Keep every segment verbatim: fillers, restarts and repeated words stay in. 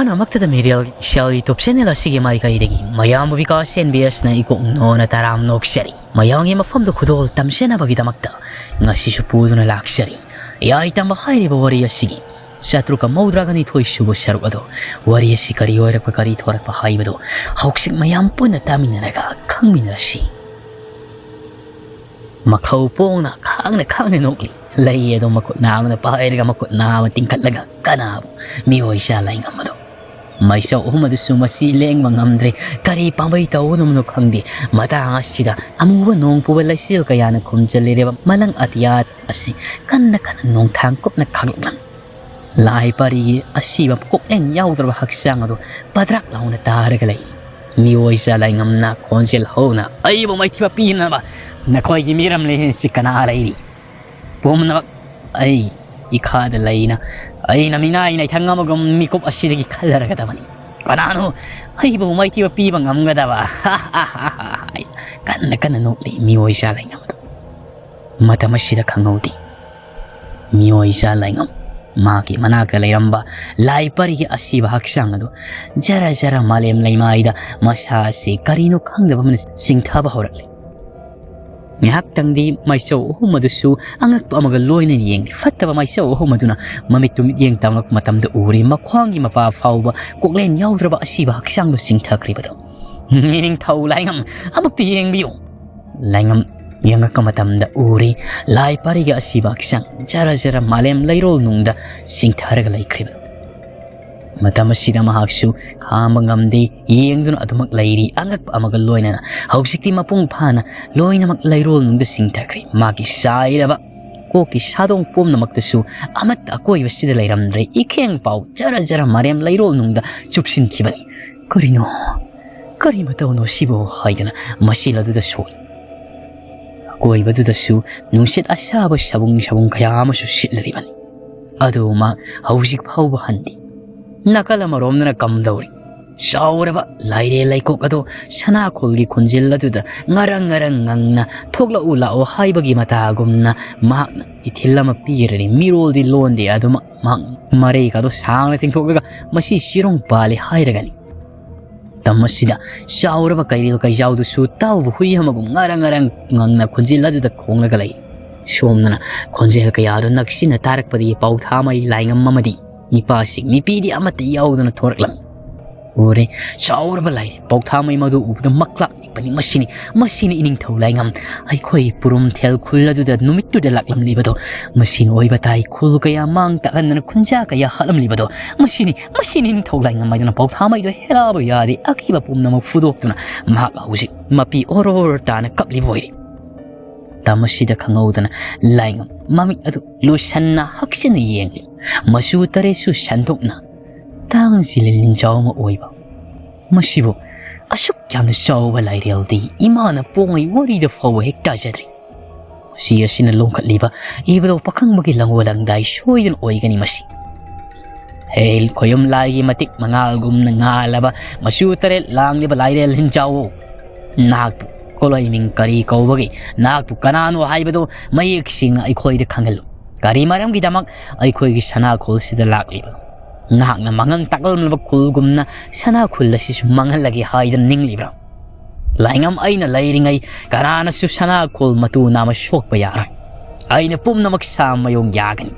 ꯄꯨꯝꯅꯃꯛꯇꯗ ꯃꯤꯔꯦꯜ ꯏꯁꯦꯜ YouTube channel ꯑꯁꯤꯒꯤ ꯃꯥꯏꯀꯩꯗꯒꯤ ꯃꯌꯥꯝꯕꯨ ꯕꯤꯀꯥꯁ ꯑꯦꯟ ꯕꯤ ꯑꯦꯁꯅ ꯏꯀꯣꯛ ꯅꯣꯟꯅ ꯇꯔꯥꯝꯅ ꯑꯣꯛꯆꯔꯤ꯫ ꯃꯌꯥꯝꯒꯤ ꯃꯐꯝꯗ ꯈꯨꯗꯣꯜ ꯇꯝꯖꯅꯕꯒꯤꯗꯃꯛꯇ ꯉꯁꯤꯁꯨ ꯄꯨꯗꯨꯅ ꯂꯥꯛꯆꯔꯤ꯫ ꯌꯥꯏ ꯇꯝꯕ ꯍꯥꯏꯔꯤꯕ ꯋꯥꯔꯤ ꯑꯁꯤꯒꯤ ꯆꯥꯇ꯭ꯔꯨꯛꯀ ꯃꯧꯗ꯭ꯔꯥꯒ ꯅꯤꯊꯣꯏ ꯁꯨꯕ ꯁꯔꯨꯛ ꯑꯗꯣ, ꯋꯥꯔꯤ ꯑꯁꯤ ꯀꯔꯤ ꯑꯣꯏꯔꯛꯄ, ꯀꯔꯤ ꯊꯣꯔꯛꯄ ꯍꯥꯏꯕꯗꯣ ꯍꯧꯖꯤꯛ ꯃꯌꯥꯝ ꯄꯨꯟꯅ ꯇꯥꯃꯤꯟꯅꯔꯒ ꯈꯪꯃꯤꯟꯅꯔꯁꯤ꯫ ꯃꯈꯧ ꯄꯣꯡꯅ ꯈꯥꯡꯅ ꯈꯥꯡꯅ ꯅꯣꯛꯂꯤ꯫ ꯂꯩ ꯑꯗꯨ ꯃꯈꯨꯠ ꯅꯥꯝꯃꯅ ꯄꯥꯏꯔꯒ ꯃꯈꯨꯠ ꯅꯥꯝꯃ ꯇꯤꯡꯈꯠꯂꯒ ꯀꯅꯥꯕꯨ? ꯃꯤꯑꯣꯏ ꯆꯥ ꯂꯥꯏꯉꯝ ꯑꯗꯣ꯫ ꯃꯩꯁꯧ ꯑꯍꯨꯝ ꯑꯗꯨꯁꯨ ꯃꯁꯤ ꯂꯦꯡꯕ ꯉꯝꯗ꯭ꯔꯦ꯫ ꯀꯔꯤ ꯄꯥꯝꯕꯩ ꯇꯧꯒꯗꯕꯅꯣ ꯈꯪꯗꯦ꯫ ꯃꯇꯥꯡ ꯑꯁꯤꯗ ꯑꯃꯨꯕ ꯅꯣꯡ ꯄꯨꯕ ꯂꯩꯆꯤꯜ ꯀꯌꯥꯅ ꯈꯨꯝꯖꯤꯜꯂꯤꯔꯦꯕ ꯃꯂꯪ ꯑꯇꯤꯌꯥ ꯑꯁꯤ ꯀꯟꯅ ꯀꯟꯅ ꯅꯣꯡꯊꯥꯡ ꯀꯨꯞꯅ ꯈꯥꯛꯂꯛꯂꯝꯃꯤ꯫ ꯂꯥꯏ ꯄꯔꯤꯒꯤ ꯑꯁꯤꯕ ꯀꯣꯛꯂꯦꯟ ꯌꯥꯎꯗ꯭ꯔꯕ ꯍꯛꯆꯥꯡ ꯑꯗꯨ ꯄꯗ꯭ꯔꯥꯛ ꯂꯥꯎꯅ ꯇꯥꯔꯒ ꯂꯩꯔꯤ꯫ ꯃꯤꯑꯣꯏ ꯆꯥ ꯂꯥꯏꯉꯝꯅ ꯈꯣꯟꯖꯦꯜ ꯍꯧꯅ, "ꯑꯩꯕꯨ ꯃꯥꯏꯊꯤꯕ ꯄꯤꯅꯕ ꯅꯈꯣꯏꯒꯤ ꯃꯤꯔꯝꯂꯦꯟꯁꯤ ꯀꯅꯥ ꯂꯩꯔꯤ? ꯄꯨꯝꯅꯃꯛ ꯑꯩ ꯏꯈꯥꯗ ꯂꯩꯅ, ꯑꯩꯅ ꯃꯤꯅꯥꯏ ꯅꯥꯏꯊꯪ ꯑꯃꯒꯨꯝ ꯃꯤꯀꯨꯞ ꯑꯁꯤꯗꯒꯤ ꯈꯜꯂꯔꯒꯗꯕꯅꯤ꯫ ꯀꯅꯥꯅꯣ ꯑꯩꯕꯨ ꯃꯥꯏꯊꯤꯕ ꯄꯤꯕ ꯉꯝꯒꯗꯕ?" ꯀꯟꯅ ꯀꯟꯅ ꯅꯣꯛꯂꯤ ꯃꯤꯑꯣꯏ ꯆꯥ ꯂꯥꯏꯉꯝ ꯑꯗꯨ꯫ ꯃꯇꯝ ꯑꯁꯤꯗ ꯈꯪꯍꯧꯗꯦ꯫ ꯃꯤꯑꯣꯏ ꯆꯥ ꯂꯥꯏꯉꯝ ꯃꯥꯒꯤ ꯃꯅꯥꯛꯇ ꯂꯩꯔꯝꯕ ꯂꯥꯏ ꯄꯔꯤꯒꯤ ꯑꯁꯤꯕ ꯍꯛꯆꯥꯡ ꯑꯗꯨ ꯖꯔ ꯖꯔ ꯃꯥꯂꯦꯝ ꯂꯩꯃꯥꯏꯗ ꯃꯁꯥ ꯑꯁꯤ ꯀꯔꯤꯅꯣ ꯈꯪꯗꯕ ꯑꯃꯅ ꯆꯤꯡꯊꯕ ꯍꯧꯔꯛꯂꯦ꯫ ꯉꯥꯏꯍꯥꯛꯇꯪꯗꯤ ꯃꯥꯏꯆꯧ ꯑꯍꯨꯝ ꯑꯗꯨꯁꯨ ꯑꯉꯛꯄ ꯑꯃꯒ ꯂꯣꯏꯅꯅ ꯌꯦꯡꯂꯤ꯫ ꯐꯠꯇꯕ ꯃꯥꯏꯆꯧ ꯑꯍꯨꯝ ꯑꯗꯨꯅ ꯃꯃꯤꯠꯇꯨ ꯃꯤꯠꯌꯦꯡ ꯇꯥꯡꯂꯛꯄ ꯃꯇꯝꯗ ꯎꯔꯤ ꯃꯈ꯭ꯋꯥꯡꯒꯤ ꯃꯄꯥ ꯐꯥꯎꯕ ꯀꯣꯛꯂꯦꯟ ꯌꯥꯎꯗ꯭ꯔꯕ ꯑꯁꯤꯕ ꯍꯛꯆꯥꯡꯗꯨ ꯆꯤꯡꯊꯈ꯭ꯔꯤꯕꯗꯣ꯫ "ꯅꯤꯡꯊꯧ ꯂꯥꯏꯉꯝ, ꯑꯃꯨꯛꯇ ꯌꯦꯡꯕꯤꯌꯨ!" ꯂꯥꯏꯉꯝ ꯌꯦꯡꯂꯛꯄ ꯃꯇꯝꯗ ꯎꯔꯤ ꯂꯥꯏ ꯄꯔꯤꯒꯤ ꯑꯁꯤꯕ ꯍꯛꯆꯥꯡ ꯖꯔ ꯖꯔ ꯃꯥꯂꯦꯝ ꯂꯩꯔꯣꯜ ꯅꯨꯡꯗ ꯆꯤꯡꯊꯔꯒ ꯂꯩꯈ꯭ꯔꯤꯕꯗꯣ꯫ ꯃꯇꯝ ꯑꯁꯤꯗ ꯃꯍꯥꯛꯁꯨ ꯈꯥꯡꯕ ꯉꯝꯗꯦ, ꯌꯦꯡꯗꯨꯅ ꯑꯗꯨꯃꯛ ꯂꯩꯔꯤ꯫ ꯑꯉꯛꯄ ꯑꯃꯒ ꯂꯣꯏꯅꯅ ꯍꯧꯖꯤꯛꯇꯤ ꯃꯄꯨꯡ ꯐꯥꯅ ꯂꯣꯏꯅꯃꯛ ꯂꯩꯔꯣꯜ ꯅꯨꯡꯗ ꯆꯤꯡꯊꯈ꯭ꯔꯦ꯫ ꯃꯥꯒꯤ ꯆꯥꯏꯔꯕ ꯀꯣꯛꯀꯤ ꯁꯥꯗꯣꯡ ꯄꯨꯝꯅꯃꯛꯇꯁꯨ ꯑꯃꯠꯇ ꯑꯀꯣꯏꯕꯁꯤꯗ ꯂꯩꯔꯝꯗ꯭ꯔꯦ꯫ ꯏꯈꯦꯡ ꯄꯥꯎ ꯖꯔ ꯖꯔ ꯃꯥꯂꯦꯝ ꯂꯩꯔꯣꯜ ꯅꯨꯡꯗ ꯆꯨꯞꯁꯤꯟꯈꯤꯕꯅꯤ꯫ "ꯀꯔꯤꯅꯣ? ꯀꯔꯤ ꯃꯇꯧꯅꯣ ꯁꯤꯕꯨ?" ꯍꯥꯏꯗꯅ ꯃꯆꯤꯜ ꯑꯗꯨꯗ ꯁꯣꯜꯂꯤ꯫ ꯑꯀꯣꯏꯕꯗꯨꯗꯁꯨ ꯅꯨꯡꯁꯤꯠ ꯑꯁꯥꯕ ꯁꯕꯨꯡ ꯁꯕꯨꯡ ꯀꯌꯥ ꯑꯃꯁꯨ ꯁꯤꯠꯂꯔꯤꯕꯅꯤ꯫ ꯑꯗꯨ ꯃꯥ ꯍꯧꯖꯤꯛ ꯐꯥꯎꯕ ꯍꯟꯗꯦ꯫ ꯅꯥꯀꯜ ꯑꯃꯔꯣꯝꯗꯅ ꯀꯝꯗꯧꯔꯤ? ꯆꯥꯎꯔꯕ ꯂꯥꯏꯔꯦꯜ ꯂꯩꯀꯣꯛ ꯑꯗꯣ ꯁꯅꯥꯈꯣꯜꯒꯤ ꯈꯣꯟꯖꯦꯜ ꯑꯗꯨꯗ ꯉꯔꯪ ꯉꯔꯪ ꯉꯪꯅ "ꯊꯣꯛꯂꯛꯎ ꯂꯥꯛꯑꯣ" ꯍꯥꯏꯕꯒꯤ ꯃꯇꯥꯒꯨꯝꯅ ꯃꯍꯥꯛꯅ ꯏꯊꯤꯜ ꯑꯃ ꯄꯤꯔꯔꯤ꯫ ꯃꯤꯔꯣꯜꯗꯤ ꯂꯣꯟꯗꯦ, ꯑꯗꯨꯃꯛ ꯃꯍꯥꯛ ꯃꯔꯩꯒꯗꯣ ꯁꯥꯡꯅ ꯇꯤꯡꯊꯣꯛꯂꯒ "ꯃꯁꯤ ꯆꯤꯔꯣꯡ ꯄꯥꯜꯂꯤ" ꯍꯥꯏꯔꯒꯅꯤ꯫ ꯃꯇꯝ ꯑꯁꯤꯗ ꯆꯥꯎꯔꯕ ꯀꯩꯔꯦꯜ ꯀꯩꯖꯥꯎꯗꯨꯁꯨ ꯇꯥꯎꯕ ꯍꯨꯏ ꯑꯃꯒꯨꯝ ꯉꯔꯪ ꯉꯔꯪ ꯉꯪꯅ ꯈꯣꯟꯖꯦꯜ ꯑꯗꯨꯗ ꯈꯣꯡꯂꯒ ꯂꯩ꯫ ꯁꯣꯝꯗꯅ ꯈꯣꯟꯖꯦꯜ ꯀꯌꯥꯗꯨ ꯅꯛꯁꯤꯟꯅ ꯇꯥꯔꯛꯄꯗꯒꯤ ꯄꯥꯎꯊꯥꯃꯩ, ꯂꯥꯏꯉꯝ ꯑꯃꯗꯤ ꯅꯤꯄꯥꯁꯤꯡ ꯅꯤꯄꯤꯗꯤ ꯑꯃꯠꯇ ꯌꯥꯎꯗꯅ ꯊꯣꯔꯛꯂꯝꯃꯤ꯫ ꯎꯔꯦ, ꯆꯥꯎꯔꯕ ꯂꯥꯏꯔꯦ꯫ ꯄꯥꯎꯊꯥꯃꯩ ꯃꯗꯨ ꯎꯕꯗ ꯃꯛꯂꯥꯛ ꯅꯤꯛꯄꯅꯤ꯫ "ꯃꯁꯤꯅꯤ, ꯃꯁꯤꯅꯤ ꯏꯅꯤꯡꯊꯧ ꯂꯥꯏꯉꯝ, ꯑꯩꯈꯣꯏ ꯄꯨꯔꯨꯝꯊꯦꯜ ꯈꯨꯜ ꯑꯗꯨꯗ ꯅꯨꯃꯤꯠꯇꯨꯗ ꯂꯥꯛꯂꯝꯂꯤꯕꯗꯣ꯫ ꯃꯁꯤꯅ ꯑꯣꯏꯕ ꯇꯥꯏ, ꯈꯨꯜ ꯀꯌꯥ ꯃꯥꯡ ꯇꯥꯛꯍꯟꯗꯅ ꯈꯨꯟꯖꯥ ꯀꯌꯥ ꯍꯥꯠꯂꯝꯂꯤꯕꯗꯣ꯫ ꯃꯁꯤꯅꯤ, ꯃꯁꯤꯅꯤ ꯏꯅꯤꯡꯊꯧ ꯂꯥꯏꯉꯝ" ꯍꯥꯏꯗꯨꯅ ꯄꯥꯎꯊꯥꯃꯩꯗꯣ ꯍꯦꯔꯥꯕ ꯌꯥꯗꯦ꯫ ꯑꯀꯤꯕ ꯄꯨꯝꯅꯃꯛ ꯐꯨꯗꯣꯛꯇꯨꯅ ꯃꯍꯥꯛ ꯍꯧꯖꯤꯛ ꯃꯄꯤ ꯑꯣꯔꯣꯔ ꯇꯥꯅ ꯀꯞꯂꯤꯕ ꯑꯣꯏꯔꯦ꯫ ꯃꯇꯝ ꯑꯁꯤꯗ ꯈꯪꯍꯧꯗꯅ ꯂꯥꯏꯉꯝ ꯃꯃꯤꯠ ꯑꯗꯨ ꯂꯨꯁꯟꯅ ꯍꯛꯆꯤꯟꯅ ꯌꯦꯡꯂꯤ꯫ ꯃꯆꯨ ꯇꯔꯦꯠꯁꯨ ꯁꯟꯗꯣꯛꯅ ꯇꯥꯡ ꯖꯤꯂꯤꯟ ꯂꯤꯟꯖꯥꯎ ꯑꯃ ꯑꯣꯏꯕ꯫ "ꯃꯁꯤꯕꯨ ꯑꯁꯨꯛ ꯌꯥꯝꯅ ꯆꯥꯎꯕ ꯂꯥꯏꯔꯦꯜꯗꯤ ꯏꯃꯥꯅ ꯄꯣꯛꯉꯩ ꯋꯥꯔꯤꯗ ꯐꯥꯎꯕ ꯍꯦꯛ ꯇꯥꯖꯗ꯭ꯔꯤ꯫ ꯃꯁꯤ ꯑꯁꯤꯅ ꯂꯣꯡꯈꯠꯂꯤꯕ ꯏꯕꯗꯧ ꯄꯥꯈꯪꯕꯒꯤ ꯂꯪꯑꯣ ꯂꯪꯗꯥꯏ ꯁꯣꯏꯗꯅ ꯑꯣꯏꯒꯅꯤ ꯃꯁꯤ꯫ ꯍꯦ ꯈꯣꯌꯨꯝ ꯂꯥꯏꯒꯤ ꯃꯇꯤꯛ ꯃꯉꯥꯜꯒꯨꯝꯅ ꯉꯥꯜꯂꯕ, ꯃꯆꯨ ꯇꯔꯦꯠ ꯂꯥꯡꯂꯤꯕ ꯂꯥꯏꯔꯦꯜ ꯂꯤꯟꯖꯥꯎꯑꯣ, ꯅꯍꯥꯛꯄꯨ ꯀꯣꯂꯣꯏ ꯃꯤꯡ ꯀꯔꯤ ꯀꯧꯕꯒꯤ, ꯅꯍꯥꯛꯄꯨ ꯀꯅꯥꯅꯣ ꯍꯥꯏꯕꯗꯨ ꯃꯌꯦꯛ ꯁꯦꯡꯅ ꯑꯩꯈꯣꯏꯗ ꯈꯪꯍꯜꯂꯨ꯫ ꯀꯔꯤ ꯃꯔꯝꯒꯤꯗꯃꯛ ꯑꯩꯈꯣꯏꯒꯤ ꯁꯅꯥꯈꯣꯜꯁꯤꯗ ꯂꯥꯛꯂꯤꯕꯅꯣ? ꯅꯍꯥꯛꯅ ꯃꯉꯪ ꯇꯥꯛꯂꯝꯂꯕ ꯈꯨꯜꯒꯨꯝꯅ ꯁꯅꯥꯈꯨꯜ ꯑꯁꯤꯁꯨ ꯃꯥꯡꯍꯜꯂꯒꯦ ꯍꯥꯏꯗꯅ ꯅꯤꯡꯂꯤꯕ꯭ꯔꯥ? ꯂꯥꯏꯉꯝ, ꯑꯩꯅ ꯂꯩꯔꯤꯉꯩ ꯀꯅꯥꯅꯁꯨ ꯁꯅꯥꯈꯣꯜ ꯃꯇꯨ ꯅꯥꯝꯃ ꯁꯣꯛꯄ ꯌꯥꯔꯣꯏ꯫ ꯑꯩꯅ ꯄꯨꯝꯅꯃꯛ ꯁꯥ ꯃꯌꯣꯡ ꯌꯥꯒꯅꯤ꯫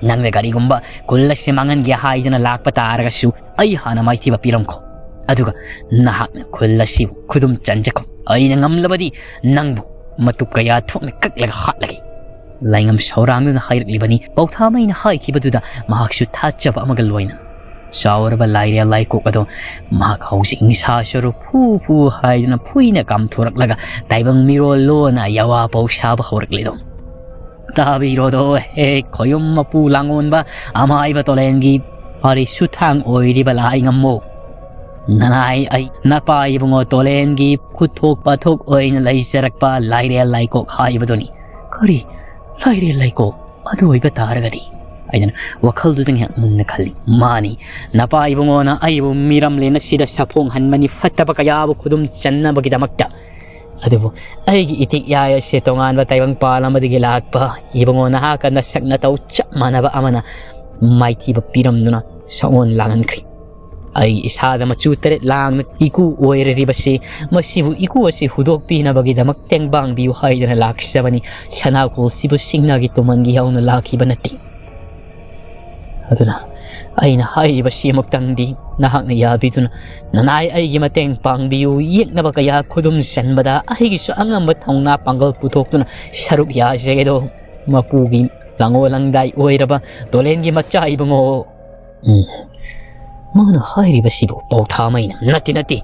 ꯅꯪꯅ ꯀꯔꯤꯒꯨꯝꯕ ꯈꯨꯜ ꯑꯁꯤ ꯃꯥꯡꯍꯟꯒꯦ ꯍꯥꯏꯗꯅ ꯂꯥꯛꯄ ꯇꯥꯔꯒꯁꯨ ꯑꯩ ꯍꯥꯟꯅ ꯃꯥꯏꯊꯤꯕ ꯄꯤꯔꯝꯈꯣ꯫ ꯑꯗꯨꯒ ꯅꯍꯥꯛꯅ ꯈꯨꯜ ꯑꯁꯤꯕꯨ ꯈꯨꯗꯨꯝ ꯆꯟꯖꯈꯣ꯫ ꯑꯩꯅ ꯉꯝꯂꯕꯗꯤ ꯅꯪꯕꯨ ꯃꯇꯨꯞ ꯀꯌꯥ ꯊꯣꯛꯅ ꯀꯛꯂꯒ ꯍꯥꯠꯂꯒꯦ꯫ ꯂꯥꯏꯉꯝ ꯁꯧꯔꯥꯡꯗꯨꯅ ꯍꯥꯏꯔꯛꯂꯤꯕꯅꯤ꯫ ꯄꯥꯎꯊꯥꯃꯩꯅ ꯍꯥꯏꯈꯤꯕꯗꯨꯗ ꯃꯍꯥꯛꯁꯨ ꯊꯥꯖꯕ ꯑꯃꯒ ꯂꯣꯏꯅꯅ ꯆꯥꯎꯔꯕ ꯂꯥꯏꯔꯦꯜ ꯂꯥꯏꯀꯣꯛ ꯑꯗꯣ ꯃꯍꯥꯛ ꯍꯧꯖꯤꯛ ꯅꯤꯁꯥ ꯁꯔꯨ ꯐꯨ ꯐꯨ ꯍꯥꯏꯗꯨꯅ ꯐꯨꯏꯅ ꯀꯥꯝꯊꯣꯔꯛꯂꯒ ꯇꯥꯏꯕꯪ ꯃꯤꯔꯣꯜ ꯂꯣꯟꯅ ꯌꯥꯋꯥ ꯄꯧ ꯁꯥꯕ ꯍꯧꯔꯛꯂꯤꯗꯣ꯫ ꯇꯥꯕꯤꯔꯣꯗꯣ ꯍꯦ ꯈꯣꯌꯨꯝ ꯃꯄꯨ ꯂꯥꯡꯑꯣꯟꯕ ꯑꯃꯥꯏꯕ ꯇꯣꯂꯦꯟꯒꯤ ꯐꯥꯔꯤ ꯁꯨꯊꯥꯡ ꯑꯣꯏꯔꯤꯕ ꯂꯥꯏꯉꯝꯃꯣ꯫ ꯅꯅꯥꯏ ꯑꯩ ꯅꯄꯥ ꯏꯕꯨꯡꯉꯣ ꯇꯣꯂꯦꯟꯒꯤ ꯈꯨꯠꯊꯣꯛ ꯄꯥꯊꯣꯛ ꯑꯣꯏꯅ ꯂꯩꯖꯔꯛꯄ ꯂꯥꯏꯔꯦꯜ ꯂꯥꯏꯀꯣꯛ ꯍꯥꯏꯕꯗꯨꯅꯤ꯫ ꯀꯔꯤ? ꯂꯥꯏꯔꯦꯜ ꯂꯥꯏꯀꯣꯛ ꯑꯗꯨ ꯑꯣꯏꯕ ꯇꯥꯔꯒꯗꯤ ꯍꯥꯏꯗꯅ ꯋꯥꯈꯜꯗꯨꯗ ꯉꯥꯏꯍꯥꯛ ꯃꯨꯟꯅ ꯈꯜꯂꯤ꯫ ꯃꯥꯅꯤ, ꯅꯄꯥ ꯏꯕꯨꯡꯉꯣꯅ ꯑꯩꯕꯨ ꯃꯤꯔꯝꯂꯦꯟ ꯑꯁꯤꯗ ꯁꯥꯐꯣꯡꯍꯟꯕꯅꯤ, ꯐꯠꯇꯕ ꯀꯌꯥꯕꯨ ꯈꯨꯗꯨꯝ ꯆꯟꯅꯕꯒꯤꯗꯃꯛꯇ꯫ ꯑꯗꯨꯕꯨ ꯑꯩꯒꯤ ꯏꯇꯤꯛ ꯌꯥꯏ ꯑꯁꯤ ꯇꯣꯉꯥꯟꯕ ꯇꯥꯏꯕꯪꯄꯥꯜ ꯑꯃꯗꯒꯤ ꯂꯥꯛꯄ ꯏꯕꯨꯡꯉꯣ ꯅꯍꯥꯛꯀ ꯅꯁꯛ ꯅꯇꯧ ꯆꯞ ꯃꯥꯟꯅꯕ ꯑꯃꯅ ꯃꯥꯏꯊꯤꯕ ꯄꯤꯔꯝꯗꯨꯅ ꯁꯛꯑꯣꯟ ꯂꯥꯡꯍꯟꯈ꯭ꯔꯦ꯫ ꯑꯩ ꯏꯁꯥꯗ ꯃꯆꯨ ꯇꯔꯦꯠ ꯂꯥꯡꯅ ꯏꯀꯨ ꯑꯣꯏꯔꯤꯕꯁꯤ, ꯃꯁꯤꯕꯨ ꯏꯀꯨ ꯑꯁꯤ ꯍꯨꯗꯣꯛꯄꯤꯅꯕꯒꯤꯗꯃꯛ ꯇꯦꯡꯕꯥꯡꯕꯤꯌꯨ ꯍꯥꯏꯗꯅ ꯂꯥꯛꯆꯕꯅꯤ꯫ ꯁꯅꯥ ꯀꯣꯜꯁꯤꯕꯨ ꯁꯤꯡꯅꯒꯤ ꯇꯨꯃꯟꯒꯤ ꯍꯧꯅ ꯂꯥꯛꯈꯤꯕ ꯅꯠꯇꯦ꯫ ꯑꯗꯨꯅ ꯑꯩꯅ ꯍꯥꯏꯔꯤꯕꯁꯤ ꯑꯃꯨꯛꯇꯪꯗꯤ ꯅꯍꯥꯛꯅ ꯌꯥꯕꯤꯗꯨꯅ ꯅꯅꯥꯏ ꯑꯩꯒꯤ ꯃꯇꯦꯡ ꯄꯥꯡꯕꯤꯌꯨ꯫ ꯌꯦꯛꯅꯕ ꯀꯌꯥ ꯈꯨꯗꯨꯝ ꯆꯟꯕꯗ ꯑꯩꯒꯤꯁꯨ ꯑꯉꯝꯕ ꯊꯧꯅꯥ ꯄꯥꯡꯒꯜ ꯄꯨꯊꯣꯛꯇꯨꯅ ꯁꯔꯨꯛ ꯌꯥꯖꯒꯦꯗꯣ꯫ ꯃꯄꯨꯒꯤ ꯂꯥꯡꯉꯣ ꯂꯪꯗꯥꯏ ꯑꯣꯏꯔꯕ ꯗꯣꯂꯦꯟꯒꯤ ꯃꯆꯥ ꯏꯕꯨꯡꯉꯣ꯫ ꯎꯝ, ꯃꯥꯅ ꯍꯥꯏꯔꯤꯕꯁꯤꯕꯨ ꯄꯥꯎꯊꯥꯃꯩꯅ ꯅꯠꯇꯦ, ꯅꯠꯇꯦ,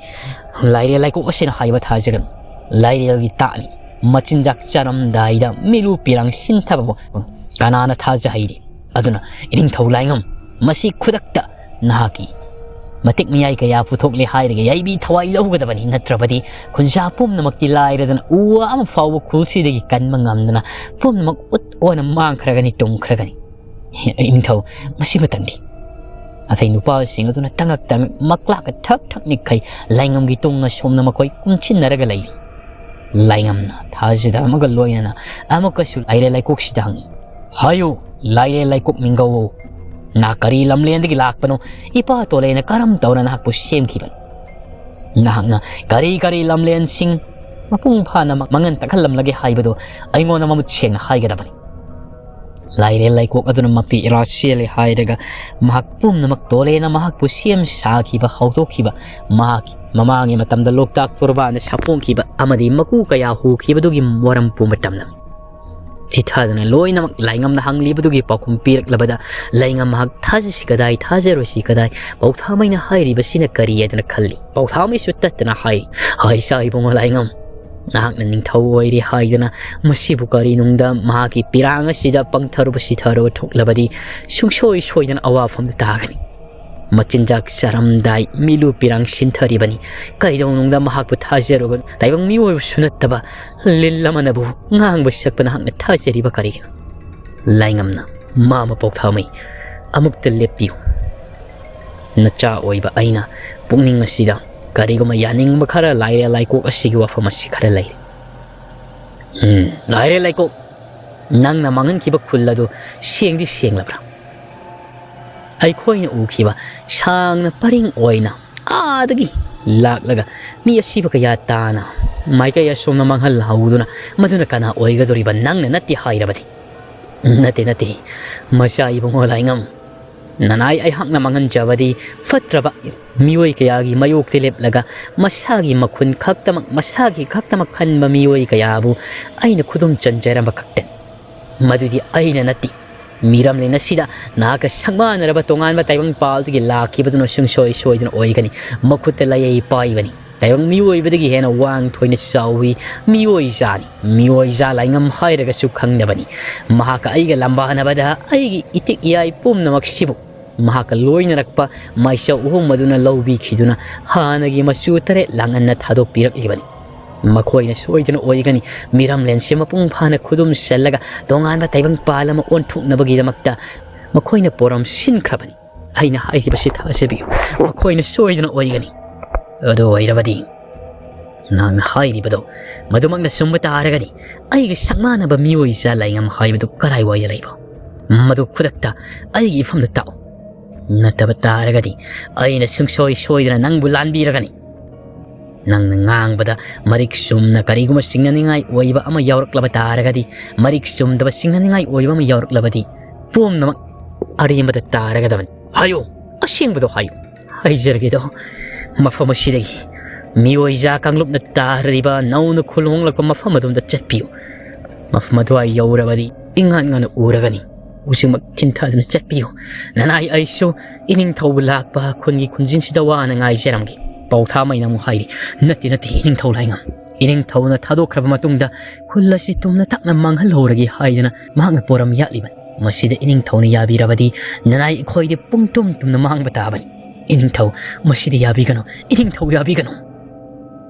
ꯂꯥꯏꯔꯦꯜ ꯂꯥꯏꯀꯣꯛ ꯑꯁꯤꯅ ꯍꯥꯏꯕ ꯊꯥꯖꯒꯅꯨ꯫ ꯂꯥꯏꯔꯦꯜꯒꯤ ꯇꯥꯛꯅꯤ꯫ ꯃꯆꯤꯟꯖꯥꯛ ꯆꯥꯔꯝꯗꯥꯏꯗ ꯃꯤꯂꯨ ꯄꯤꯔꯥꯡ ꯁꯤꯟꯊꯕꯕꯨ ꯀꯅꯥꯅ ꯊꯥꯖꯍꯩꯔꯤ? ꯑꯗꯨꯅ ꯏꯅꯤꯡꯊꯧ ꯂꯥꯏꯉꯝ, ꯃꯁꯤ ꯈꯨꯗꯛꯇ ꯅꯍꯥꯛꯀꯤ ꯃꯇꯤꯛ ꯃꯌꯥꯏ ꯀꯌꯥ ꯄꯨꯊꯣꯛꯂꯦ ꯍꯥꯏꯔꯒ ꯌꯥꯏꯕꯤ ꯊꯋꯥꯏ ꯂꯧꯒꯗꯕꯅꯤ, ꯅꯠꯇ꯭ꯔꯕꯗꯤ ꯈꯨꯟꯖꯥ ꯄꯨꯝꯅꯃꯛꯇꯤ ꯂꯥꯏꯔꯗꯅ ꯎ ꯋꯥ ꯑꯃ ꯐꯥꯎꯕ ꯈꯨꯜꯁꯤꯗꯒꯤ ꯀꯟꯕ ꯉꯝꯗꯅ ꯄꯨꯝꯅꯃꯛ ꯎꯠ ꯑꯣꯟꯅ ꯃꯥꯡꯈ꯭ꯔꯒꯅꯤ, ꯇꯨꯝꯈ꯭ꯔꯒꯅꯤ꯫ ꯏꯅꯤꯡꯊꯧ, ꯃꯁꯤꯃꯇꯪꯗꯤ꯫ ꯑꯇꯩ ꯅꯨꯄꯥꯁꯤꯡ ꯑꯗꯨꯅ ꯇꯉꯛ ꯇꯉꯛ ꯃꯀ꯭ꯂꯥꯛꯀ ꯊꯛ ꯊꯛ ꯅꯤꯛꯈꯩ ꯂꯥꯏꯉꯝꯒꯤ ꯇꯨꯡ ꯑꯁꯣꯝꯅ ꯃꯈꯣꯏ ꯀꯨꯝꯁꯤꯟꯅꯔꯒ ꯂꯩꯔꯤ꯫ ꯂꯥꯏꯉꯝꯅ ꯊꯥꯖꯗꯕ ꯑꯃꯒ ꯂꯣꯏꯅꯅ ꯑꯃꯨꯛꯀꯁꯨ ꯂꯥꯏꯔꯦꯜ ꯂꯥꯏꯀꯣꯛꯁꯤꯗ ꯍꯪꯉꯤ, "ꯍꯥꯏꯌꯨ, ꯂꯥꯏꯔꯦꯜ ꯂꯥꯏꯀꯣꯛ ꯃꯤꯡꯒꯧ, ꯅꯍꯥꯛ ꯀꯔꯤ ꯂꯝꯂꯦꯟꯗꯒꯤ ꯂꯥꯛꯄꯅꯣ? ꯏꯄꯥ ꯇꯣꯂꯦꯅ ꯀꯔꯝ ꯇꯧꯅ ꯅꯍꯥꯛꯄꯨ ꯁꯦꯝꯈꯤꯕꯅꯣ? ꯅꯍꯥꯛꯅ ꯀꯔꯤ ꯀꯔꯤ ꯂꯝꯂꯦꯟꯁꯤꯡ ꯃꯄꯨꯡ ꯐꯥꯅ ꯃꯥꯡꯍꯟ ꯇꯥꯛꯍꯜꯂꯝꯂꯒꯦ ꯍꯥꯏꯕꯗꯨ ꯑꯩꯉꯣꯟꯗ ꯃꯃꯨꯠ ꯁꯦꯡꯅ ꯍꯥꯏꯒꯗꯕꯅꯤ"꯫ ꯂꯥꯏꯔꯦꯜ ꯂꯥꯏꯀꯣꯛ ꯑꯗꯨꯅ ꯃꯄꯤ ꯏꯔꯥ ꯆꯦꯜꯂꯦ ꯍꯥꯏꯔꯒ ꯃꯍꯥꯛ ꯄꯨꯝꯅꯃꯛ ꯇꯣꯂꯦꯅ ꯃꯍꯥꯛꯄꯨ ꯁꯦꯝ ꯁꯥꯈꯤꯕ, ꯍꯧꯗꯣꯛꯈꯤꯕ, ꯃꯍꯥꯛꯀꯤ ꯃꯃꯥꯡꯒꯤ ꯃꯇꯝꯗ ꯂꯣꯛꯇꯥꯛ ꯇꯣꯔꯕꯥꯟꯗ ꯁꯥꯐꯣꯡꯈꯤꯕ ꯑꯃꯗꯤ ꯃꯀꯨ ꯀꯌꯥ ꯍꯨꯈꯤꯕꯗꯨꯒꯤ ꯃꯔꯝ ꯄꯨꯝꯕ ꯇꯝꯂꯝꯃꯤ꯫ ꯆꯤꯊꯗꯅ ꯂꯣꯏꯅꯃꯛ ꯂꯥꯏꯉꯝꯅ ꯍꯪꯂꯤꯕꯗꯨꯒꯤ ꯄꯥꯎꯈꯨꯝ ꯄꯤꯔꯛꯂꯕꯗ ꯂꯥꯏꯉꯝ ꯃꯍꯥꯛ ꯊꯥꯖꯁꯤ ꯀꯗꯥꯏ, ꯊꯥꯖꯔꯣꯏꯁꯤ ꯀꯗꯥꯏ, ꯄꯥꯎꯊꯥꯃꯩꯅ ꯍꯥꯏꯔꯤꯕꯁꯤꯅ ꯀꯔꯤ ꯍꯥꯏꯗꯅ ꯈꯜꯂꯤ꯫ ꯄꯥꯎꯊꯥꯃꯩꯁꯨ ꯇꯠꯇꯅ ꯍꯥꯏ, "ꯍꯥꯏ ꯁꯥ ꯏꯕꯨꯡꯉꯣ ꯂꯥꯏꯉꯝ, ꯅꯍꯥꯛꯅ ꯅꯤꯡꯊꯧ ꯑꯣꯏꯔꯦ ꯍꯥꯏꯗꯅ ꯃꯁꯤꯕꯨ ꯀꯔꯤꯅꯨꯡꯗ ꯃꯍꯥꯛꯀꯤ ꯄꯤꯔꯥꯡ ꯑꯁꯤꯗ ꯄꯪꯊꯔꯨꯕ ꯁꯤꯊꯔꯨꯕ ꯊꯣꯛꯂꯕꯗꯤ ꯁꯨꯡꯁꯣꯏ ꯁꯣꯏꯗꯅ ꯑꯋꯥꯐꯝꯗ ꯇꯥꯒꯅꯤ꯫ ꯃꯆꯤꯟꯖꯥꯛ ꯆꯥꯔꯝꯗꯥꯏ ꯃꯤꯂꯨ ꯄꯤꯔꯥꯡ ꯁꯤꯟꯊꯔꯤꯕꯅꯤ꯫ ꯀꯩꯗꯧꯅꯨꯡꯗ ꯃꯍꯥꯛꯄꯨ ꯊꯥꯖꯔꯨꯒꯅꯨ꯫ ꯇꯥꯏꯕꯪ ꯃꯤꯑꯣꯏꯕꯁꯨ ꯅꯠꯇꯕ ꯂꯤꯟ ꯑꯃꯅꯕꯨ ꯉꯥꯡꯕ ꯁꯛꯄ ꯅꯍꯥꯛꯅ ꯊꯥꯖꯔꯤꯕ ꯀꯔꯤꯒꯤꯅꯣ?" ꯂꯥꯏꯉꯝꯅ ꯃꯥ ꯃꯄꯣꯛ ꯊꯥꯃꯩ, ꯑꯃꯨꯛꯇ ꯂꯦꯞꯄꯤꯌꯨ꯫ ꯅꯆꯥ ꯑꯣꯏꯕ ꯑꯩꯅ ꯄꯨꯛꯅꯤꯡ ꯑꯁꯤꯗ ꯀꯔꯤꯒꯨꯝꯕ ꯌꯥꯅꯤꯡꯕ ꯈꯔ ꯂꯥꯏꯔꯦ ꯂꯥꯏꯀꯣꯛ ꯑꯁꯤꯒꯤ ꯋꯥꯐꯝ ꯑꯁꯤ ꯈꯔ ꯂꯩꯔꯦ꯫ ꯎꯝ, ꯂꯥꯏꯔꯦ ꯂꯥꯏꯀꯣꯛ꯫ ꯅꯪꯅ ꯃꯥꯡꯍꯟꯈꯤꯕ ꯈꯨꯜ ꯑꯗꯨ ꯁꯦꯡꯗꯤ ꯁꯦꯡꯂꯕ꯭ꯔꯥ? ꯑꯩꯈꯣꯏꯅ ꯎꯈꯤꯕ ꯁꯥꯡꯅ ꯄꯔꯤꯡ ꯑꯣꯏꯅ ꯑꯥꯗꯒꯤ ꯂꯥꯛꯂꯒ ꯃꯤ ꯑꯁꯤꯕ ꯀꯌꯥ ꯇꯥꯅ ꯃꯥꯏꯀꯩ ꯑꯁꯣꯝꯅ ꯃꯥꯡꯍꯜꯍꯧꯗꯨꯅ ꯃꯗꯨꯅ ꯀꯅꯥ ꯑꯣꯏꯒꯗꯧꯔꯤꯕ? ꯅꯪꯅ ꯅꯠꯇꯦ ꯍꯥꯏꯔꯕꯗꯤ? ꯅꯠꯇꯦ, ꯅꯠꯇꯦ꯫ ꯃꯆꯥ ꯏꯕꯨꯡꯉꯣ ꯂꯥꯏꯉꯝ, ꯅꯅꯥꯏ ꯑꯩꯍꯥꯛꯅ ꯃꯥꯡꯍꯟꯖꯕꯗꯤ ꯐꯠꯇ꯭ꯔꯕ ꯃꯤꯑꯣꯏ ꯀꯌꯥꯒꯤ ꯃꯥꯌꯣꯛꯇ ꯂꯦꯞꯂꯒ ꯃꯁꯥꯒꯤ ꯃꯈꯨꯟ ꯈꯛꯇꯃꯛ, ꯃꯁꯥꯒꯤ ꯈꯛꯇꯃꯛ ꯈꯟꯕ ꯃꯤꯑꯣꯏ ꯀꯌꯥꯕꯨ ꯑꯩꯅ ꯈꯨꯗꯨꯝ ꯆꯟꯖꯔꯝꯕ ꯈꯛꯇꯅꯤ꯫ ꯃꯗꯨꯗꯤ ꯑꯩꯅ ꯅꯠꯇꯦ꯫ ꯃꯤꯔꯝꯂꯦꯟ ꯑꯁꯤꯗ ꯅꯍꯥꯛꯀ ꯁꯛꯃꯥꯟꯅꯔꯕ ꯇꯣꯉꯥꯟꯕ ꯇꯥꯏꯕꯪ ꯄꯥꯜꯗꯒꯤ ꯂꯥꯛꯈꯤꯕꯗꯨꯅ ꯁꯨꯡꯁꯣꯏ ꯁꯣꯏꯗꯅ ꯑꯣꯏꯒꯅꯤ꯫ ꯃꯈꯨꯠꯇ ꯂꯩꯌꯩ ꯄꯥꯏꯕꯅꯤ꯫ ꯇꯥꯏꯕꯪ ꯃꯤꯑꯣꯏꯕꯗꯒꯤ ꯍꯦꯟꯅ ꯋꯥꯡ ꯊꯣꯏꯅ ꯆꯥꯎꯏ꯫ ꯃꯤꯑꯣꯏꯖꯥꯅꯤ꯫ ꯃꯤꯑꯣꯏꯖꯥ ꯂꯥꯏꯉꯝ ꯍꯥꯏꯔꯒꯁꯨ ꯈꯪꯅꯕꯅꯤ꯫ ꯃꯍꯥꯛꯀ ꯑꯩꯒ ꯂꯝꯕꯥꯅꯕꯗ ꯑꯩꯒꯤ ꯏꯇꯤꯛ ꯏꯌꯥꯏ ꯄꯨꯝꯅꯃꯛꯁꯤꯕꯨ ꯃꯍꯥꯛꯀ ꯂꯣꯏꯅꯔꯛꯄ ꯃꯥꯏꯆꯧ ꯑꯍꯨꯝ ꯑꯗꯨꯅ ꯂꯧꯕꯤꯈꯤꯗꯨꯅ ꯍꯥꯟꯅꯒꯤ ꯃꯆꯨ ꯇꯔꯦꯠ ꯂꯥꯡꯍꯟꯅ ꯊꯥꯗꯣꯛꯄꯤꯔꯛꯂꯤꯕꯅꯤ꯫ ꯃꯈꯣꯏꯅ ꯁꯣꯏꯗꯅ ꯑꯣꯏꯒꯅꯤ꯫ ꯃꯤꯔꯝꯂꯦꯟꯁꯦ ꯃꯄꯨꯡ ꯐꯥꯅ ꯈꯨꯗꯨꯝ ꯆꯜꯂꯒ ꯇꯣꯉꯥꯟꯕ ꯇꯥꯏꯕꯪ ꯄꯥꯜ ꯑꯃ ꯑꯣꯟꯊꯣꯛꯅꯕꯒꯤꯗꯃꯛꯇ ꯃꯈꯣꯏꯅ ꯄꯣꯔꯝ ꯁꯤꯟꯈ꯭ꯔꯕꯅꯤ꯫ ꯑꯩꯅ ꯍꯥꯏꯔꯤꯕꯁꯤ ꯊꯥꯖꯕꯤꯌꯨ, ꯃꯈꯣꯏꯅ ꯁꯣꯏꯗꯅ ꯑꯣꯏꯒꯅꯤ꯫ ꯑꯗꯨ ꯑꯣꯏꯔꯕꯗꯤ ꯅꯍꯥꯛꯅ ꯍꯥꯏꯔꯤꯕꯗꯣ ꯃꯗꯨꯃꯛꯅ ꯆꯨꯝꯕ ꯇꯥꯔꯒꯗꯤ ꯑꯩꯒ ꯁꯛꯃꯥꯟꯅꯕ ꯃꯤꯑꯣꯏ ꯖꯥ ꯂꯥꯏꯉꯝ ꯍꯥꯏꯕꯗꯨ ꯀꯔꯥꯏꯋꯥꯏꯗ ꯂꯩꯕ? ꯃꯗꯨ ꯈꯨꯗꯛꯇ ꯑꯩꯒꯤ ꯏꯐꯝꯗ ꯇꯥꯛꯎ꯫ ꯅꯠꯇꯕ ꯇꯥꯔꯒꯗꯤ ꯑꯩꯅ ꯁꯨꯡꯁꯣꯏ ꯁꯣꯏꯗꯅ ꯅꯪꯕꯨ ꯂꯥꯟꯕꯤꯔꯒꯅꯤ꯫ ꯅꯪꯅ ꯉꯥꯡꯕꯗ ꯃꯔꯤꯛ ꯆꯨꯝꯅ ꯀꯔꯤꯒꯨꯝꯕ ꯆꯤꯡꯅꯅꯤꯡꯉꯥꯏ ꯑꯣꯏꯕ ꯑꯃ ꯌꯥꯎꯔꯛꯂꯕ ꯇꯥꯔꯒꯗꯤ, ꯃꯔꯤꯛ ꯆꯨꯝꯗꯕ ꯆꯤꯡꯅꯅꯤꯡꯉꯥꯏ ꯑꯣꯏꯕ ꯑꯃ ꯌꯥꯎꯔꯛꯂꯕꯗꯤ, ꯄꯨꯝꯅꯃꯛ ꯑꯔꯦꯝꯕꯗ ꯇꯥꯔꯒꯗꯕꯅꯤ꯫ ꯍꯥꯏꯌꯨ, ꯑꯁꯦꯡꯕꯗꯣ ꯍꯥꯏꯌꯨ꯫ ꯍꯥꯏꯖꯔꯒꯦꯗꯣ, ꯃꯐꯝ ꯑꯁꯤꯗꯒꯤ ꯃꯤꯑꯣꯏꯖꯥ ꯀꯥꯡꯂꯨꯞꯅ ꯇꯥꯔꯤꯕ ꯅꯧꯅ ꯈꯨꯜ ꯍꯣꯡꯂꯛꯄ ꯃꯐꯝ ꯑꯗꯣꯝꯗ ꯆꯠꯄꯤꯌꯨ꯫ ꯃꯐꯝ ꯑꯗꯨꯋꯥꯏ ꯌꯧꯔꯕꯗꯤ ꯏꯉꯥꯟ ꯉꯥꯟꯅ ꯎꯔꯒꯅꯤ꯫ ꯍꯧꯖꯤꯛꯃꯛ ꯊꯤꯟꯊꯗꯨꯅ ꯆꯠꯄꯤꯌꯨ꯫ ꯅꯅꯥꯏ ꯑꯩꯁꯨ ꯏꯅꯤꯡꯊꯧꯕ ꯂꯥꯛꯄ ꯈꯨꯟꯒꯤ ꯈꯨꯟꯖꯤꯟꯁꯤꯗ ꯋꯥꯅ ꯉꯥꯏꯖꯔꯝꯒꯦ꯫ ꯄꯥꯎꯊꯥꯃꯩꯅ ꯑꯃꯨꯛ ꯍꯥꯏꯔꯤ, "ꯅꯠꯇꯦ, ꯅꯠꯇꯦ, ꯏꯅꯤꯡꯊꯧ ꯂꯥꯏꯉꯝ꯫ ꯏꯅꯤꯡꯊꯧꯅ ꯊꯥꯗꯣꯛꯈ꯭ꯔꯕ ꯃꯇꯨꯡꯗ ꯈꯨꯜ ꯑꯁꯤ ꯇꯨꯝꯅ ꯇꯛꯅ ꯃꯥꯡꯍꯜꯍꯧꯔꯒꯦ ꯍꯥꯏꯗꯅ ꯃꯍꯥꯛꯅ ꯄꯣꯔꯝ ꯌꯥꯠꯂꯤꯕꯅꯤ꯫ ꯃꯁꯤꯗ ꯏꯅꯤꯡꯊꯧꯅ ꯌꯥꯕꯤꯔꯕꯗꯤ ꯅꯅꯥꯏ ꯑꯩꯈꯣꯏꯗꯤ ꯄꯨꯡ ꯇꯨꯝ ꯇꯨꯝꯅ ꯃꯥꯡꯕ ꯇꯥꯕꯅꯤ꯫ ꯏꯅꯤꯡꯊꯧ, ꯃꯁꯤꯗꯤ ꯌꯥꯕꯤꯒꯅꯨ, ꯏꯅꯤꯡꯊꯧ ꯌꯥꯕꯤꯒꯅꯨ"꯫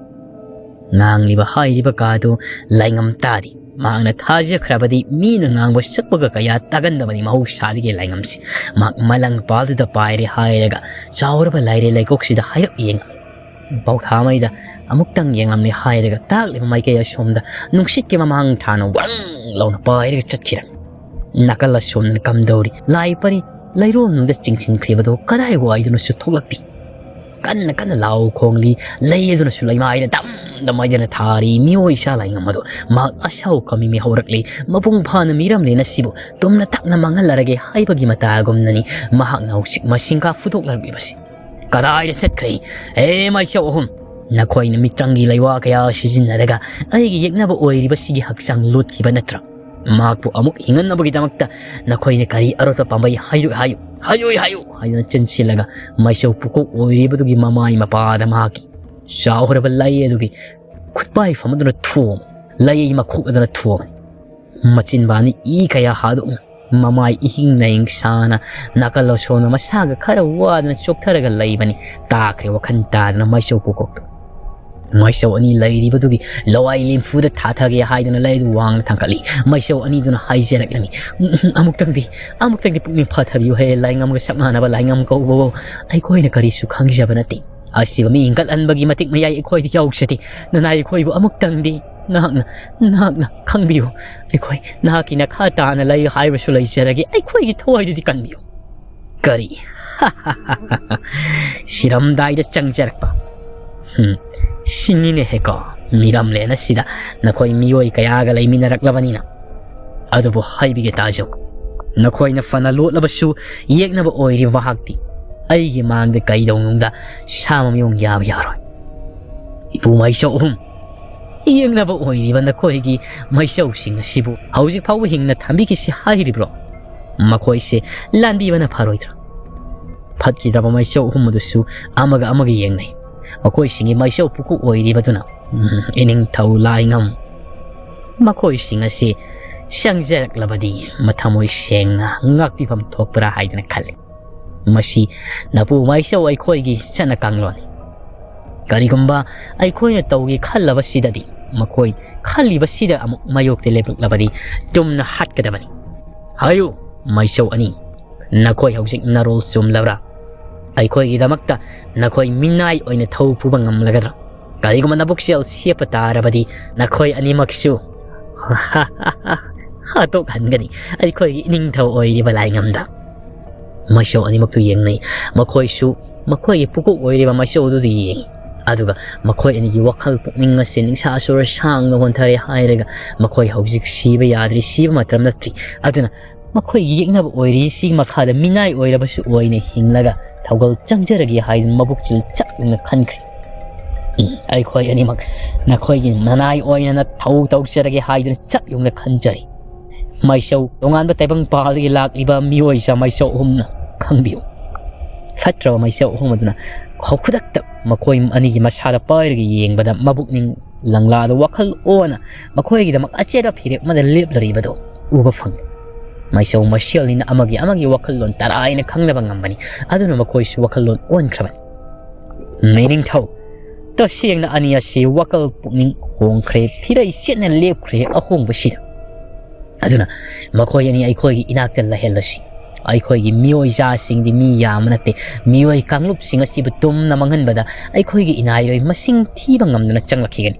ꯉꯥꯡꯂꯤꯕ ꯍꯥꯏꯔꯤꯕ ꯀꯥꯗꯨ ꯂꯥꯏꯉꯝ ꯇꯥꯗꯦ꯫ ꯃꯍꯥꯛꯅ ꯊꯥꯖꯈ꯭ꯔꯕꯗꯤ ꯃꯤꯅ ꯉꯥꯡꯕ ꯁꯛꯄꯒ ꯀꯌꯥ ꯇꯥꯒꯟꯗꯕꯅꯤ ꯃꯍꯧꯁꯥꯗꯒꯤ ꯂꯥꯏꯉꯝꯁꯤ꯫ ꯃꯍꯥꯛ ꯃꯂꯪ ꯄꯥꯜꯗꯨꯗ ꯄꯥꯏꯔꯦ ꯍꯥꯏꯔꯒ ꯆꯥꯎꯔꯕ ꯂꯥꯏꯔꯦ ꯂꯩꯀꯣꯛꯁꯤꯗ ꯍꯥꯏꯔꯞ ꯌꯦꯡꯉꯝꯃꯤ꯫ ꯄꯥꯎꯊꯥꯃꯩꯗ ꯑꯃꯨꯛꯇꯪ ꯌꯦꯡꯂꯝꯃꯦ ꯍꯥꯏꯔꯒ ꯇꯥꯛꯂꯤꯕ ꯃꯥꯏꯀꯩ ꯑꯁꯣꯝꯗ ꯅꯨꯡꯁꯤꯠꯀꯤ ꯃꯃꯥꯡ ꯊꯥꯅ ꯋꯪ ꯂꯥꯎꯅ ꯄꯥꯏꯔꯒ ꯆꯠꯈꯤꯔꯝꯃꯤ꯫ ꯅꯥꯀꯜ ꯑꯁꯣꯝꯗꯅ ꯀꯝꯗꯧꯔꯤ? ꯂꯥꯏ ꯄꯔꯤ ꯂꯩꯔꯣꯜꯅꯨꯡꯗ ꯆꯤꯡꯁꯤꯟꯈ꯭ꯔꯤꯕꯗꯨ ꯀꯗꯥꯏ ꯋꯥꯏꯗꯅꯣꯁꯨ ꯊꯣꯛꯂꯛꯇꯦ꯫ ꯀꯟꯅ ꯀꯟꯅ ꯂꯥꯎ ꯈꯣꯡꯂꯤ, ꯂꯩ ꯑꯗꯨꯅꯁꯨ ꯂꯩꯃꯥꯏꯗ ꯗꯝ ꯗꯝ ꯍꯥꯏꯗꯅ ꯊꯥꯔꯤ꯫ ꯃꯤꯑꯣꯏ ꯏꯆꯥ ꯂꯥꯏꯉꯝ ꯑꯗꯨ ꯃꯍꯥꯛ ꯑꯁꯥꯎ ꯀꯃꯤꯃꯤ ꯍꯧꯔꯛꯂꯤ꯫ ꯃꯄꯨꯡ ꯐꯥꯅ ꯃꯤꯔꯝꯂꯦꯟ ꯑꯁꯤꯕꯨ ꯇꯨꯝꯅ ꯇꯛꯅ ꯃꯥꯡꯍꯜꯂꯔꯒꯦ ꯍꯥꯏꯕꯒꯤ ꯃꯇꯥꯒꯨꯝꯅꯅꯤ ꯃꯍꯥꯛꯅ ꯍꯧꯖꯤꯛ ꯃꯁꯤꯡꯒꯥ ꯐꯨꯗꯣꯛꯂꯛꯂꯤꯕꯁꯤ꯫ "ꯀꯗꯥꯏꯗ ꯆꯠꯈ꯭ꯔꯦ? ꯑꯦ ꯃꯥꯏꯆꯧ ꯑꯍꯨꯝ, ꯅꯈꯣꯏꯅ ꯃꯤꯇ꯭ꯔꯪꯒꯤ ꯂꯩꯋꯥ ꯀꯌꯥ ꯁꯤꯖꯤꯟꯅꯔꯒ ꯑꯩꯒꯤ ꯌꯦꯛꯅꯕ ꯑꯣꯏꯔꯤꯕꯁꯤꯒꯤ ꯍꯛꯆꯥꯡ ꯂꯣꯠꯈꯤꯕ ꯅꯠꯇ꯭ꯔꯥ? ꯃꯍꯥꯛꯄꯨ ꯑꯃꯨꯛ ꯍꯤꯡꯍꯟꯅꯕꯒꯤꯗꯃꯛꯇ ꯅꯈꯣꯏꯅ ꯀꯔꯤ ꯑꯔꯣꯠꯄ ꯄꯥꯝꯕꯩ ꯍꯥꯏꯔꯨ ꯍꯥꯏꯌꯨ, ꯍꯥꯏꯌꯨ ꯍꯥꯏꯌꯨ" ꯍꯥꯏꯗꯨꯅ ꯆꯦꯟꯁꯤꯜꯂꯒ ꯃꯥꯏꯆꯧ ꯄꯨꯀꯣꯛ ꯑꯣꯏꯔꯤꯕꯗꯨꯒꯤ ꯃꯃꯥꯏ ꯃꯄꯥꯗ ꯃꯍꯥꯛꯀꯤ ꯆꯥꯎꯈ꯭ꯔꯕ ꯂꯩ ꯑꯗꯨꯒꯤ ꯈꯨꯠꯄꯥꯏꯐꯝ ꯑꯗꯨꯅ ꯊꯣꯝꯃꯤ꯫ ꯂꯩ ꯃꯈꯣꯛ ꯑꯗꯨꯅ ꯊꯣꯝꯃꯤ꯫ ꯃꯆꯤꯟꯕꯥꯅꯤ ꯏ ꯀꯌꯥ ꯍꯥꯗꯣꯛꯅ ꯃꯃꯥꯏ ꯏꯍꯤꯡ ꯅꯥꯍꯤꯡ ꯁꯥꯅ ꯅꯥꯀꯜ ꯑꯁꯣꯝꯗ ꯃꯁꯥꯒ ꯈꯔ ꯋꯥꯗꯅ ꯆꯣꯛꯊꯔꯒ ꯂꯩꯕꯅꯤ꯫ ꯇꯥꯈ꯭ꯔꯦ ꯋꯥꯈꯜ ꯇꯥꯗꯅ ꯃꯥꯏꯆꯧ ꯄꯨꯀꯣꯛꯇꯨ꯫ ꯃꯥꯏꯆꯧ ꯑꯅꯤ ꯂꯩꯔꯤꯕꯗꯨꯒꯤ ꯂꯋꯥꯏ ꯂꯦꯝꯐꯨꯗ ꯊꯥꯊꯒꯦ ꯍꯥꯏꯗꯨꯅ ꯂꯩ ꯑꯗꯨ ꯋꯥꯡꯅ ꯊꯥꯡꯒꯠꯂꯤ꯫ ꯃꯥꯏꯆꯧ ꯑꯅꯤꯗꯨꯅ ꯍꯥꯏꯖꯔꯛꯂꯝꯃꯤ, "ꯎꯝ, ꯎꯝ, ꯑꯃꯨꯛꯇꯪꯗꯤ, ꯑꯃꯨꯛꯇꯪꯗꯤ ꯄꯨꯛꯅꯤꯡ ꯐꯥꯊꯕꯤꯌꯨ ꯍꯦ, ꯂꯥꯏꯉꯝꯒ ꯁꯛ ꯃꯥꯟꯅꯕ ꯂꯥꯏꯉꯝ ꯀꯧꯕꯕꯨ꯫ ꯑꯩꯈꯣꯏꯅ ꯀꯔꯤꯁꯨ ꯈꯪꯖꯕ ꯅꯠꯇꯦ꯫ ꯑꯁꯤꯕ ꯃꯤ ꯏꯟꯈꯠꯍꯟꯕꯒꯤ ꯃꯇꯤꯛ ꯃꯌꯥꯏ ꯑꯩꯈꯣꯏꯗ ꯌꯥꯎꯖꯗꯦ꯫ ꯅꯅꯥꯏ ꯑꯩꯈꯣꯏꯕꯨ ꯑꯃꯨꯛꯇꯪꯗꯤ ꯅꯍꯥꯛꯅ, ꯅꯍꯥꯛꯅ ꯈꯪꯕꯤꯌꯨ꯫ ꯑꯩꯈꯣꯏ ꯅꯍꯥꯛꯀꯤ ꯅꯈꯥ ꯇꯥꯅ ꯂꯩ ꯍꯥꯏꯕꯁꯨ ꯂꯩꯖꯔꯒꯦ꯫ ꯑꯩꯈꯣꯏꯒꯤ ꯊꯋꯥꯏꯗꯨꯗꯤ ꯀꯟꯕꯤꯌꯨ"꯫ ꯀꯔꯤ? ꯁꯤꯔꯝꯗꯥꯏꯗ ꯆꯪꯖꯔꯛꯄ꯫ ꯍꯨꯝ, ꯁꯤꯡꯉꯤꯅꯦꯍꯦꯀꯣ, ꯃꯤꯔꯝꯂꯦꯟ ꯑꯁꯤꯗ ꯅꯈꯣꯏ ꯃꯤꯑꯣꯏ ꯀꯌꯥꯒ ꯂꯩꯃꯤꯟꯅꯔꯛꯂꯕꯅꯤꯅ꯫ ꯑꯗꯨꯕꯨ ꯍꯥꯏꯕꯤꯒꯦ ꯇꯥꯖꯧ, ꯅꯈꯣꯏꯅ ꯐꯅ ꯂꯣꯠꯂꯕꯁꯨ ꯌꯦꯛꯅꯕ ꯑꯣꯏꯔꯤꯕ ꯃꯍꯥꯛꯇꯤ ꯑꯩꯒꯤ ꯃꯥꯡꯗ ꯀꯩꯗꯧꯅꯨꯡꯗ ꯁꯥ ꯃꯃꯤꯌꯣꯡ ꯌꯥꯕ ꯌꯥꯔꯣꯏ꯫ ꯏꯄꯨ ꯃꯥꯏꯆꯧ ꯑꯍꯨꯝ, ꯌꯦꯛꯅꯕ ꯑꯣꯏꯔꯤꯕ ꯅꯈꯣꯏꯒꯤ ꯃꯩꯆꯧꯁꯤꯡ ꯑꯁꯤꯕꯨ ꯍꯧꯖꯤꯛ ꯐꯥꯎꯕ ꯍꯤꯡꯅ ꯊꯝꯕꯤꯈꯤꯁꯤ ꯍꯥꯏꯔꯤꯕ꯭ꯔꯣ? ꯃꯈꯣꯏꯁꯦ ꯂꯥꯟꯕꯤꯕꯅ ꯐꯔꯣꯏꯗ꯭ꯔꯥ? ꯐꯠꯈꯤꯗ꯭ꯔꯕ ꯃꯩꯆꯧ ꯑꯍꯨꯝ ꯑꯗꯨꯁꯨ ꯑꯃꯒ ꯑꯃꯒ ꯌꯦꯡꯅꯩ꯫ ꯃꯈꯣꯏꯁꯤꯡꯒꯤ ꯃꯩꯆꯧ ꯄꯨꯀꯣꯛ ꯑꯣꯏꯔꯤꯕꯗꯨꯅ, ꯎꯝ, ꯏꯅꯤꯡꯊꯧ ꯂꯥꯏꯉꯝ ꯃꯈꯣꯏꯁꯤꯡ ꯑꯁꯤ ꯆꯪꯖꯔꯛꯂꯕꯗꯤ ꯃꯊꯃꯣꯏ ꯁꯦꯡꯅ ꯉꯥꯛꯄꯤꯐꯝ ꯊꯣꯛꯄ꯭ꯔꯥ ꯍꯥꯏꯗꯅ ꯈꯜꯂꯤ꯫ ꯃꯁꯤ ꯅꯄꯨ ꯃꯥꯏꯆꯧ ꯑꯩꯈꯣꯏꯒꯤ ꯆꯠꯅ ꯀꯥꯡꯂꯣꯟꯅꯤ꯫ ꯀꯔꯤꯒꯨꯝꯕ ꯑꯩꯈꯣꯏꯅ ꯇꯧꯒꯦ ꯈꯜꯂꯕꯁꯤꯗꯗꯤ ꯃꯈꯣꯏ ꯈꯜꯂꯤꯕꯁꯤꯗ ꯑꯃꯨꯛ ꯃꯥꯌꯣꯛꯇ ꯂꯦꯞꯂꯛꯂꯕꯗꯤ ꯇꯨꯝꯅ ꯍꯥꯠꯀꯗꯕꯅꯤ꯫ ꯍꯥꯏꯌꯨ, ꯃꯥꯏꯆꯧ ꯑꯅꯤ, ꯅꯈꯣꯏ ꯍꯧꯖꯤꯛ ꯅꯔꯣꯜ ꯆꯨꯝꯂꯕ꯭ꯔꯥ? ꯑꯩꯈꯣꯏꯒꯤꯗꯃꯛꯇ ꯅꯈꯣꯏ ꯃꯤꯅꯥꯏ ꯑꯣꯏꯅ ꯊꯧ ꯄꯨꯕ ꯉꯝꯂꯒꯗ꯭ꯔꯥ? ꯀꯔꯤꯒꯨꯝꯕ ꯅꯕꯨꯛꯆꯦꯜ ꯁꯦꯞꯄ ꯇꯥꯔꯕꯗꯤ ꯅꯈꯣꯏ ꯑꯅꯤꯃꯛꯁꯨ ꯍꯥꯠꯇꯣꯛꯍꯟꯒꯅꯤ, ꯑꯩꯈꯣꯏꯒꯤ ꯏꯅꯤꯡꯊꯧ ꯑꯣꯏꯔꯤꯕ ꯂꯥꯏꯉꯝꯗ꯫ ꯃꯥꯏꯆꯧ ꯑꯅꯤꯃꯛꯇꯨ ꯌꯦꯡꯅꯩ꯫ ꯃꯈꯣꯏꯁꯨ ꯃꯈꯣꯏꯒꯤ ꯄꯨꯀꯣꯛ ꯑꯣꯏꯔꯤꯕ ꯃꯥꯏꯆꯧ ꯑꯗꯨꯗ ꯌꯦꯡꯉꯤ꯫ ꯑꯗꯨꯒ ꯃꯈꯣꯏ ꯑꯅꯤꯒꯤ ꯋꯥꯈꯜ ꯄꯨꯛꯅꯤꯡ ꯑꯁꯤ ꯅꯤꯡꯁꯥ ꯁꯣꯔ ꯁꯥꯡꯅ ꯍꯣꯟꯊꯔꯦ ꯍꯥꯏꯔꯒ ꯃꯈꯣꯏ ꯍꯧꯖꯤꯛ ꯁꯤꯕ ꯌꯥꯗ꯭ꯔꯤ, ꯁꯤꯕ ꯃꯇꯝ ꯅꯠꯇ꯭ꯔꯤ꯫ ꯑꯗꯨꯅ ꯃꯈꯣꯏꯒꯤ ꯌꯦꯛꯅꯕ ꯑꯣꯏꯔꯤ, ꯁꯤ ꯃꯈꯥꯗ ꯃꯤꯅꯥꯏ ꯑꯣꯏꯔꯕꯁꯨ ꯑꯣꯏꯅ ꯍꯤꯡꯂꯒ ꯊꯧꯒꯜ ꯆꯪꯖꯔꯒꯦ ꯍꯥꯏꯗꯨꯅ ꯃꯕꯨꯛꯆꯦꯜ ꯆꯞ ꯌꯨꯡꯅ ꯈꯟꯈ꯭ꯔꯦ꯫ ꯎꯝ, ꯑꯩꯈꯣꯏ ꯑꯅꯤꯃꯛ ꯅꯈꯣꯏꯒꯤ ꯃꯅꯥꯏ ꯑꯣꯏꯅꯅ ꯊꯧ ꯇꯧꯖꯔꯒꯦ ꯍꯥꯏꯗꯨꯅ ꯆꯞ ꯌꯨꯡꯅ ꯈꯟꯖꯔꯤ꯫ ꯃꯥꯏꯆꯧ ꯇꯣꯉꯥꯟꯕ ꯇꯥꯏꯕꯪꯄꯥꯜꯗꯒꯤ ꯂꯥꯛꯂꯤꯕ ꯃꯤꯑꯣꯏꯖꯥ ꯃꯥꯏꯆꯧ ꯑꯍꯨꯝꯅ ꯈꯪꯕꯤꯌꯨ꯫ ꯐꯠꯇ꯭ꯔꯕ ꯃꯥꯏꯆꯧ ꯑꯍꯨꯝ ꯑꯗꯨꯅ ꯈꯨꯗꯛꯇ ꯃꯈꯣꯏ ꯑꯅꯤꯒꯤ ꯃꯁꯥꯗ ꯄꯥꯏꯔꯒ ꯌꯦꯡꯕꯗ ꯃꯕꯨꯛꯅꯤꯡ ꯂꯪꯂꯥꯗ ꯋꯥꯈꯜ ꯑꯣꯟꯅ ꯃꯈꯣꯏꯒꯤꯗꯃꯛ ꯑꯆꯦꯠꯄ ꯐꯤꯔꯦꯞ ꯑꯃꯗ ꯂꯦꯞꯂꯔꯤꯕꯗꯨ ꯎꯕ ꯐꯪꯉꯤ꯫ ꯃꯥꯏꯆꯧ ꯃꯁꯦꯜꯅꯤꯅ ꯑꯃꯒꯤ ꯑꯃꯒꯤ ꯋꯥꯈꯜꯂꯣꯟ ꯇꯔꯥꯏꯅ ꯈꯪꯅꯕ ꯉꯝꯕꯅꯤ, ꯑꯗꯨꯅ ꯃꯈꯣꯏꯁꯨ ꯋꯥꯈꯜꯂꯣꯟ ꯑꯣꯟꯈ꯭ꯔꯕꯅꯤ꯫ ꯃꯤꯅꯤꯡꯊꯧ, ꯇꯁꯦꯡꯅ ꯑꯅꯤ ꯑꯁꯤ ꯋꯥꯈꯜ ꯄꯨꯛꯅꯤꯡ ꯍꯣꯡꯈ꯭ꯔꯦ, ꯐꯤꯔꯩ ꯆꯦꯠꯅ ꯂꯦꯞꯈ꯭ꯔꯦ ꯑꯍꯣꯡꯕꯁꯤꯗ꯫ ꯑꯗꯨꯅ ꯃꯈꯣꯏ ꯑꯅꯤ ꯑꯩꯈꯣꯏꯒꯤ ꯏꯅꯥꯛꯇ ꯂꯩꯍꯜꯂꯁꯤ꯫ ꯑꯩꯈꯣꯏꯒꯤ ꯃꯤꯑꯣꯏꯖꯥꯁꯤꯡꯗꯤ ꯃꯤ ꯌꯥꯝꯕ ꯅꯠꯇꯦ꯫ ꯃꯤꯑꯣꯏ ꯀꯥꯡꯂꯨꯞꯁꯤꯡ ꯑꯁꯤꯕꯨ ꯇꯨꯝꯅ ꯃꯥꯡꯍꯟꯕꯗ ꯑꯩꯈꯣꯏꯒꯤ ꯏꯅꯥꯏꯔꯣꯏ ꯃꯁꯤꯡ ꯊꯤꯕ ꯉꯝꯗꯅ ꯆꯪꯂꯛꯈꯤꯒꯅꯤ꯫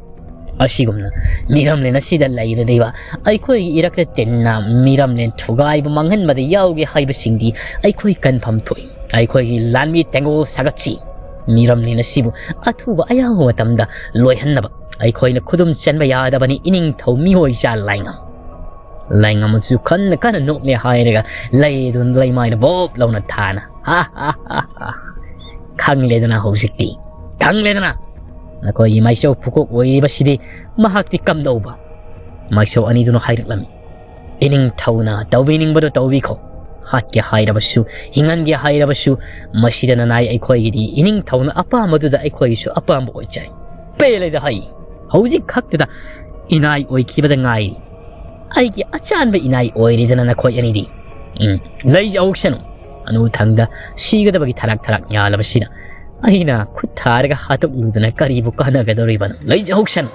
ꯑꯁꯤꯒꯨꯝꯅ ꯃꯤꯔꯝꯂꯦꯟ ꯑꯁꯤꯗ ꯂꯩꯔꯤꯕ ꯑꯩꯈꯣꯏꯒꯤ ꯏꯔꯛꯇ ꯇꯤꯟꯅ ꯃꯤꯔꯝꯂꯦꯟ ꯊꯨꯒꯥꯏꯕ ꯃꯥꯡꯍꯟꯕꯗ ꯌꯥꯎꯒꯦ ꯍꯥꯏꯕꯁꯤꯡꯗꯤ ꯑꯩꯈꯣꯏ ꯀꯟꯐꯝ ꯊꯣꯛꯏ꯫ ꯑꯩꯈꯣꯏꯒꯤ ꯂꯥꯟꯃꯤ ꯇꯦꯡꯒꯣꯜ ꯁꯥꯒꯠꯁꯤ꯫ ꯃꯤꯔꯝꯂꯦꯟ ꯑꯁꯤꯕꯨ ꯑꯊꯨꯕ ꯑꯌꯥꯝꯕ ꯃꯇꯝꯗ ꯂꯣꯏꯍꯟꯅꯕ ꯑꯩꯈꯣꯏꯅ ꯈꯨꯗꯨꯝ ꯆꯟꯕ ꯌꯥꯗꯕꯅꯤ, ꯏꯅꯤꯡꯊꯧ ꯃꯤꯑꯣꯏꯖꯥ ꯂꯥꯏꯉꯝ꯫ ꯂꯥꯏꯉꯝ ꯑꯗꯨꯁꯨ ꯀꯟꯅ ꯀꯟꯅ ꯅꯣꯛꯂꯦ ꯍꯥꯏꯔꯒ ꯂꯩꯗꯨꯅ ꯂꯩꯃꯥꯏꯗ ꯕꯣꯞ ꯂꯥꯎꯅ ꯊꯥꯅ꯫ ꯈꯪꯂꯦꯗꯅ ꯍꯧꯖꯤꯛꯇꯤ꯫ ꯈꯪꯂꯦꯗꯅ꯫ ꯅꯈꯣꯏꯒꯤ ꯃꯥꯏꯆꯧ ꯄꯨꯀꯣꯛ ꯑꯣꯏꯔꯤꯕꯁꯤꯗꯤ ꯃꯍꯥꯛꯇꯤ ꯀꯝꯗꯧꯕ? ꯃꯥꯏꯆꯧ ꯑꯅꯤꯗꯨꯅ ꯍꯥꯏꯔꯛꯂꯝꯃꯤ꯫ ꯏꯅꯤꯡꯊꯧꯅ ꯇꯧꯕꯤꯅꯤꯡꯕꯗꯨ ꯇꯧꯕꯤꯈꯣ꯫ ꯍꯥꯠꯀꯦ ꯍꯥꯏꯔꯕꯁꯨ, ꯍꯤꯡꯍꯟꯒꯦ ꯍꯥꯏꯔꯕꯁꯨ, ꯃꯁꯤꯗ ꯅꯅꯥꯏ ꯑꯩꯈꯣꯏꯒꯤꯗꯤ ꯏꯅꯤꯡꯊꯧꯅ ꯑꯄꯥꯝꯕꯗꯨꯗ ꯑꯩꯈꯣꯏꯒꯤꯁꯨ ꯑꯄꯥꯝꯕ ꯑꯣꯏꯖꯔꯦ꯫ ꯄꯦꯜꯂꯦꯗ ꯍꯩ꯫ ꯍꯧꯖꯤꯛ ꯈꯛꯇꯗ ꯏꯅꯥꯏ ꯑꯣꯏꯈꯤꯕꯗ ꯉꯥꯏꯔꯤ꯫ ꯑꯩꯒꯤ ꯑꯆꯥꯟꯕ ꯏꯅꯥꯏ ꯑꯣꯏꯔꯤꯗꯅ ꯅꯈꯣꯏ ꯑꯅꯤꯗꯤ꯫ ꯎꯝ, ꯂꯩꯖꯍꯧꯁꯅꯨ꯫ ꯑꯅꯨꯊꯪꯗ ꯁꯤꯒꯗꯕꯒꯤ ꯊꯔꯥꯛ ꯊꯔꯥꯛ ꯌꯥꯜꯂꯕꯁꯤꯗ ꯑꯩꯅ ꯈꯨꯠ ꯊꯥꯔꯒ ꯍꯥꯠꯇꯣꯛꯂꯨꯗꯅ ꯀꯔꯤꯕꯨ ꯀꯥꯟꯅꯒꯗꯧꯔꯤꯕꯅꯣ? ꯂꯩꯖꯍꯧꯁꯅꯨ꯫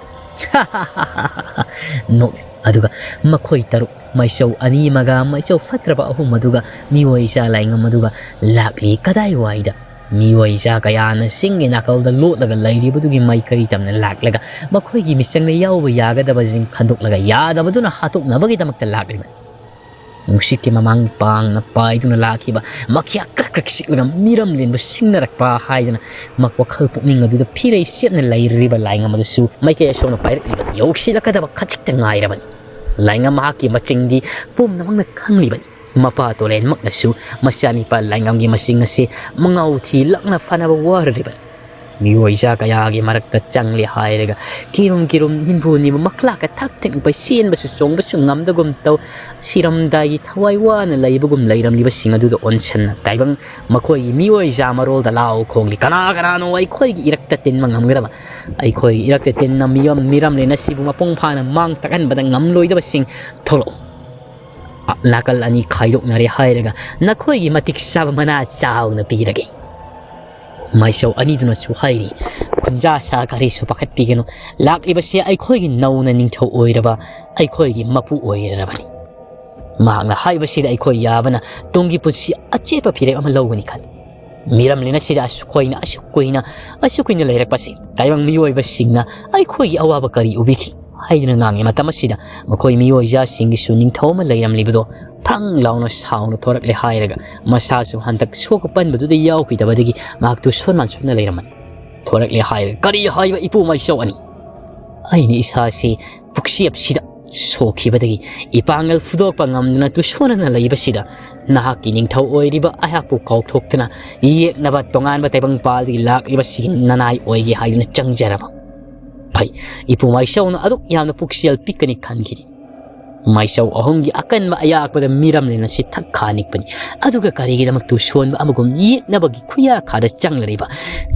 ꯅꯣꯛꯑꯦ꯫ ꯑꯗꯨꯒ ꯃꯈꯣꯏ ꯇꯔꯨꯛ, ꯃꯥꯏꯆꯧ ꯑꯅꯤ ꯑꯃꯒ ꯃꯥꯏꯆꯧ ꯐꯠꯇ꯭ꯔꯕ ꯑꯍꯨꯝ ꯑꯗꯨꯒ ꯃꯤꯑꯣꯏ ꯏꯆꯥ ꯂꯥꯏꯉꯝ ꯑꯗꯨꯒ ꯂꯥꯛꯂꯤ꯫ ꯀꯗꯥꯏꯋꯥꯏꯗ? ꯃꯤꯑꯣꯏ ꯏꯆꯥ ꯀꯌꯥꯅ ꯆꯤꯡꯒꯤ ꯅꯥꯀꯜꯗ ꯂꯣꯠꯂꯒ ꯂꯩꯔꯤꯕꯗꯨꯒꯤ ꯃꯥꯏꯀꯔꯤ ꯇꯝꯅ ꯂꯥꯛꯂꯒ ꯃꯈꯣꯏꯒꯤ ꯃꯤꯆꯪꯗ ꯌꯥꯎꯕ ꯌꯥꯒꯗꯕꯁꯤꯡ ꯈꯟꯗꯣꯛꯂꯒ ꯌꯥꯗꯕꯗꯨꯅ ꯍꯥꯠꯇꯣꯛꯅꯕꯒꯤꯗꯃꯛꯇ ꯂꯥꯛꯂꯤꯕꯅꯤ꯫ ꯅꯨꯡꯁꯤꯠꯀꯤ ꯃꯃꯥꯡ ꯄꯥꯡꯅ ꯄꯥꯏꯗꯨꯅ ꯂꯥꯛꯈꯤꯕ ꯃꯈꯤꯌꯥ ꯀ꯭ꯔꯛ ꯀ꯭ꯔꯛ ꯆꯤꯛꯂꯒ ꯃꯤꯔꯝ ꯂꯦꯟꯕ ꯁꯤꯡꯅꯔꯛꯄ ꯍꯥꯏꯗꯅ ꯃꯛ ꯋꯥꯈꯜ ꯄꯨꯛꯅꯤꯡ ꯑꯗꯨꯗ ꯐꯤꯔꯩ ꯆꯦꯠꯅ ꯂꯩꯔꯤꯕ ꯂꯥꯏꯉꯝ ꯑꯗꯨꯁꯨ ꯃꯥꯏꯀꯩ ꯑꯁꯣꯝꯅ ꯄꯥꯏꯔꯛꯂꯤꯕ ꯌꯧꯁꯤꯜꯂꯛꯀꯗꯕ ꯈꯖꯤꯛꯇ ꯉꯥꯏꯔꯕꯅꯤ꯫ ꯂꯥꯏꯉꯝ ꯃꯍꯥꯛꯀꯤ ꯃꯆꯤꯡꯗꯤ ꯄꯨꯝꯅꯃꯛꯅ ꯈꯪꯂꯤꯕꯅꯤ꯫ ꯃꯄꯥ ꯇꯣꯂꯦꯟꯃꯛꯅꯁꯨ ꯃꯆꯥꯅꯤꯄꯥ ꯂꯥꯏꯉꯝꯒꯤ ꯃꯆꯤꯡ ꯑꯁꯤ ꯃꯉꯥꯎ ꯊꯤ ꯂꯛꯅ ꯐꯅꯕ ꯋꯥꯔꯔꯤꯕꯅꯤ꯫ ꯃꯤꯑꯣꯏ ꯏꯆꯥ ꯀꯌꯥꯒꯤ ꯃꯔꯛꯇ ꯆꯪꯂꯦ ꯍꯥꯏꯔꯒ ꯀꯤꯔꯨꯝ ꯀꯤꯔꯨꯝ ꯅꯤꯟꯕꯨ ꯅꯤꯕ ꯃꯈꯂꯥꯛꯀ ꯊꯛ ꯊꯛ ꯄꯩ ꯆꯦꯟꯕꯁꯨ ꯆꯣꯡꯕꯁꯨ ꯉꯝꯗꯒꯨꯝ ꯇꯧ꯫ ꯁꯤꯔꯝꯗꯥꯏꯒꯤ ꯊꯋꯥꯏ ꯋꯥꯅ ꯂꯩꯕꯒꯨꯝ ꯂꯩꯔꯝꯂꯤꯕꯁꯤꯡ ꯑꯗꯨꯗ ꯑꯣꯟꯁꯟꯅ ꯇꯥꯏꯕꯪ ꯃꯈꯣꯏꯒꯤ ꯃꯤꯑꯣꯏ ꯏꯆꯥ ꯃꯔꯣꯜꯗ ꯂꯥꯎ ꯈꯣꯡꯂꯤ꯫ ꯀꯅꯥ ꯀꯅꯥꯅꯣ ꯑꯩꯈꯣꯏꯒꯤ ꯏꯔꯛꯇ ꯇꯤꯟꯕ ꯉꯝꯒꯗꯕ? ꯑꯩꯈꯣꯏꯒꯤ ꯏꯔꯛꯇ ꯇꯤꯟꯅ ꯃꯤꯌꯝ ꯃꯤꯔꯝꯂꯦꯟ ꯑꯁꯤꯕꯨ ꯃꯄꯨꯡ ꯐꯥꯅ ꯃꯥꯡ ꯇꯥꯛꯍꯟꯕꯗ ꯉꯝꯂꯣꯏꯗꯕꯁꯤꯡ ꯊꯣꯛꯂꯛꯎ꯫ ꯅꯥꯀꯜ ꯑꯅꯤ ꯈꯥꯏꯗꯣꯛꯅꯔꯦ ꯍꯥꯏꯔꯒ ꯅꯈꯣꯏꯒꯤ ꯃꯇꯤꯛ ꯆꯥꯕ ꯃꯅꯥ ꯆꯥꯎꯅ ꯄꯤꯔꯒꯦ꯫ ꯃꯥꯏꯆꯧ ꯑꯅꯤꯗꯨꯅꯁꯨ ꯍꯥꯏꯔꯤ, "ꯈꯨꯟꯖꯥ ꯁꯥ ꯀꯔꯤꯁꯨ ꯄꯥꯈꯠꯄꯤꯒꯅꯨ, ꯂꯥꯛꯂꯤꯕꯁꯤ ꯑꯩꯈꯣꯏꯒꯤ ꯅꯧꯅ ꯅꯤꯡꯊꯧ ꯑꯣꯏꯔꯕ ꯑꯩꯈꯣꯏꯒꯤ ꯃꯄꯨ ꯑꯣꯏꯔꯕꯅꯤ꯫ ꯃꯍꯥꯛꯅ ꯍꯥꯏꯕꯁꯤꯗ ꯑꯩꯈꯣꯏ ꯌꯥꯕꯅ ꯇꯨꯡꯒꯤ ꯄꯨꯟꯁꯤ ꯑꯆꯦꯠꯄ ꯐꯤꯔꯦꯞ ꯑꯃ ꯂꯧꯒꯅꯤ ꯈꯜꯂꯤ꯫ ꯃꯤꯔꯝꯂꯦꯟ ꯑꯁꯤꯗ ꯑꯁꯨꯛ ꯀꯨꯏꯅ, ꯑꯁꯨꯛ ꯀꯨꯏꯅ, ꯑꯁꯨꯛ ꯀꯨꯏꯅ ꯂꯩꯔꯛꯄꯁꯤ ꯇꯥꯏꯕꯪ ꯃꯤꯑꯣꯏꯕꯁꯤꯡꯅ ꯑꯩꯈꯣꯏꯒꯤ ꯑꯋꯥꯕ ꯀꯔꯤ ꯎꯕꯤꯈꯤ?" ꯍꯥꯏꯗꯨꯅ ꯉꯥꯡꯉꯤ꯫ ꯃꯇꯝ ꯑꯁꯤꯗ ꯃꯈꯣꯏ ꯃꯤꯑꯣꯏꯖꯥꯁꯤꯡꯒꯤꯁꯨ ꯅꯤꯡꯊꯧ ꯑꯃ ꯂꯩꯔꯝꯂꯤꯕꯗꯣ ꯐ꯭ꯔꯪ ꯂꯥꯎꯅ ꯁꯥꯎꯅ ꯊꯣꯔꯛꯂꯦ ꯍꯥꯏꯔꯒ ꯃꯁꯥꯁꯨ ꯍꯟꯗꯛ ꯁꯣꯛꯄ ꯄꯟꯕꯗꯨꯗ ꯌꯥꯎꯈꯤꯗꯕꯗꯒꯤ ꯃꯍꯥꯛ ꯇꯨꯁꯣꯟ ꯃꯥꯟꯁꯣꯟꯅ ꯂꯩꯔꯝꯃꯅꯤ꯫ ꯊꯣꯔꯛꯂꯦ ꯍꯥꯏꯔꯒ, "ꯀꯔꯤ ꯍꯥꯏꯕ ꯏꯄꯨ ꯃꯥꯏꯆꯧ ꯑꯅꯤ? ꯑꯩꯅ ꯏꯁꯥꯁꯤ ꯄꯨꯛꯆꯦꯞꯁꯤꯗ ꯁꯣꯛꯈꯤꯕꯗꯒꯤ ꯏꯄꯥꯡꯒꯜ ꯐꯨꯗꯣꯛꯄ ꯉꯝꯗꯅ ꯇꯨꯁꯣꯟꯅꯅ ꯂꯩꯕꯁꯤꯗ ꯅꯍꯥꯛꯀꯤ ꯅꯤꯡꯊꯧ ꯑꯣꯏꯔꯤꯕ ꯑꯩꯍꯥꯛꯄꯨ ꯀꯥꯎꯊꯣꯛꯇꯨꯅ ꯌꯦꯛꯅꯕ ꯇꯣꯉꯥꯟꯕ ꯇꯥꯏꯕꯪꯄꯥꯜꯗꯒꯤ ꯂꯥꯛꯂꯤꯕꯁꯤꯒꯤ ꯅꯅꯥꯏ ꯑꯣꯏꯒꯦ ꯍꯥꯏꯗꯨꯅ ꯆꯪꯖꯔꯕ? ꯐꯩ, ꯏꯄꯨ ꯃꯥꯏꯆꯧꯅ ꯑꯗꯨꯛ ꯌꯥꯝꯅ ꯄꯨꯛꯆꯦꯜ ꯄꯤꯛꯀꯅꯤ ꯈꯟꯈꯤꯗꯦ꯫ ꯃꯥꯏꯆꯧ ꯑꯍꯨꯝꯒꯤ ꯑꯀꯟꯕ ꯑꯌꯥꯛꯄꯗ ꯃꯤꯔꯝꯂꯦꯟ ꯑꯁꯤ ꯊꯛ ꯈꯥ ꯅꯤꯛꯄꯅꯤ꯫ ꯑꯗꯨꯒ ꯀꯔꯤꯒꯤꯗꯃꯛ ꯇꯨꯁꯣꯟꯕ ꯑꯃꯒꯨꯝ ꯌꯦꯛꯅꯕꯒꯤ ꯈꯨꯌꯥꯈꯥꯗ ꯆꯪꯂꯤꯕ?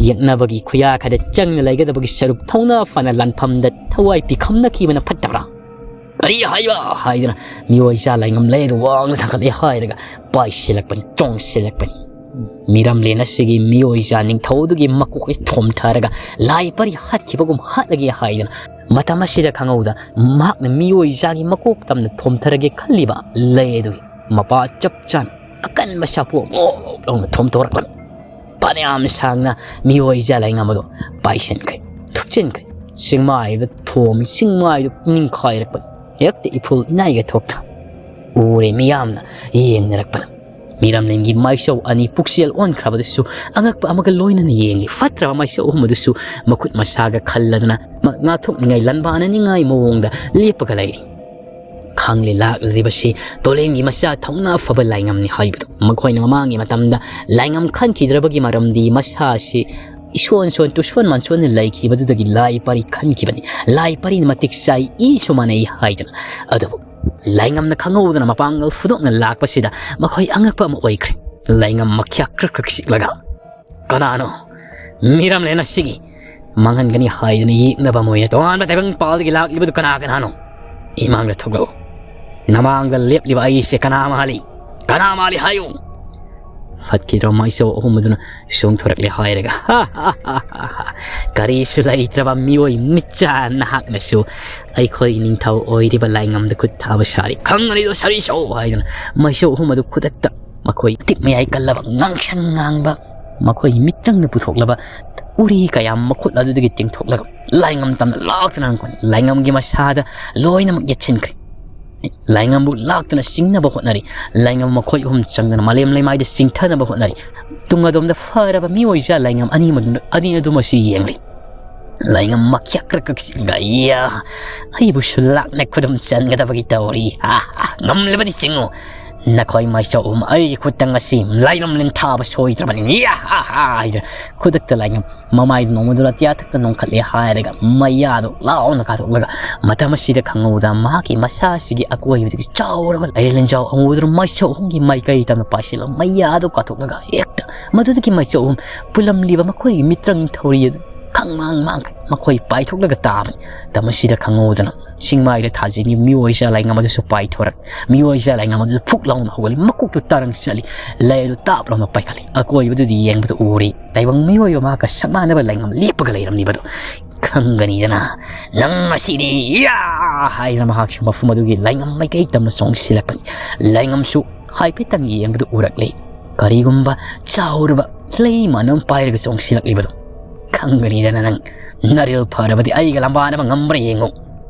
ꯌꯦꯛꯅꯕꯒꯤ ꯈꯨꯌꯥꯈꯥꯗ ꯆꯪꯅ ꯂꯩꯒꯗꯕꯒꯤ ꯁꯔꯨꯛ ꯊꯧꯅꯥ ꯐꯅ ꯂꯥꯟꯐꯝꯗ ꯊꯋꯥꯏ ꯄꯤꯈꯝꯅꯈꯤꯕꯅ ꯐꯠꯇꯕ꯭ꯔꯥ?" "ꯀꯔꯤ ꯍꯥꯏꯕ?" ꯍꯥꯏꯗꯨꯅ ꯃꯤꯑꯣꯏ ꯏꯆꯥ ꯂꯥꯏꯉꯝꯂꯦꯟ ꯋꯥꯡꯅ ꯊꯥꯡꯒꯠꯂꯦ ꯍꯥꯏꯔꯒ ꯄꯥꯏꯁꯤꯜꯂꯛꯄꯅꯤ, ꯆꯣꯡꯁꯤꯜꯂꯛꯄꯅꯤ꯫ ꯃꯤꯔꯝꯂꯦꯟ ꯑꯁꯤꯒꯤ ꯃꯤꯑꯣꯏ ꯏꯆꯥ ꯅꯤꯡꯊꯧꯗꯨꯒꯤ ꯃꯀꯣꯛ ꯑꯁꯤ ꯊꯣꯝꯊꯔꯒ ꯂꯥꯏ ꯄꯔꯤ ꯍꯥꯠꯈꯤꯕꯒꯨꯝ ꯍꯥꯠꯂꯒꯦ ꯍꯥꯏꯗꯨꯅ ꯃꯇꯝ ꯑꯁꯤꯗ ꯈꯪꯍꯧꯗ ꯃꯍꯥꯛꯅ ꯃꯤꯑꯣꯏ ꯏꯆꯥꯒꯤ ꯃꯀꯣꯛ ꯇꯝꯅ ꯊꯣꯝꯊꯔꯒꯦ ꯈꯜꯂꯤꯕ ꯂꯩ ꯑꯗꯨꯒꯤ ꯃꯄꯥ ꯆꯞ ꯆꯥꯅ ꯑꯀꯟꯕ ꯁꯥꯄꯣ ꯃꯣꯞ ꯂꯥꯎꯅ ꯊꯣꯝꯊꯣꯔꯛꯂꯝꯃꯤ꯫ ꯐꯅꯌꯥꯝ ꯁꯥꯡꯅ ꯃꯤꯑꯣꯏ ꯏꯆꯥ ꯂꯥꯏꯉꯝ ꯑꯗꯨ ꯄꯥꯏꯁꯤꯟꯈ꯭ꯔꯦ, ꯊꯨꯞꯆꯤꯟꯈ꯭ꯔꯦ꯫ ꯆꯤꯡꯃꯥꯏꯗ ꯊꯣꯝꯃꯤ, ꯆꯤꯡꯃꯥꯏꯗꯨ ꯅꯤꯡꯈꯥꯏꯔꯛꯄꯅꯤ꯫ ꯍꯦꯛꯇ ꯏꯐꯨꯜ ꯏꯅꯥꯏꯒ ꯊꯣꯛꯇ꯭ꯔ ꯎꯔꯦ ꯃꯤꯌꯥꯝꯅ ꯌꯦꯡꯅꯔꯛꯄꯅ꯫ ꯃꯤꯔꯝꯂꯦꯟꯒꯤ ꯃꯥꯏꯆꯧ ꯑꯅꯤ ꯄꯨꯛꯆꯦꯜ ꯑꯣꯟꯈ꯭ꯔꯕꯗꯨꯁꯨ ꯑꯉꯛꯄ ꯑꯃꯒ ꯂꯣꯏꯅꯅ ꯌꯦꯡꯂꯤ꯫ ꯐꯠꯇ꯭ꯔꯕ ꯃꯥꯏꯆꯧ ꯑꯍꯨꯝ ꯑꯗꯨꯁꯨ ꯃꯈꯨꯠ ꯃꯁꯥꯒ ꯈꯜꯂꯗꯨꯅ ꯃ-, ꯉꯥꯛꯊꯣꯛꯅꯤꯡꯉꯥꯏ ꯂꯥꯟꯕꯥꯅꯅꯤꯡꯉꯥꯏ ꯃꯑꯣꯡꯗ ꯂꯦꯞꯄꯒ ꯂꯩꯔꯤ꯫ ꯈꯪꯂꯤ ꯂꯥꯛꯂꯤꯕꯁꯤ ꯇꯣꯂꯦꯟꯒꯤ ꯃꯆꯥ ꯊꯧꯅꯥ ꯐꯕ ꯂꯥꯏꯉꯝꯅꯤ ꯍꯥꯏꯕꯗꯨ꯫ ꯃꯈꯣꯏꯅ ꯃꯃꯥꯡꯒꯤ ꯃꯇꯝꯗ ꯂꯥꯏꯉꯝ ꯈꯟꯈꯤꯗ꯭ꯔꯕꯒꯤ ꯃꯔꯝꯗꯤ ꯃꯁꯥ ꯑꯁꯤ ꯏꯁꯣꯟ ꯁꯣꯟ ꯇꯨꯁꯣꯟ ꯃꯥꯟꯁꯣꯟꯅ ꯂꯩꯈꯤꯕꯗꯨꯗꯒꯤ ꯂꯥꯏ ꯄꯔꯤ ꯈꯟꯈꯤꯕꯅꯤ꯫ ꯂꯥꯏ ꯄꯔꯤꯅ ꯃꯇꯤꯛ ꯆꯥꯏ, ꯏꯁꯨ ꯃꯥꯟꯅꯩ ꯍꯥꯏꯗꯅ꯫ ꯑꯗꯨꯕꯨ ꯂꯥꯏꯉꯝꯅ ꯈꯪꯍꯧꯗꯅ ꯃꯄꯥꯡꯒꯜ ꯐꯨꯗꯣꯛꯅ ꯂꯥꯛꯄꯁꯤꯗ ꯃꯈꯣꯏ ꯑꯉꯛꯄ ꯑꯃ ꯑꯣꯏꯈ꯭ꯔꯦ꯫ ꯂꯥꯏꯉꯝ ꯃꯈ꯭ꯌꯥ ꯀ꯭ꯔꯛ ꯀ꯭ꯔꯛ ꯆꯤꯛꯂꯒ, "ꯀꯅꯥꯅꯣ? ꯃꯤꯔꯝꯂꯦꯟ ꯑꯁꯤꯒꯤ ꯃꯥꯡꯍꯟꯒꯅꯤ ꯍꯥꯏꯗꯨꯅ ꯌꯦꯛꯅꯕ ꯑꯃ ꯑꯣꯏꯅ ꯇꯣꯉꯥꯟꯕ ꯇꯥꯏꯕꯪ ꯄꯥꯜꯗꯒꯤ ꯂꯥꯛꯂꯤꯕꯗꯨ ꯀꯅꯥ ꯀꯅꯥꯅꯣ? ꯏꯃꯥꯡꯗ ꯊꯣꯛꯂꯛꯎ꯫ ꯅꯃꯥꯡꯗ ꯂꯦꯞꯂꯤꯕ ꯑꯩꯁꯦ ꯀꯅꯥ ꯃꯥꯜꯂꯤ? ꯀꯅꯥ ꯃꯥꯜꯂꯤ ꯍꯥꯏꯌꯨ!" ꯐꯠꯈꯤꯗ꯭ꯔꯕ ꯃꯥꯏꯆꯧ ꯑꯍꯨꯝ ꯑꯗꯨꯅ ꯆꯣꯡꯊꯣꯔꯛꯂꯦ ꯍꯥꯏꯔꯒ, "ꯀꯔꯤꯁꯨ ꯂꯩꯇ꯭ꯔꯕ ꯃꯤꯑꯣꯏ ꯃꯤꯆꯥ ꯅꯍꯥꯛꯅꯁꯨ ꯑꯩꯈꯣꯏ ꯅꯤꯡꯊꯧ ꯑꯣꯏꯔꯤꯕ ꯂꯥꯏꯉꯝꯗ ꯈꯨꯠ ꯊꯥꯕ ꯁꯥꯔꯤ꯫ ꯈꯪꯒꯅꯤꯗꯣ ꯁꯥꯔꯤ ꯁꯧ!" ꯍꯥꯏꯗꯨꯅ ꯃꯥꯏꯆꯧ ꯑꯍꯨꯝ ꯑꯗꯨ ꯈꯨꯗꯛꯇ ꯃꯈꯣꯏ ꯇꯤꯛ ꯃꯌꯥꯏ ꯀꯜꯂꯕ, ꯉꯥꯡꯁꯪ ꯉꯥꯡꯕ, ꯃꯈꯣꯏꯒꯤ ꯃꯤꯠꯇ꯭ꯔꯪꯅ ꯄꯨꯊꯣꯛꯂꯕ ꯎꯔꯤ ꯀꯌꯥ ꯃꯈꯨꯠ ꯑꯗꯨꯗꯒꯤ ꯇꯤꯡꯊꯣꯛꯂꯒ ꯂꯥꯏꯉꯝ ꯇꯝꯅ ꯂꯥꯛꯇꯨꯅ ꯍꯪꯉꯛꯄꯅꯤ꯫ ꯂꯥꯏꯉꯝꯒꯤ ꯃꯁꯥꯗ ꯂꯣꯏꯅꯃꯛ ꯌꯦꯠꯁꯤꯟꯈ꯭ꯔꯦ꯫ ꯂꯥꯏꯉꯝꯕꯨ ꯂꯥꯛꯇꯨꯅ ꯆꯤꯡꯅꯕ ꯍꯣꯠꯅꯔꯤ꯫ ꯂꯥꯏꯉꯝ ꯃꯈꯣꯏ ꯑꯍꯨꯝ ꯆꯪꯗꯨꯅ ꯃꯥꯂꯦꯝ ꯂꯩꯃꯥꯏꯗ ꯆꯤꯡꯊꯅꯕ ꯍꯣꯠꯅꯔꯤ꯫ ꯇꯨꯡ ꯑꯗꯣꯝꯗ ꯐꯔꯕ ꯃꯤꯑꯣꯏ ꯏꯆꯥ ꯂꯥꯏꯉꯝ ꯑꯅꯤ ꯑꯃꯗꯨꯅ, ꯑꯅꯤ ꯑꯗꯨꯃꯁꯨ ꯌꯦꯡꯂꯤ꯫ ꯂꯥꯏꯉꯝ ꯃꯈ꯭ꯌꯥ ꯀ꯭ꯔꯛ ꯀ꯭ꯔꯛ ꯆꯤꯛꯂꯒ, "ꯏꯌꯥ, ꯑꯩꯕꯨꯁꯨ ꯂꯥꯛꯅ ꯈꯨꯗꯨꯝ ꯆꯟꯒꯗꯕꯒꯤ ꯇꯧꯔꯤ꯫ ꯍꯥ, ꯍꯥ, ꯉꯝꯂꯕꯗꯤ ꯆꯤꯡꯉꯨ꯫ ꯅꯈꯣꯏ ꯃꯥꯏꯆꯧ ꯑꯍꯨꯝ ꯑꯩꯒꯤ ꯈꯨꯠꯇ ꯉꯁꯤ ꯂꯥꯏꯔꯝ ꯂꯦꯟꯊꯥꯕ ꯁꯣꯏꯗ꯭ꯔꯕꯅꯤ꯫ ꯏꯌꯥ, ꯍꯥ, ꯍꯥ," ꯍꯥꯏꯗꯅ ꯈꯨꯗꯛꯇ ꯂꯥꯏꯉꯝ ꯃꯃꯥꯏꯗꯨ ꯅꯣꯡꯃꯗꯨ ꯑꯇꯤꯌꯥ ꯊꯛꯇ ꯅꯣꯡꯈꯠꯂꯦ ꯍꯥꯏꯔꯒ ꯃꯩꯌꯥꯗꯨ ꯂꯥꯎꯅ ꯀꯥꯊꯣꯛꯂꯒ ꯃꯇꯝ ꯑꯁꯤꯗ ꯈꯪꯍꯧꯗ ꯃꯍꯥꯛꯀꯤ ꯃꯁꯥ ꯑꯁꯤꯒꯤ ꯑꯀꯣꯏꯕꯗꯒꯤ ꯆꯥꯎꯔꯕ ꯂꯩꯔꯦ ꯂꯦꯟꯖꯥꯎ ꯑꯉꯧꯕꯗꯨꯅ ꯃꯥꯏꯆꯧ ꯑꯍꯨꯝꯒꯤ ꯃꯥꯏꯀꯩ ꯇꯝꯅ ꯄꯥꯏꯁꯤꯜꯂ ꯃꯩꯌꯥꯗꯨ ꯀꯥꯊꯣꯛꯂꯒ ꯍꯦꯛꯇ ꯃꯗꯨꯗꯒꯤ ꯃꯥꯏꯆꯧ ꯑꯍꯨꯝ ꯄꯨꯜꯂꯝꯂꯤꯕ ꯃꯈꯣꯏꯒꯤ ꯃꯤꯇ꯭ꯔꯪ ꯊꯧꯔꯤ ꯑꯗꯨ ꯈꯪꯃꯥꯡ ꯃꯥꯡꯈ꯭ꯔꯦ꯫ ꯃꯈꯣꯏ ꯄꯥꯏꯊꯣꯛꯂꯒ ꯇꯥꯕꯅꯤ꯫ ꯃꯇꯝ ꯑꯁꯤꯗ ꯈꯪꯍꯧꯗꯅ ꯆꯤꯡꯃꯥꯏꯗ ꯊꯥꯖꯤꯟꯈꯤꯕ ꯃꯤꯑꯣꯏ ꯏꯆꯥ ꯂꯥꯏꯉꯝ ꯑꯗꯨꯁꯨ ꯄꯥꯏꯊꯣꯔꯛ ꯃꯤꯑꯣꯏ ꯏꯆꯥ ꯂꯥꯏꯉꯝ ꯑꯗꯨꯁꯨ ꯐꯨꯛ ꯂꯥꯎꯅ ꯍꯧꯒꯠꯂꯤ꯫ ꯃꯀꯣꯛꯇꯨ ꯇꯥꯔꯪ ꯆꯠꯂꯤ꯫ ꯂꯩ ꯑꯗꯨ ꯇꯥꯞ ꯂꯥꯎꯅ ꯄꯥꯏꯈꯠꯂꯤ꯫ ꯑꯀꯣꯏꯕꯗꯨꯗꯤ ꯌꯦꯡꯕꯗ ꯎꯔꯤ ꯇꯥꯏꯕꯪ ꯃꯤꯑꯣꯏ ꯑꯃꯒ ꯁꯛ ꯃꯥꯟꯅꯕ ꯂꯥꯏꯉꯝ ꯂꯦꯞꯄꯒ ꯂꯩꯔꯝꯂꯤꯕꯗꯨ꯫ ꯈꯪꯒꯅꯤꯗꯅ ꯅꯪ ꯉꯁꯤꯗꯤ, ꯌꯥ!" ꯍꯥꯏꯗꯨꯅ ꯃꯍꯥꯛꯁꯨ ꯃꯐꯝ ꯑꯗꯨꯒꯤ ꯂꯥꯏꯉꯝ ꯃꯥꯏꯀꯩ ꯇꯝꯅ ꯆꯣꯡꯁꯤꯜꯂꯛꯄꯅꯤ꯫ ꯂꯥꯏꯉꯝꯁꯨ ꯍꯥꯏꯐꯦꯠꯇꯪ ꯌꯦꯡꯕꯗ ꯎꯔꯛꯂꯦ, ꯀꯔꯤꯒꯨꯝꯕ ꯆꯥꯎꯔꯕ ꯂꯩ ꯃꯥꯟ ꯑꯃ ꯄꯥꯏꯔꯒ ꯆꯣꯡꯁꯤꯜꯂꯛꯂꯤꯕꯗꯣ꯫ "ꯈꯪꯒꯅꯤꯗꯅ ꯅꯪ, ꯅꯔꯤꯜ ꯐꯔꯕꯗꯤ ꯑꯩꯒ ꯂꯝꯕꯥꯅꯕ ꯉꯝꯕ꯭ꯔꯥ ꯌꯦꯡꯉꯨ꯫"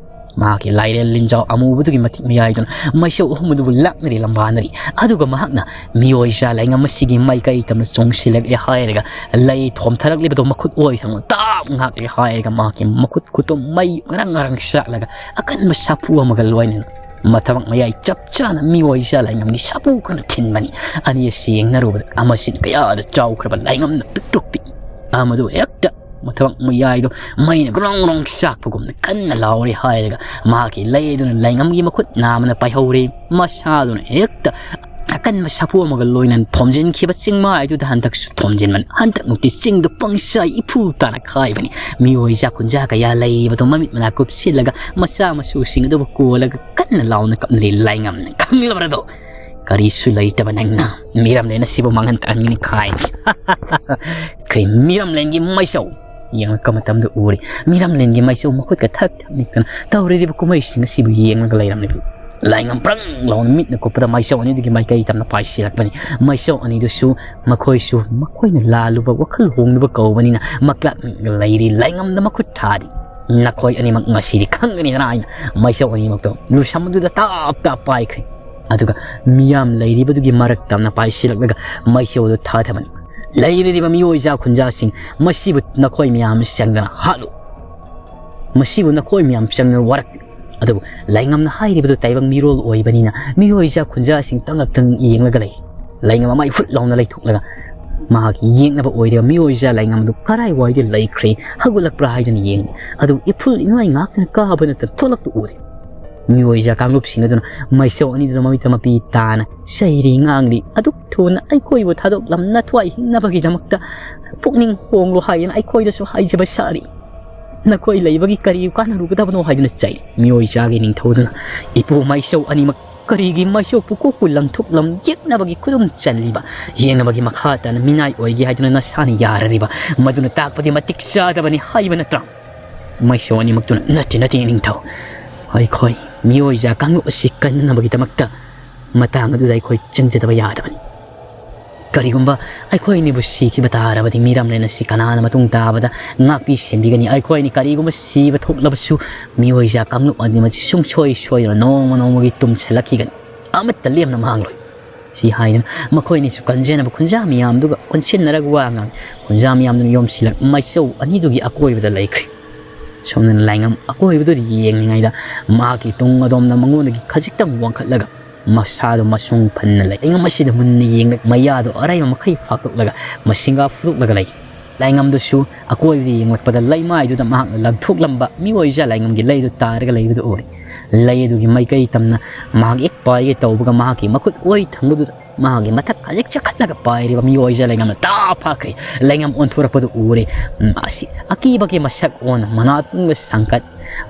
ꯃꯍꯥꯛꯀꯤ ꯂꯥꯏꯔꯦꯜ ꯂꯤꯟꯖꯥꯎ ꯑꯃꯨꯕꯗꯨꯒꯤ ꯃꯇꯤꯛ ꯃꯌꯥꯏꯗꯨꯅ ꯃꯩꯁꯧ ꯑꯍꯨꯝ ꯑꯗꯨꯕꯨ ꯂꯥꯛꯅꯔꯤ ꯂꯝꯕꯥꯅꯔꯤ꯫ ꯑꯗꯨꯒ ꯃꯍꯥꯛꯅ ꯃꯤꯑꯣꯏ ꯂꯥꯏꯉꯝ ꯑꯁꯤꯒꯤ ꯃꯥꯏꯀꯩ ꯇꯝꯅ ꯆꯣꯡꯁꯤꯜꯂꯛꯂꯦ ꯍꯥꯏꯔꯒ, ꯂꯩ ꯊꯣꯝꯊꯔꯛꯂꯤꯕꯗꯣ ꯃꯈꯨꯠ ꯑꯣꯏ ꯊꯪꯅ ꯇꯥꯞ ꯉꯥꯛꯂꯦ ꯍꯥꯏꯔꯒ, ꯃꯍꯥꯛꯀꯤ ꯃꯈꯨꯠ ꯈꯨꯇꯨꯝ ꯃꯩ ꯉꯔꯪ ꯉꯔꯪ ꯆꯥꯛꯂꯒ, ꯑꯀꯟꯕ ꯁꯥꯐꯨ ꯑꯃꯒ ꯂꯣꯏꯅꯅ ꯃꯊꯕꯥꯛ ꯃꯌꯥꯏ ꯆꯞ ꯆꯥꯅ ꯃꯤꯑꯣꯏ ꯂꯥꯏꯉꯝꯒꯤ ꯁꯥꯐꯨ ꯀꯟꯅ ꯊꯤꯟꯕꯅꯤ꯫ ꯑꯅꯤ ꯑꯁꯤ ꯌꯦꯡꯅꯔꯨꯕꯗ ꯑꯃꯁꯤꯅ ꯀꯌꯥꯗ ꯆꯥꯎꯈ꯭ꯔꯕ ꯂꯥꯏꯉꯝꯅ ꯄꯤꯛꯇ꯭ꯔꯨ ꯄꯤꯛꯏ꯫ ꯑꯃꯗꯨ ꯍꯦꯛꯇ ꯃꯊꯕꯥꯛ ꯃꯌꯥꯏꯗꯣ ꯃꯩꯅ ꯒ꯭ꯔꯣꯡ ꯒ꯭ꯔꯣꯡ ꯆꯥꯛꯄꯒꯨꯝꯅ ꯀꯟꯅ ꯂꯥꯎꯔꯤ ꯍꯥꯏꯔꯒ, ꯃꯍꯥꯛꯀꯤ ꯂꯩ ꯑꯗꯨꯅ ꯂꯥꯏꯉꯝꯒꯤ ꯃꯈꯨꯠ ꯅꯥꯝꯃꯅ ꯄꯥꯏꯍꯧꯔꯦ꯫ ꯃꯁꯥꯗꯨꯅ ꯍꯦꯛꯇ ꯑꯀꯟꯕ ꯁꯥꯐꯨ ꯑꯃꯒ ꯂꯣꯏꯅꯅ ꯊꯣꯝꯖꯤꯟꯈꯤꯕ ꯆꯤꯡꯃꯥꯏꯗꯨꯗ ꯍꯟꯗꯛꯁꯨ ꯊꯣꯝꯖꯤꯟꯕꯅꯤ꯫ ꯍꯟꯗꯛꯃꯨꯛꯇꯤ ꯆꯤꯡꯗ ꯄꯪꯁꯥꯏ ꯏꯐꯨꯜ ꯇꯥꯅ ꯈꯥꯏꯕꯅꯤ꯫ ꯃꯤꯑꯣꯏ ꯖꯥ ꯈꯨꯟꯖꯥ ꯀꯌꯥ ꯂꯩꯔꯤꯕꯗꯣ ꯃꯃꯤꯠ ꯃꯅꯥ ꯀꯨꯞꯁꯤꯜꯂꯒ, ꯃꯆꯥ ꯃꯁꯨꯁꯤꯡ ꯑꯗꯨꯕꯨ ꯀꯣꯜꯂꯒ ꯀꯟꯅ ꯂꯥꯎꯅ ꯀꯞꯅꯔꯤ꯫ "ꯂꯥꯏꯉꯝꯅ ꯈꯪꯂꯕ꯭ꯔꯗꯣ? ꯀꯔꯤꯁꯨ ꯂꯩꯇꯕ ꯅꯪꯅ ꯃꯤꯔꯝꯂꯦꯟ ꯑꯁꯤꯕꯨ ꯃꯥꯡꯍꯟ ꯇꯥꯍꯟꯒꯅꯤ ꯈꯥꯏ꯫ ꯀꯩ ꯃꯤꯔꯝꯂꯦꯟꯒꯤ ꯃꯩꯁꯧ!" ꯌꯦꯡꯂꯛꯄ ꯃꯇꯝꯗ ꯎꯔꯦ, ꯃꯤꯔꯝꯂꯦꯟꯒꯤ ꯃꯩꯁꯧ ꯃꯈꯨꯠꯀ ꯊꯛ ꯊꯛ ꯅꯤꯛꯇꯅ ꯇꯧꯔꯤꯕ ꯀꯨꯝꯍꯩꯁꯤꯡ ꯑꯁꯤꯕꯨ ꯌꯦꯡꯂꯒ ꯂꯩꯔꯝꯂꯤꯕ ꯂꯥꯏꯉꯝ ꯕ꯭ꯔꯪ ꯂꯥꯎꯅ ꯃꯤꯠꯅ ꯀꯨꯞꯄꯗ ꯃꯩꯁꯧ ꯑꯅꯤꯗꯨꯒꯤ ꯃꯥꯏꯀꯩ ꯇꯝꯅ ꯄꯥꯏꯁꯤꯜꯂꯛꯄꯅꯤ꯫ ꯃꯩꯁꯧ ꯑꯅꯤꯗꯨꯁꯨ ꯃꯈꯣꯏꯁꯨ ꯃꯈꯣꯏꯅ ꯂꯥꯜꯂꯨꯕ ꯋꯥꯈꯜ ꯍꯣꯡꯂꯨꯕ ꯀꯧꯕꯅꯤꯅ ꯃꯀ꯭ꯂꯥꯛ ꯂꯩꯔꯤ꯫ ꯂꯥꯏꯉꯝꯗ ꯃꯈꯨꯠ ꯊꯥꯔꯤ꯫ "ꯅꯈꯣꯏ ꯑꯅꯤꯃꯛ ꯉꯁꯤꯗꯤ ꯈꯪꯒꯅꯤꯗꯅ" ꯍꯥꯏꯅ ꯃꯩꯁꯧ ꯑꯅꯤꯃꯛꯇꯣ ꯂꯨꯁꯝ ꯑꯗꯨꯗ ꯇꯥꯞ ꯇꯥꯞ ꯄꯥꯏꯈ꯭ꯔꯦ꯫ ꯑꯗꯨꯒ ꯃꯤꯌꯥꯝ ꯂꯩꯔꯤꯕꯗꯨꯒꯤ ꯃꯔꯛ ꯇꯝꯅ ꯄꯥꯏꯁꯤꯜꯂꯛꯂꯒ ꯃꯩꯁꯧ ꯑꯗꯨ ꯊꯥꯊꯕꯅꯤ꯫ "ꯂꯩꯔꯤꯕ ꯃꯤꯑꯣꯏ ꯖꯥ ꯈꯨꯟꯖꯥꯁꯤꯡ, ꯃꯁꯤꯕꯨ ꯅꯈꯣꯏ ꯃꯌꯥꯝ ꯆꯪꯗꯅ ꯍꯥꯠꯂꯨ꯫ ꯃꯁꯤꯕꯨ ꯅꯈꯣꯏ ꯃꯌꯥꯝ ꯆꯪꯗꯅ ꯋꯥꯔꯛꯄꯤꯌꯨ꯫" ꯑꯗꯨꯕꯨ ꯂꯥꯏꯉꯝꯅ ꯍꯥꯏꯔꯤꯕꯗꯨ ꯇꯥꯏꯕꯪ ꯃꯤꯔꯣꯜ ꯑꯣꯏꯕꯅꯤꯅ ꯃꯤꯑꯣꯏ ꯖꯥ ꯈꯨꯟꯖꯥꯁꯤꯡ ꯇꯉꯛ ꯇꯉꯛ ꯌꯦꯡꯂꯒ ꯂꯩ꯫ ꯂꯥꯏꯉꯝ ꯑꯃ ꯏꯐꯨꯠ ꯂꯥꯎꯅ ꯂꯩꯊꯣꯛꯂꯒ ꯃꯍꯥꯛꯀꯤ ꯌꯦꯡꯅꯕ ꯑꯣꯏꯔꯤꯕ ꯃꯤꯑꯣꯏ ꯖꯥ ꯂꯥꯏꯉꯝ ꯑꯗꯨ ꯀꯔꯥꯏꯋꯥꯏꯗ ꯂꯩꯈ꯭ꯔꯦ, ꯍꯧꯒꯠꯂꯛꯄ꯭ꯔꯥ ꯍꯥꯏꯗꯨꯅ ꯌꯦꯡꯂꯤ꯫ ꯑꯗꯨ ꯏꯐꯨꯜ ꯏꯃꯥꯏ ꯉꯥꯛꯇꯅ ꯀꯥꯕ ꯅꯠꯇꯅ ꯊꯣꯛꯂꯛꯄ ꯎꯗꯦ꯫ ꯃꯤꯑꯣꯏ ꯖꯥ ꯀꯥꯡꯂꯨꯞꯁꯤꯡ ꯑꯗꯨꯅ ꯃꯩꯁꯧ ꯑꯅꯤꯗꯨꯗ ꯃꯃꯤꯠꯇ ꯃꯄꯤ ꯇꯥꯅ ꯆꯩꯔꯤ ꯉꯥꯡꯂꯤ꯫ "ꯑꯗꯨꯛ ꯊꯨꯅ ꯑꯩꯈꯣꯏꯕꯨ ꯊꯥꯗꯣꯛꯂꯝ ꯅꯊ꯭ꯋꯥꯏ ꯍꯤꯡꯅꯕꯒꯤꯗꯃꯛꯇ ꯄꯨꯛꯅꯤꯡ ꯍꯣꯡꯂꯣ ꯍꯥꯏꯗꯅ ꯑꯩꯈꯣꯏꯗꯁꯨ ꯍꯥꯏꯖꯕ ꯁꯥꯔꯤ꯫ ꯅꯈꯣꯏ ꯂꯩꯕꯒꯤ ꯀꯔꯤ ꯀꯥꯟꯅꯔꯨꯒꯗꯕꯅꯣ?" ꯍꯥꯏꯗꯨꯅ ꯆꯩꯔꯤ꯫ ꯃꯤꯑꯣꯏ ꯖꯥꯒꯤ ꯅꯤꯡꯊꯧꯗꯨꯅ, "ꯏꯄꯨ ꯃꯩꯁꯧ ꯑꯅꯤꯃꯛ ꯀꯔꯤꯒꯤ ꯃꯩꯁꯧ ꯄꯨꯀꯣꯛꯄꯨ ꯂꯪꯊꯣꯛꯂꯝ ꯌꯦꯛꯅꯕꯒꯤ ꯈꯨꯗꯨꯝ ꯆꯜꯂꯤꯕ? ꯌꯦꯛꯅꯕꯒꯤ ꯃꯈꯥ ꯇꯥꯅ ꯃꯤꯅꯥꯏ ꯑꯣꯏꯒꯦ ꯍꯥꯏꯗꯨꯅ ꯅꯁꯥꯅ ꯌꯥꯔꯔꯤꯕ? ꯃꯗꯨꯅ ꯇꯥꯛꯄꯗꯤ ꯃꯇꯤꯛ ꯆꯥꯗꯕꯅꯤ ꯍꯥꯏꯕ ꯅꯠꯇ꯭ꯔꯥ?" ꯃꯩꯁꯣ ꯑꯅꯤꯃꯛꯇꯨꯅ, "ꯅꯠꯇꯦ, ꯅꯠꯇꯦ, ꯏꯅꯤꯡꯊꯧ꯫ ꯑꯩꯈꯣꯏ ꯃꯤꯑꯣꯏꯖꯥ ꯀꯥꯡꯂꯨꯞ ꯑꯁꯤ ꯀꯟꯅꯅꯕꯒꯤꯗꯃꯛꯇ ꯃꯇꯥꯡ ꯑꯗꯨꯗ ꯑꯩꯈꯣꯏ ꯆꯪꯖꯗꯕ ꯌꯥꯗꯕꯅꯤ꯫ ꯀꯔꯤꯒꯨꯝꯕ ꯑꯩꯈꯣꯏ ꯑꯅꯤꯕꯨ ꯁꯤꯈꯤꯕ ꯇꯥꯔꯕꯗꯤ ꯃꯤꯔꯝꯂꯦꯟ ꯑꯁꯤ ꯀꯅꯥꯅ ꯃꯇꯨꯡ ꯇꯥꯕꯗ ꯉꯥꯛꯄꯤ ꯁꯦꯟꯕꯤꯒꯅꯤ? ꯑꯩꯈꯣꯏ ꯑꯅꯤ ꯀꯔꯤꯒꯨꯝꯕ ꯁꯤꯕ ꯊꯣꯛꯂꯕꯁꯨ ꯃꯤꯑꯣꯏꯖꯥ ꯀꯥꯡꯂꯨꯞ ꯑꯅꯤꯃꯛꯁꯤ ꯁꯨꯡꯁꯣꯏ ꯁꯣꯏꯗꯅ ꯅꯣꯡꯃ ꯅꯣꯡꯃꯒꯤ ꯇꯨꯝꯁꯤꯜꯂꯛꯈꯤꯒꯅꯤ꯫ ꯑꯃꯠꯇ ꯂꯦꯝꯅ ꯃꯥꯡꯂꯣꯏ"꯫ ꯁꯤ ꯍꯥꯏꯗꯨꯅ ꯃꯈꯣꯏ ꯑꯅꯤꯁꯨ ꯀꯟꯖꯦꯟꯅꯕ ꯈꯨꯟꯖꯥ ꯃꯤꯌꯥꯝꯗꯨꯒ ꯑꯣꯟꯁꯤꯟꯅꯔꯒ ꯋꯥ ꯉꯥꯡꯏ꯫ ꯈꯨꯟꯖꯥ ꯃꯤꯌꯥꯝꯗꯨꯅ ꯌꯣꯝꯁꯤꯜꯂꯛ ꯃꯩꯆꯧ ꯑꯅꯤꯗꯨꯒꯤ ꯑꯀꯣꯏꯕꯗ ꯂꯩꯈ꯭ꯔꯦ꯫ ꯁꯣꯝꯗꯅ ꯂꯥꯏꯉꯝ ꯑꯀꯣꯏꯕꯗꯨꯗ ꯌꯦꯡꯂꯤꯉꯩꯗ ꯃꯍꯥꯛꯀꯤ ꯇꯨꯡ ꯑꯗꯣꯝꯗ ꯃꯉꯣꯟꯗꯒꯤ ꯈꯖꯤꯛꯇꯪ ꯋꯥꯡꯈꯠꯂꯒ ꯃꯁꯥꯗꯣ ꯃꯁꯨꯡ ꯐꯟꯅ ꯂꯩ꯫ ꯂꯥꯏꯉꯝ ꯑꯁꯤꯗ ꯃꯨꯟꯅ ꯌꯦꯡꯂꯒ ꯃꯌꯥꯗꯣ ꯑꯔꯩꯕ ꯃꯈꯩ ꯐꯥꯛꯇꯣꯛꯂꯒ ꯃꯁꯤꯡꯒꯥ ꯐꯨꯗꯣꯛꯂꯒ ꯂꯩ꯫ ꯂꯥꯏꯉꯝꯗꯨꯁꯨ ꯑꯀꯣꯏꯕꯗ ꯌꯦꯡꯂꯛꯄꯗ ꯂꯩꯃꯥꯏꯗꯨꯗ ꯃꯍꯥꯛꯅ ꯂꯪꯊꯣꯛꯂꯝꯕ ꯃꯤꯑꯣꯏꯖꯥ ꯂꯥꯏꯉꯝꯒꯤ ꯂꯩꯗꯨ ꯇꯥꯔꯒ ꯂꯩꯕꯗꯨ ꯎꯔꯦ꯫ ꯂꯩ ꯑꯗꯨꯒꯤ ꯃꯥꯏꯀꯩ ꯇꯝꯅ ꯃꯍꯥꯛ ꯍꯦꯛ ꯄꯥꯏꯒꯦ ꯇꯧꯕꯒ ꯃꯍꯥꯛꯀꯤ ꯃꯈꯨꯠ ꯑꯣꯏ ꯊꯪꯕꯗꯨꯗ ꯃꯍꯥꯛꯀꯤ ꯃꯊꯛ ꯈꯖꯤꯛ ꯆꯈꯠꯂꯒ ꯄꯥꯏꯔꯤꯕ ꯃꯤꯑꯣꯏꯖꯥ ꯂꯥꯏꯉꯝꯅ ꯇꯥ ꯐꯥꯈ꯭ꯔꯦ꯫ ꯂꯥꯏꯉꯝ ꯑꯣꯟꯊꯣꯔꯛꯄꯗꯨ ꯎꯔꯦ꯫ ꯃꯥꯁꯤ ꯑꯀꯤꯕꯒꯤ ꯃꯁꯛ ꯑꯣꯟꯅ ꯃꯅꯥ ꯇꯨꯡꯒ ꯁꯪꯀꯠ,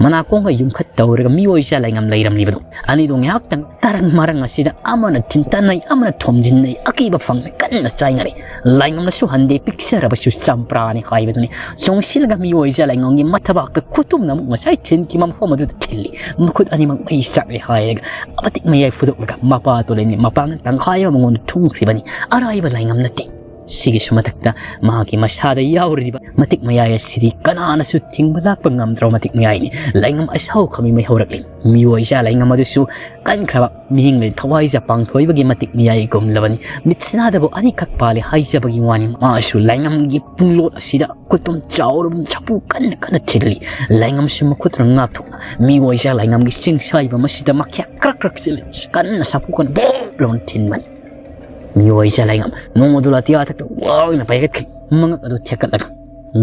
ꯃꯅꯥꯀꯣꯡꯒ ꯌꯨꯝꯈꯠ ꯇꯧꯔꯒ ꯃꯤꯑꯣꯏꯖꯥ ꯂꯥꯏꯉꯝ ꯂꯩꯔꯝꯂꯤꯕꯗꯨ꯫ ꯑꯅꯤꯗꯨ ꯉꯥꯏꯍꯥꯛꯇꯪ ꯇꯔꯪ ꯃꯔꯪ ꯑꯁꯤꯗ ꯑꯃꯅ ꯊꯤꯟꯇꯠꯅꯩ, ꯑꯃꯅ ꯊꯣꯝꯖꯤꯟꯅꯩ, ꯑꯀꯤꯕ ꯐꯪꯅ ꯀꯟꯅ ꯆꯥꯏꯅꯔꯤ꯫ ꯂꯥꯏꯉꯝꯅꯁꯨ ꯍꯟꯗꯦ, ꯄꯤꯛꯆꯔꯕꯁꯨ ꯆꯝꯄ꯭ꯔꯥꯅꯤ ꯍꯥꯏꯕꯗꯨꯅꯤ꯫ ꯆꯣꯡꯁꯤꯜꯂꯒ ꯃꯤꯑꯣꯏꯖꯥ ꯂꯥꯏꯉꯝꯒꯤ ꯃꯊꯕꯥꯛꯇ ꯈꯨꯇꯨꯝꯅ ꯑꯃꯨꯛ ꯉꯁꯥꯏ ꯊꯤꯟꯈꯤꯕ ꯃꯐꯝ ꯑꯗꯨꯗ ꯊꯤꯜꯂꯤ꯫ ꯃꯈꯨꯠ ꯑꯅꯤꯃꯛ ꯃꯩ ꯆꯥꯛꯂꯦ ꯍꯥꯏꯔꯒ ꯃꯇꯤꯛ ꯃꯌꯥꯏ ꯐꯨꯗꯣꯛꯂꯒ ꯃꯄꯥ ꯇꯣꯂꯦꯟꯒꯤ ꯃꯄꯥꯡꯒꯜ ꯇꯪꯈꯥꯏ ꯑꯃ ꯃꯉꯣꯟꯗ ꯊꯨꯝꯈ꯭ꯔꯤꯕꯅꯤ꯫ ꯑꯔꯥꯏꯕ ꯂꯥꯏꯉꯝ ꯅꯠꯇꯦ꯫ ꯁꯤꯒꯤꯁꯨ ꯃꯊꯛꯇ ꯃꯍꯥꯛꯀꯤ ꯃꯁꯥꯗ ꯌꯥꯎꯔꯤꯕ ꯃꯇꯤꯛ ꯃꯌꯥꯏ ꯑꯁꯤꯗꯤ ꯀꯅꯥꯅꯁꯨ ꯊꯤꯡꯕ ꯂꯥꯛꯄ ꯉꯝꯗ꯭ꯔꯕ ꯃꯇꯤꯛ ꯃꯌꯥꯏꯅꯤ꯫ ꯂꯥꯏꯉꯝ ꯑꯁꯥꯎ ꯈꯥꯃꯤ ꯃꯩ ꯍꯧꯔꯛꯂꯤ꯫ ꯃꯤꯑꯣꯏꯖꯥ ꯂꯥꯏꯉꯝ ꯑꯗꯨꯁꯨ ꯀꯟꯈ꯭ꯔꯕ ꯃꯤꯌꯦꯡꯂꯦꯟ ꯊꯋꯥꯏꯖꯥ ꯄꯥꯡꯊꯣꯏꯕꯒꯤ ꯃꯇꯤꯛ ꯃꯌꯥꯏꯒꯨꯝꯂꯕꯅꯤ꯫ ꯃꯤꯠꯁꯤꯅꯥꯗꯕꯨ ꯑꯅꯤꯈꯛ ꯄꯥꯜꯂꯤ ꯍꯥꯏꯖꯕꯒꯤ ꯋꯥꯅꯤ꯫ ꯃꯥꯁꯨ ꯂꯥꯏꯉꯝꯒꯤ ꯄꯨꯡꯂꯣꯠ ꯑꯁꯤꯗ ꯈꯨꯇꯨꯝ ꯆꯥꯎꯔꯕ ꯁꯥꯐꯨ ꯀꯟꯅ ꯀꯟꯅ ꯊꯤꯜꯂꯤ꯫ ꯂꯥꯏꯉꯝꯁꯨ ꯃꯈꯨꯠꯇꯨꯅ ꯉꯥꯛꯊꯣꯛꯅ ꯃꯤꯑꯣꯏꯖꯥ ꯂꯥꯏꯉꯝꯒꯤ ꯆꯤꯡꯁꯥꯏꯕ ꯃꯁꯤꯗ ꯃꯈ꯭ꯌꯥ ꯀ꯭ꯔꯛ ꯀ꯭ꯔꯛ ꯆꯦꯜꯂꯤ꯫ ꯀꯟꯅ ꯁꯥꯐꯨ ꯀꯟꯅ ꯕꯣꯞ ꯂꯥꯎꯅ ꯊꯤꯟꯕꯅꯤ꯫ ꯃꯤꯑꯣꯏꯖꯥ ꯂꯥꯏꯉꯝ ꯅꯣꯡꯃꯗꯨ ꯂꯥꯇꯤꯌꯥ ꯊꯛꯇ ꯋꯥꯡꯅ ꯄꯥꯏꯈꯠꯈꯤ꯫ ꯃꯉꯛ ꯑꯗꯨ ꯊꯦꯛꯀꯠꯂꯒ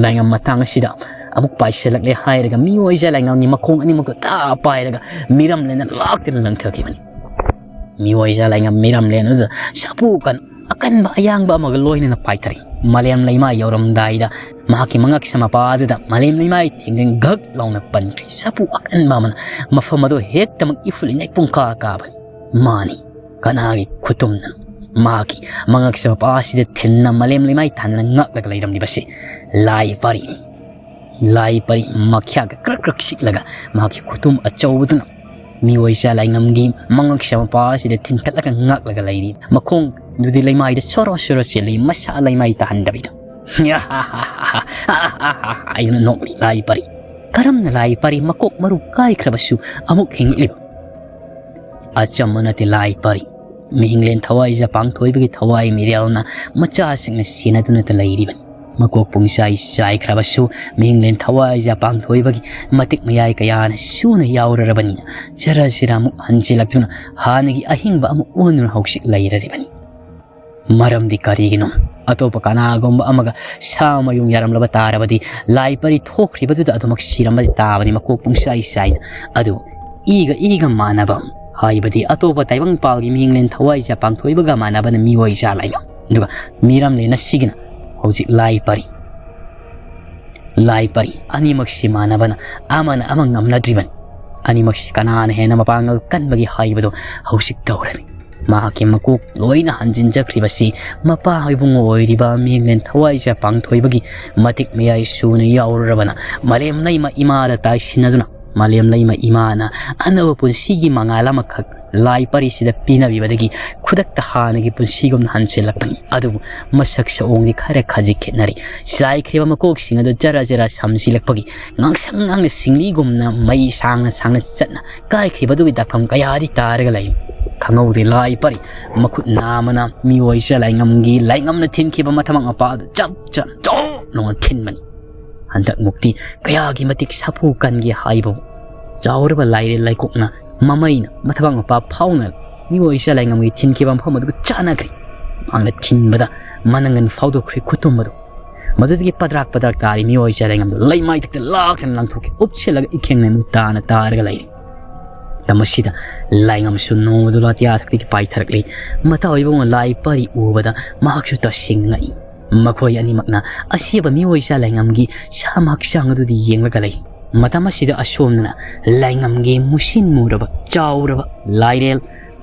ꯂꯥꯏꯉꯝ ꯃꯇꯥꯡ ꯑꯁꯤꯗ ꯑꯃꯨꯛ ꯄꯥꯏꯁꯤꯜꯂꯛꯂꯦ ꯍꯥꯏꯔꯒ ꯃꯤꯑꯣꯏꯖꯥ ꯂꯥꯏꯉꯝꯒꯤ ꯃꯈꯣꯡ ꯑꯅꯤꯃꯛꯇꯨ ꯇꯥ ꯄꯥꯏꯔꯒ ꯃꯤꯔꯝꯂꯦꯟꯅ ꯂꯥꯛꯇꯨꯅ ꯂꯪꯊꯈꯤꯕꯅꯤ꯫ ꯃꯤꯑꯣꯏꯖꯥ ꯂꯥꯏꯉꯝ ꯃꯤꯔꯝꯂꯦꯟ ꯑꯗꯨꯗ ꯁꯥꯐꯨ ꯀꯟ ꯑꯀꯟꯕ ꯑꯌꯥꯡꯕ ꯑꯃꯒ ꯂꯣꯏꯅꯅ ꯄꯥꯏꯊꯔꯤ꯫ ꯃꯥꯂꯦꯝ ꯂꯩꯃꯥꯏ ꯌꯧꯔꯝꯗꯥꯏꯗ ꯃꯍꯥꯛꯀꯤ ꯃꯉꯛ ꯁꯝ ꯃꯄꯥ ꯑꯗꯨꯗ ꯃꯥꯂꯦꯝ ꯂꯩꯃꯥꯏ ꯊꯦꯡꯗꯤꯡ ꯘꯛ ꯂꯥꯎꯅ ꯄꯟꯈ꯭ꯔꯤ꯫ ꯁꯥꯐꯨ ꯑꯀꯟꯕ ꯑꯃꯅ ꯃꯐꯝ ꯑꯗꯨ ꯍꯦꯛꯇꯃꯛ ꯏꯐꯨꯜ ꯏꯅꯩ ꯄꯨꯡꯀꯥ ꯀꯥꯕꯅꯤ꯫ ꯃꯥꯅꯤ, ꯀꯅꯥꯒꯤ ꯈꯨꯇꯨꯝꯅꯅꯣ ꯃꯍꯥꯛꯀꯤ ꯃꯉꯛ ꯁꯝ ꯃꯄꯥ ꯑꯁꯤꯗ ꯊꯤꯟꯅ ꯃꯥꯂꯦꯝ ꯂꯩꯃꯥꯏ ꯊꯥꯟꯗꯅ ꯉꯥꯛꯂꯒ ꯂꯩꯔꯝꯂꯤꯕꯁꯤ? ꯂꯥꯏ ꯄꯥꯔꯤꯅꯤ꯫ ꯂꯥꯏ ꯄꯔꯤ ꯃꯈ꯭ꯌꯥꯒ ꯀ꯭ꯔꯛ ꯀ꯭ꯔꯛ ꯁꯤꯛꯂꯒ ꯃꯍꯥꯛꯀꯤ ꯈꯨꯇꯨꯝ ꯑꯆꯧꯕꯗꯨꯅ ꯃꯤꯑꯣꯏ ꯆꯥ ꯂꯥꯏꯉꯝꯒꯤ ꯃꯉꯛ ꯁꯥ ꯃꯄꯥ ꯑꯁꯤꯗ ꯊꯤꯟꯀꯠꯂꯒ ꯉꯥꯛꯂꯒ ꯂꯩꯔꯤ꯫ ꯃꯈꯣꯡꯗꯨꯗꯤ ꯂꯩꯃꯥꯏꯗ ꯁꯣꯔꯣ ꯁꯣꯔꯣ ꯆꯦꯜꯂꯤ, ꯃꯁꯥ ꯂꯩꯃꯥꯏ ꯇꯥꯍꯟꯗꯕꯤꯗ꯫ ꯍꯥꯏꯗꯨꯅ ꯅꯣꯛꯂꯤ ꯂꯥꯏ ꯄꯔꯤ꯫ ꯀꯔꯝꯅ ꯂꯥꯏ ꯄꯔꯤ ꯃꯀꯣꯛ ꯃꯔꯨ ꯀꯥꯏꯈ꯭ꯔꯕꯁꯨ ꯑꯃꯨꯛ ꯍꯤꯡꯂꯛꯂꯤꯕ? ꯑꯆꯝꯕ ꯅꯠꯇꯦ ꯂꯥꯏ ꯄꯔꯤ꯫ ꯃꯤꯍꯤꯡꯂꯦꯟ ꯊꯋꯥꯏꯖꯥ ꯄꯥꯡꯊꯣꯏꯕꯒꯤ ꯊꯋꯥꯏ ꯃꯤꯔꯦꯜꯅ ꯃꯆꯥꯁꯤꯡꯅ ꯁꯦꯟꯅꯗꯨꯅꯇ ꯂꯩꯔꯤꯕꯅꯤ꯫ ꯃꯀꯣꯛ ꯄꯨꯡꯆꯥꯏ ꯆꯥꯏꯈ꯭ꯔꯕꯁꯨ ꯃꯤꯍꯤꯡꯂꯦꯟ ꯊꯋꯥꯏꯖꯥ ꯄꯥꯡꯊꯣꯏꯕꯒꯤ ꯃꯇꯤꯛ ꯃꯌꯥꯏ ꯀꯌꯥꯅ ꯁꯨꯅ ꯌꯥꯎꯔꯔꯕꯅꯤꯅ ꯖꯔ ꯖꯔ ꯑꯃꯨꯛ ꯍꯟꯖꯤꯜꯂꯛꯇꯨꯅ ꯍꯥꯟꯅꯒꯤ ꯑꯍꯤꯡꯕ ꯑꯃꯨꯛ ꯑꯣꯟꯗꯨꯅ ꯍꯧꯖꯤꯛ ꯂꯩꯔꯔꯤꯕꯅꯤ꯫ ꯃꯔꯝꯗꯤ ꯀꯔꯤꯒꯤꯅꯣ? ꯑꯇꯣꯞꯄ ꯀꯅꯥꯒꯨꯝꯕ ꯑꯃꯒ ꯁꯥ ꯃꯌꯨꯡ ꯌꯥꯔꯝꯂꯕ ꯇꯥꯔꯕꯗꯤ ꯂꯥꯏ ꯄꯔꯤ ꯊꯣꯛꯈ꯭ꯔꯤꯕꯗꯨꯗ ꯑꯗꯨꯃꯛ ꯁꯤꯔꯝꯕꯗꯤ ꯇꯥꯕꯅꯤ ꯃꯀꯣꯛ ꯄꯨꯡꯆꯥꯏ ꯆꯥꯏꯅ꯫ ꯑꯗꯨꯕꯨ ꯏꯒ ꯏꯒ ꯃꯥꯟꯅꯕ ꯍꯥꯏꯕꯗꯤ ꯑꯇꯣꯞꯄ ꯇꯥꯏꯕꯪꯄꯥꯜꯒꯤ ꯃꯤꯡꯂꯦꯟ ꯊꯋꯥꯏꯖꯥ ꯄꯥꯡꯊꯣꯏꯕꯒ ꯃꯥꯟꯅꯕꯅ ꯃꯤꯑꯣꯏ ꯖꯥꯠ ꯂꯥꯏꯉꯝ꯫ ꯑꯗꯨꯒ ꯃꯤꯔꯝꯂꯦꯟ ꯑꯁꯤꯒꯤꯅ ꯍꯧꯖꯤꯛ ꯂꯥꯏ ꯄꯔꯤ꯫ ꯂꯥꯏ ꯄꯔꯤ ꯑꯅꯤꯃꯛꯁꯤ ꯃꯥꯟꯅꯕꯅ ꯑꯃꯅ ꯑꯃ ꯉꯝꯅꯗ꯭ꯔꯤꯕꯅꯤ꯫ ꯑꯅꯤꯃꯛꯁꯤ ꯀꯅꯥꯅ ꯍꯦꯟꯅ ꯃꯄꯥꯡꯒꯜ ꯀꯟꯕꯒꯦ ꯍꯥꯏꯕꯗꯨ ꯍꯧꯖꯤꯛ ꯇꯧꯔꯅꯤ꯫ ꯃꯍꯥꯛꯀꯤ ꯃꯀꯣꯛ ꯂꯣꯏꯅ ꯍꯟꯖꯤꯟꯖꯈ꯭ꯔꯤꯕꯁꯤ ꯃꯄꯥ ꯏꯕꯨꯡꯉꯣ ꯑꯣꯏꯔꯤꯕ ꯃꯤꯡꯂꯦꯟ ꯊꯋꯥꯏꯖꯥ ꯄꯥꯡꯊꯣꯏꯕꯒꯤ ꯃꯇꯤꯛ ꯃꯌꯥꯏ ꯁꯨꯅ ꯌꯥꯎꯔꯨꯔꯕꯅ ꯃꯥꯂꯦꯝ ꯂꯩꯃ ꯏꯃꯥꯗ ꯇꯥꯏꯁꯤꯟꯅꯗꯨꯅ ꯃꯥꯂꯦꯝ ꯂꯩꯃ ꯏꯃꯥꯅ ꯑꯅꯧꯕ ꯄꯨꯟꯁꯤꯒꯤ ꯃꯉꯥꯜ ꯑꯃꯈꯛ ꯂꯥꯏ ꯄꯔꯤꯁꯤꯗ ꯄꯤꯅꯕꯤꯕꯗꯒꯤ ꯈꯨꯗꯛꯇ ꯍꯥꯟꯅꯒꯤ ꯄꯨꯟꯁꯤꯒꯨꯝꯅ ꯍꯟꯖꯤꯜꯂꯛꯄꯅꯤ꯫ ꯑꯗꯨꯕꯨ ꯃꯁꯛ ꯁꯑꯣꯡꯗꯤ ꯈꯔ ꯈꯖꯤꯛ ꯈꯦꯠꯅꯔꯤ꯫ ꯆꯥꯏꯈ꯭ꯔꯤꯕ ꯃꯀꯣꯛꯁꯤꯡ ꯑꯗꯨ ꯖꯔ ꯖꯔ ꯁꯝꯖꯤꯜꯂꯛꯄꯒꯤ ꯉꯥꯡꯁꯪ ꯉꯥꯡꯅ ꯁꯤꯡꯂꯤꯒꯨꯝꯅ ꯃꯩ ꯁꯥꯡꯅ ꯁꯥꯡꯅ ꯆꯠꯅ ꯀꯥꯏꯈ꯭ꯔꯤꯕꯗꯨꯒꯤ ꯗꯥꯛꯐꯝ ꯀꯌꯥꯗꯤ ꯇꯥꯔꯒ ꯂꯩ꯫ ꯈꯪꯍꯧꯗꯦ ꯂꯥꯏ ꯄꯔꯤ ꯃꯈꯨꯠ ꯅꯥꯝꯃꯅ ꯃꯤꯑꯣꯏ ꯖꯥ ꯂꯥꯏꯉꯝꯒꯤ ꯂꯥꯏꯉꯝꯅ ꯊꯤꯟꯈꯤꯕ ꯃꯊꯕꯥꯛ ꯃꯄꯥ ꯑꯗꯨ ꯆꯞ ꯆꯞ ꯆꯣꯛ ꯂꯥꯎꯅ ꯊꯤꯟꯕꯅꯤ꯫ ꯍꯟꯗꯛꯃꯨꯛꯇꯤ ꯀꯌꯥꯒꯤ ꯃꯇꯤꯛ ꯁꯥꯐꯨ ꯀꯟꯒꯦ ꯍꯥꯏꯕꯕꯨ ꯆꯥꯎꯔꯕ ꯂꯥꯏꯔꯦꯜ ꯂꯥꯏꯀꯣꯛꯅ ꯃꯃꯩꯅ ꯃꯊꯕꯥꯛ ꯃꯄꯥ ꯐꯥꯎꯅ ꯃꯤꯑꯣꯏ ꯖꯥ ꯂꯥꯏꯉꯝꯒꯤ ꯊꯤꯟꯈꯤꯕ ꯃꯐꯝ ꯑꯗꯨꯒ ꯆꯥꯟꯅꯈ꯭ꯔꯦ꯫ ꯃꯍꯥꯛꯅ ꯊꯤꯟꯕꯗ ꯃꯅꯪꯒꯟ ꯐꯥꯎꯗꯣꯛꯈ꯭ꯔꯦ ꯈꯨꯇꯨꯝ ꯑꯗꯨ꯫ ꯃꯗꯨꯗꯒꯤ ꯄꯗ꯭ꯔꯥꯛ ꯄꯗ꯭ꯔꯥꯛ ꯇꯥꯔꯤ ꯃꯤꯑꯣꯏ ꯖꯥ ꯂꯥꯏꯉꯝꯗꯨ ꯂꯩꯃꯥꯏꯊꯛꯇ ꯂꯥꯛꯇꯅ ꯂꯪꯊꯣꯛꯈꯤ꯫ ꯎꯞꯁꯤꯜꯂꯒ ꯏꯈꯦꯡ ꯅꯦꯝꯅ ꯇꯥꯅ ꯇꯥꯔꯒ ꯂꯩꯔꯤ꯫ ꯃꯇꯝ ꯑꯁꯤꯗ ꯂꯥꯏꯉꯝꯁꯨ ꯅꯣꯡꯃꯗꯨ ꯂꯥꯇꯤꯌꯥ ꯊꯛꯇꯒꯤ ꯄꯥꯏꯊꯔꯛꯂꯤ꯫ ꯃꯇꯥꯎ ꯏꯕꯨꯡꯉꯣ ꯂꯥꯏ ꯄꯔꯤ ꯎꯕꯗ ꯃꯍꯥꯛꯁꯨ ꯇꯁꯦꯡꯅ ꯉꯛꯏ꯫ ꯃꯈꯣꯏ ꯑꯅꯤꯃꯛꯅ ꯑꯁꯤꯕ ꯃꯤꯑꯣꯏ ꯖꯥ ꯂꯥꯏꯉꯝꯒꯤ ꯁꯥꯃ ꯍꯛꯆꯥꯡ ꯑꯗꯨꯗꯤ ꯌꯦꯡꯂꯒ ꯂꯩ꯫ ꯃꯇꯝ ꯑꯁꯤꯗ ꯑꯁꯣꯝꯗꯅ ꯂꯥꯏꯉꯝꯒꯤ ꯃꯨꯁꯤꯟ ꯃꯨꯔꯕ ꯆꯥꯎꯔꯕ ꯂꯥꯏꯔꯦꯜ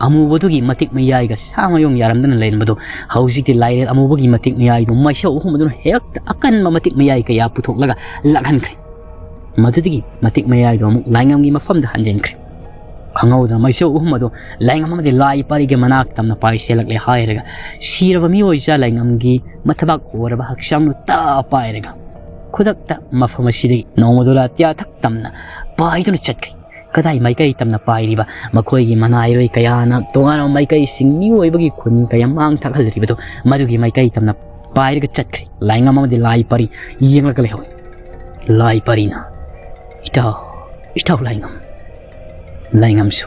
ꯑꯃꯨꯕꯗꯨꯒꯤ ꯃꯇꯤꯛ ꯃꯌꯥꯏꯒ ꯁꯥꯡꯅ ꯌꯣꯡ ꯌꯥꯔꯝꯗꯅ ꯂꯩꯔꯝꯕꯗꯨ ꯍꯧꯖꯤꯛꯇꯤ ꯂꯥꯏꯔꯦꯜ ꯑꯃꯨꯕꯒꯤ ꯃꯇꯤꯛ ꯃꯌꯥꯏꯗꯨ ꯃꯩꯁꯧ ꯑꯍꯨꯝ ꯑꯗꯨꯅ ꯍꯦꯛꯇ ꯑꯀꯟꯕ ꯃꯇꯤꯛ ꯃꯌꯥꯏ ꯀꯌꯥ ꯄꯨꯊꯣꯛꯂꯒ ꯂꯥꯛꯍꯟꯈ꯭ꯔꯦ꯫ ꯃꯗꯨꯗꯒꯤ ꯃꯇꯤꯛ ꯃꯌꯥꯏꯗꯨ ꯑꯃꯨꯛ ꯂꯥꯏꯉꯝꯒꯤ ꯃꯐꯝꯗ ꯍꯟꯖꯤꯟꯈ꯭ꯔꯦ꯫ ꯈꯪꯍꯧꯗꯅ ꯃꯩꯁꯧ ꯑꯍꯨꯝ ꯑꯗꯨ ꯂꯥꯏꯉꯝ ꯑꯃꯗꯤ ꯂꯥꯏ ꯄꯥꯔꯤꯒꯤ ꯃꯅꯥꯛ ꯇꯝꯅ ꯄꯥꯏꯁꯤꯜꯂꯛꯂꯦ ꯍꯥꯏꯔꯒ ꯁꯤꯔꯕ ꯃꯤꯑꯣꯏ ꯏꯆꯥ ꯂꯥꯏꯉꯝꯒꯤ ꯃꯊꯕꯥꯛ ꯍꯣꯔꯕ ꯍꯛꯆꯥꯡꯗꯨ ꯇꯥ ꯄꯥꯏꯔꯒ ꯈꯨꯗꯛꯇ ꯃꯐꯝ ꯑꯁꯤꯗꯒꯤ ꯅꯣꯡꯃꯗꯣꯂꯥ ꯑꯇꯤꯌꯥ ꯊꯛ ꯇꯝꯅ ꯄꯥꯏꯗꯨꯅ ꯆꯠꯈ꯭ꯔꯦ꯫ ꯀꯗꯥꯏ ꯃꯥꯏꯀꯩ ꯇꯝꯅ ꯄꯥꯏꯔꯤꯕ ꯃꯈꯣꯏꯒꯤ ꯃꯅꯥꯏꯔꯣꯏ ꯀꯌꯥꯅ ꯇꯣꯉꯥꯟꯕ ꯃꯥꯏꯀꯩꯁꯤꯡ ꯃꯤꯑꯣꯏꯕꯒꯤ ꯈꯨꯟ ꯀꯌꯥ ꯃꯥꯡ ꯊꯥꯛꯍꯜꯂꯤꯕꯗꯣ ꯃꯗꯨꯒꯤ ꯃꯥꯏꯀꯩ ꯇꯝꯅ ꯄꯥꯏꯔꯒ ꯆꯠꯈ꯭ꯔꯦ꯫ ꯂꯥꯏꯉꯝ ꯑꯃꯗꯤ ꯂꯥꯏ ꯄꯥꯔꯤ ꯌꯦꯡꯂꯒ ꯂꯩꯍꯧꯏ꯫ ꯂꯥꯏ ꯄꯥꯔꯤꯅ, "ꯏꯇꯥꯎ, ꯏꯇꯥꯎ ꯂꯥꯏꯉꯝ, ꯂꯥꯏꯉꯝꯁꯨ,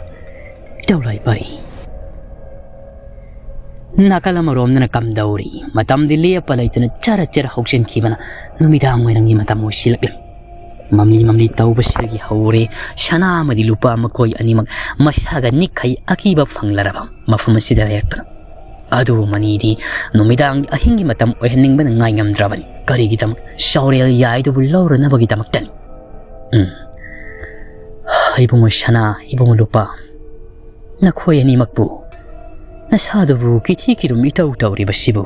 ꯏꯇꯥꯎ ꯂꯥꯏ ꯄꯥꯔꯤ"꯫ ꯅꯥꯀꯜ ꯑꯃꯔꯣꯝꯗꯅ ꯀꯝꯗꯧꯔꯤ? ꯃꯇꯝꯗꯤ ꯂꯦꯞꯄ ꯂꯩꯇꯅ ꯆꯔ ꯆꯔ ꯍꯧꯖꯤꯟꯈꯤꯕꯅ ꯅꯨꯃꯤꯗꯥꯡ ꯋꯥꯏꯔꯝꯒꯤ ꯃꯇꯝ ꯑꯣꯏꯁꯤꯜꯂꯛꯂꯤ꯫ ꯃꯝꯂꯤ ꯃꯝꯂꯤ ꯇꯧꯕꯁꯤꯗꯒꯤ ꯍꯧꯔꯦ ꯁꯅꯥ ꯑꯃꯗꯤ ꯂꯨꯄꯥ ꯃꯈꯣꯏ ꯑꯅꯤꯃꯛ ꯃꯁꯥꯒ ꯅꯤꯛꯈꯩ ꯑꯀꯤꯕ ꯐꯪꯂꯔꯕ ꯃꯐꯝ ꯑꯁꯤꯗ ꯂꯩꯔꯛꯄꯅ꯫ ꯑꯗꯨꯕꯨ ꯃꯅꯤꯗꯤ ꯅꯨꯃꯤꯗꯥꯡ ꯑꯍꯤꯡꯒꯤ ꯃꯇꯝ ꯑꯣꯏꯍꯟꯅꯤꯡꯕꯅ ꯉꯥꯏꯉꯝꯗ꯭ꯔꯕꯅꯤ꯫ ꯀꯔꯤꯒꯤꯗꯃꯛ? ꯆꯥꯎꯔꯦꯜ ꯌꯥꯏꯗꯨꯕꯨ ꯂꯧꯔꯅꯕꯒꯤꯗꯃꯛꯇꯅꯤ꯫ ꯎꯝ꯫ "ꯏꯕꯨꯡꯉꯣ ꯁꯅꯥ, ꯏꯕꯨꯡꯉꯣ ꯂꯨꯄꯥ, ꯅꯈꯣꯏ ꯑꯅꯤꯃꯛꯄꯨ ꯅꯁꯥꯗꯨꯕꯨ ꯀꯤꯊꯤ ꯀꯤꯔꯨꯝ ꯏꯇꯧ ꯇꯧꯔꯤꯕꯁꯤꯕꯨ?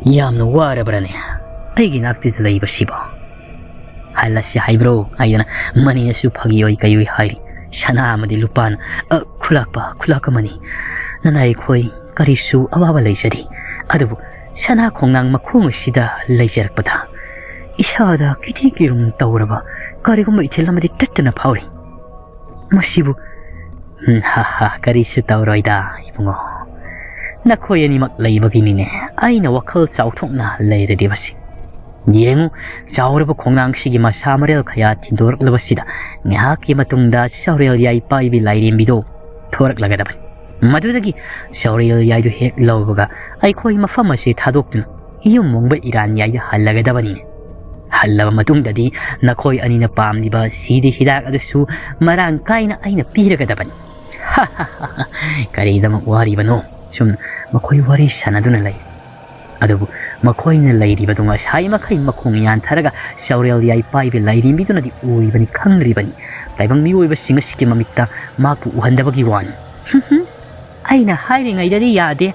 ꯌꯥꯝꯅ ꯋꯥꯔꯕ꯭ꯔꯅꯦ ꯑꯩꯒꯤ ꯅꯥꯛꯇꯨꯗ ꯂꯩꯕꯁꯤꯕꯣ?" "ꯍꯜꯂꯁꯤ ꯍꯥꯏꯕ꯭ꯔꯣ?" ꯍꯥꯏꯗꯅ ꯃꯅꯤꯅꯁꯨ ꯐꯥꯒꯤ ꯑꯣꯏ ꯀꯩ ꯑꯣꯏ ꯍꯥꯏꯔꯤ꯫ ꯁꯅꯥ ꯑꯃꯗꯤ ꯂꯨꯄꯥꯅ, "ꯑ, ꯈꯨꯂꯥꯛꯄ, ꯈꯨꯂꯥꯛꯄ ꯃꯅꯤ, ꯅꯅꯥꯏ ꯑꯩꯈꯣꯏ ꯀꯔꯤꯁꯨ ꯑꯋꯥꯕ ꯂꯩꯖꯗꯦ꯫ ꯑꯗꯨꯕꯨ ꯁꯅꯥ ꯈꯣꯡꯅꯥꯡ ꯃꯈꯣꯡ ꯑꯁꯤꯗ ꯂꯩꯖꯔꯛꯄꯗ ꯏꯁꯥꯗ ꯀꯤꯊꯤ ꯀꯤꯔꯨꯝ ꯇꯧꯔꯕ ꯀꯔꯤꯒꯨꯝꯕ ꯏꯊꯤꯜ ꯑꯃꯗꯤ ꯇꯠꯇꯅ ꯐꯥꯎꯔꯤ꯫ ꯃꯁꯤꯕꯨ"꯫ "ꯎꯝ, ꯍꯥ, ꯍꯥ, ꯀꯔꯤꯁꯨ ꯇꯧꯔꯣꯏꯗ, ꯏꯕꯨꯡꯉꯣ꯫ ꯅꯈꯣꯏ ꯑꯅꯤꯃꯛ ꯂꯩꯕꯒꯤꯅꯤꯅꯦ ꯑꯩꯅ ꯋꯥꯈꯜ ꯆꯥꯎꯊꯣꯛꯅ ꯂꯩꯔꯤꯕꯁꯤ꯫ ꯌꯦꯡꯉꯨ, ꯆꯥꯎꯔꯕ ꯈꯣꯡꯅꯥꯡꯁꯤꯒꯤ ꯃꯁꯥ ꯃꯔꯦꯜ ꯀꯌꯥ ꯊꯤꯟꯗꯣꯔꯛꯂꯕꯁꯤꯗ ꯉꯥꯏꯍꯥꯛꯀꯤ ꯃꯇꯨꯡꯗ ꯆꯥꯎꯔꯦꯜ ꯌꯥꯏ ꯄꯥꯏꯕꯤ ꯂꯥꯏꯔꯦꯝꯕꯤꯗꯣ ꯊꯣꯔꯛꯂꯒꯗꯕꯅꯤ꯫ ꯃꯗꯨꯗꯒꯤ ꯆꯥꯎꯔꯦꯜ ꯌꯥꯏꯗꯨ ꯍꯦꯛ ꯂꯧꯕꯒ ꯑꯩꯈꯣꯏ ꯃꯐꯝ ꯑꯁꯤ ꯊꯥꯗꯣꯛꯇꯨꯅ ꯌꯨꯝ ꯃꯣꯡꯕ ꯏꯔꯥꯟ ꯌꯥꯏꯗ ꯍꯜꯂꯒꯗꯕꯅꯤꯅꯦ꯫ ꯍꯜꯂꯕ ꯃꯇꯨꯡꯗꯗꯤ ꯅꯈꯣꯏ ꯑꯅꯤꯅ ꯄꯥꯝꯂꯤꯕ ꯁꯤꯗꯤ ꯍꯤꯗꯥꯛ ꯑꯗꯨꯁꯨ ꯃꯔꯥꯡ ꯀꯥꯏꯅ ꯑꯩꯅ ꯄꯤꯔꯒꯗꯕꯅꯤ"꯫ "ꯀꯔꯤꯗꯃꯛ ꯋꯥꯔꯤꯕꯅꯣ? ꯁꯨꯝ ꯃꯈꯣꯏ ꯋꯥꯔꯤ ꯁꯥꯟꯅꯗꯨꯅ ꯂꯩ"꯫ ꯑꯗꯨꯕꯨ ꯃꯈꯣꯏꯅ ꯂꯩꯔꯤꯕꯗꯨ ꯉꯁꯥꯏ ꯃꯈꯩ ꯃꯈꯣꯡ ꯌꯥꯟꯊꯔꯒ ꯆꯥꯎꯔꯦꯜ ꯌꯥꯏ ꯄꯥꯏꯕꯤ ꯂꯥꯏꯔꯦꯝꯕꯤꯗꯨꯅꯗꯤ ꯑꯣꯏꯕꯅꯤ ꯈꯪꯗ꯭ꯔꯤꯕꯅꯤ꯫ ꯇꯥꯏꯕꯪ ꯃꯤꯑꯣꯏꯕꯁꯤꯡ ꯑꯁꯤꯒꯤ ꯃꯃꯤꯠꯇ ꯃꯍꯥꯛꯄꯨ ꯎꯍꯟꯗꯕꯒꯤ ꯋꯥꯅꯤ꯫ "ꯍꯨꯝ ꯍꯨꯝ, ꯑꯩꯅ ꯍꯥꯏꯔꯤꯉꯩꯗꯗꯤ ꯌꯥꯗꯦ꯫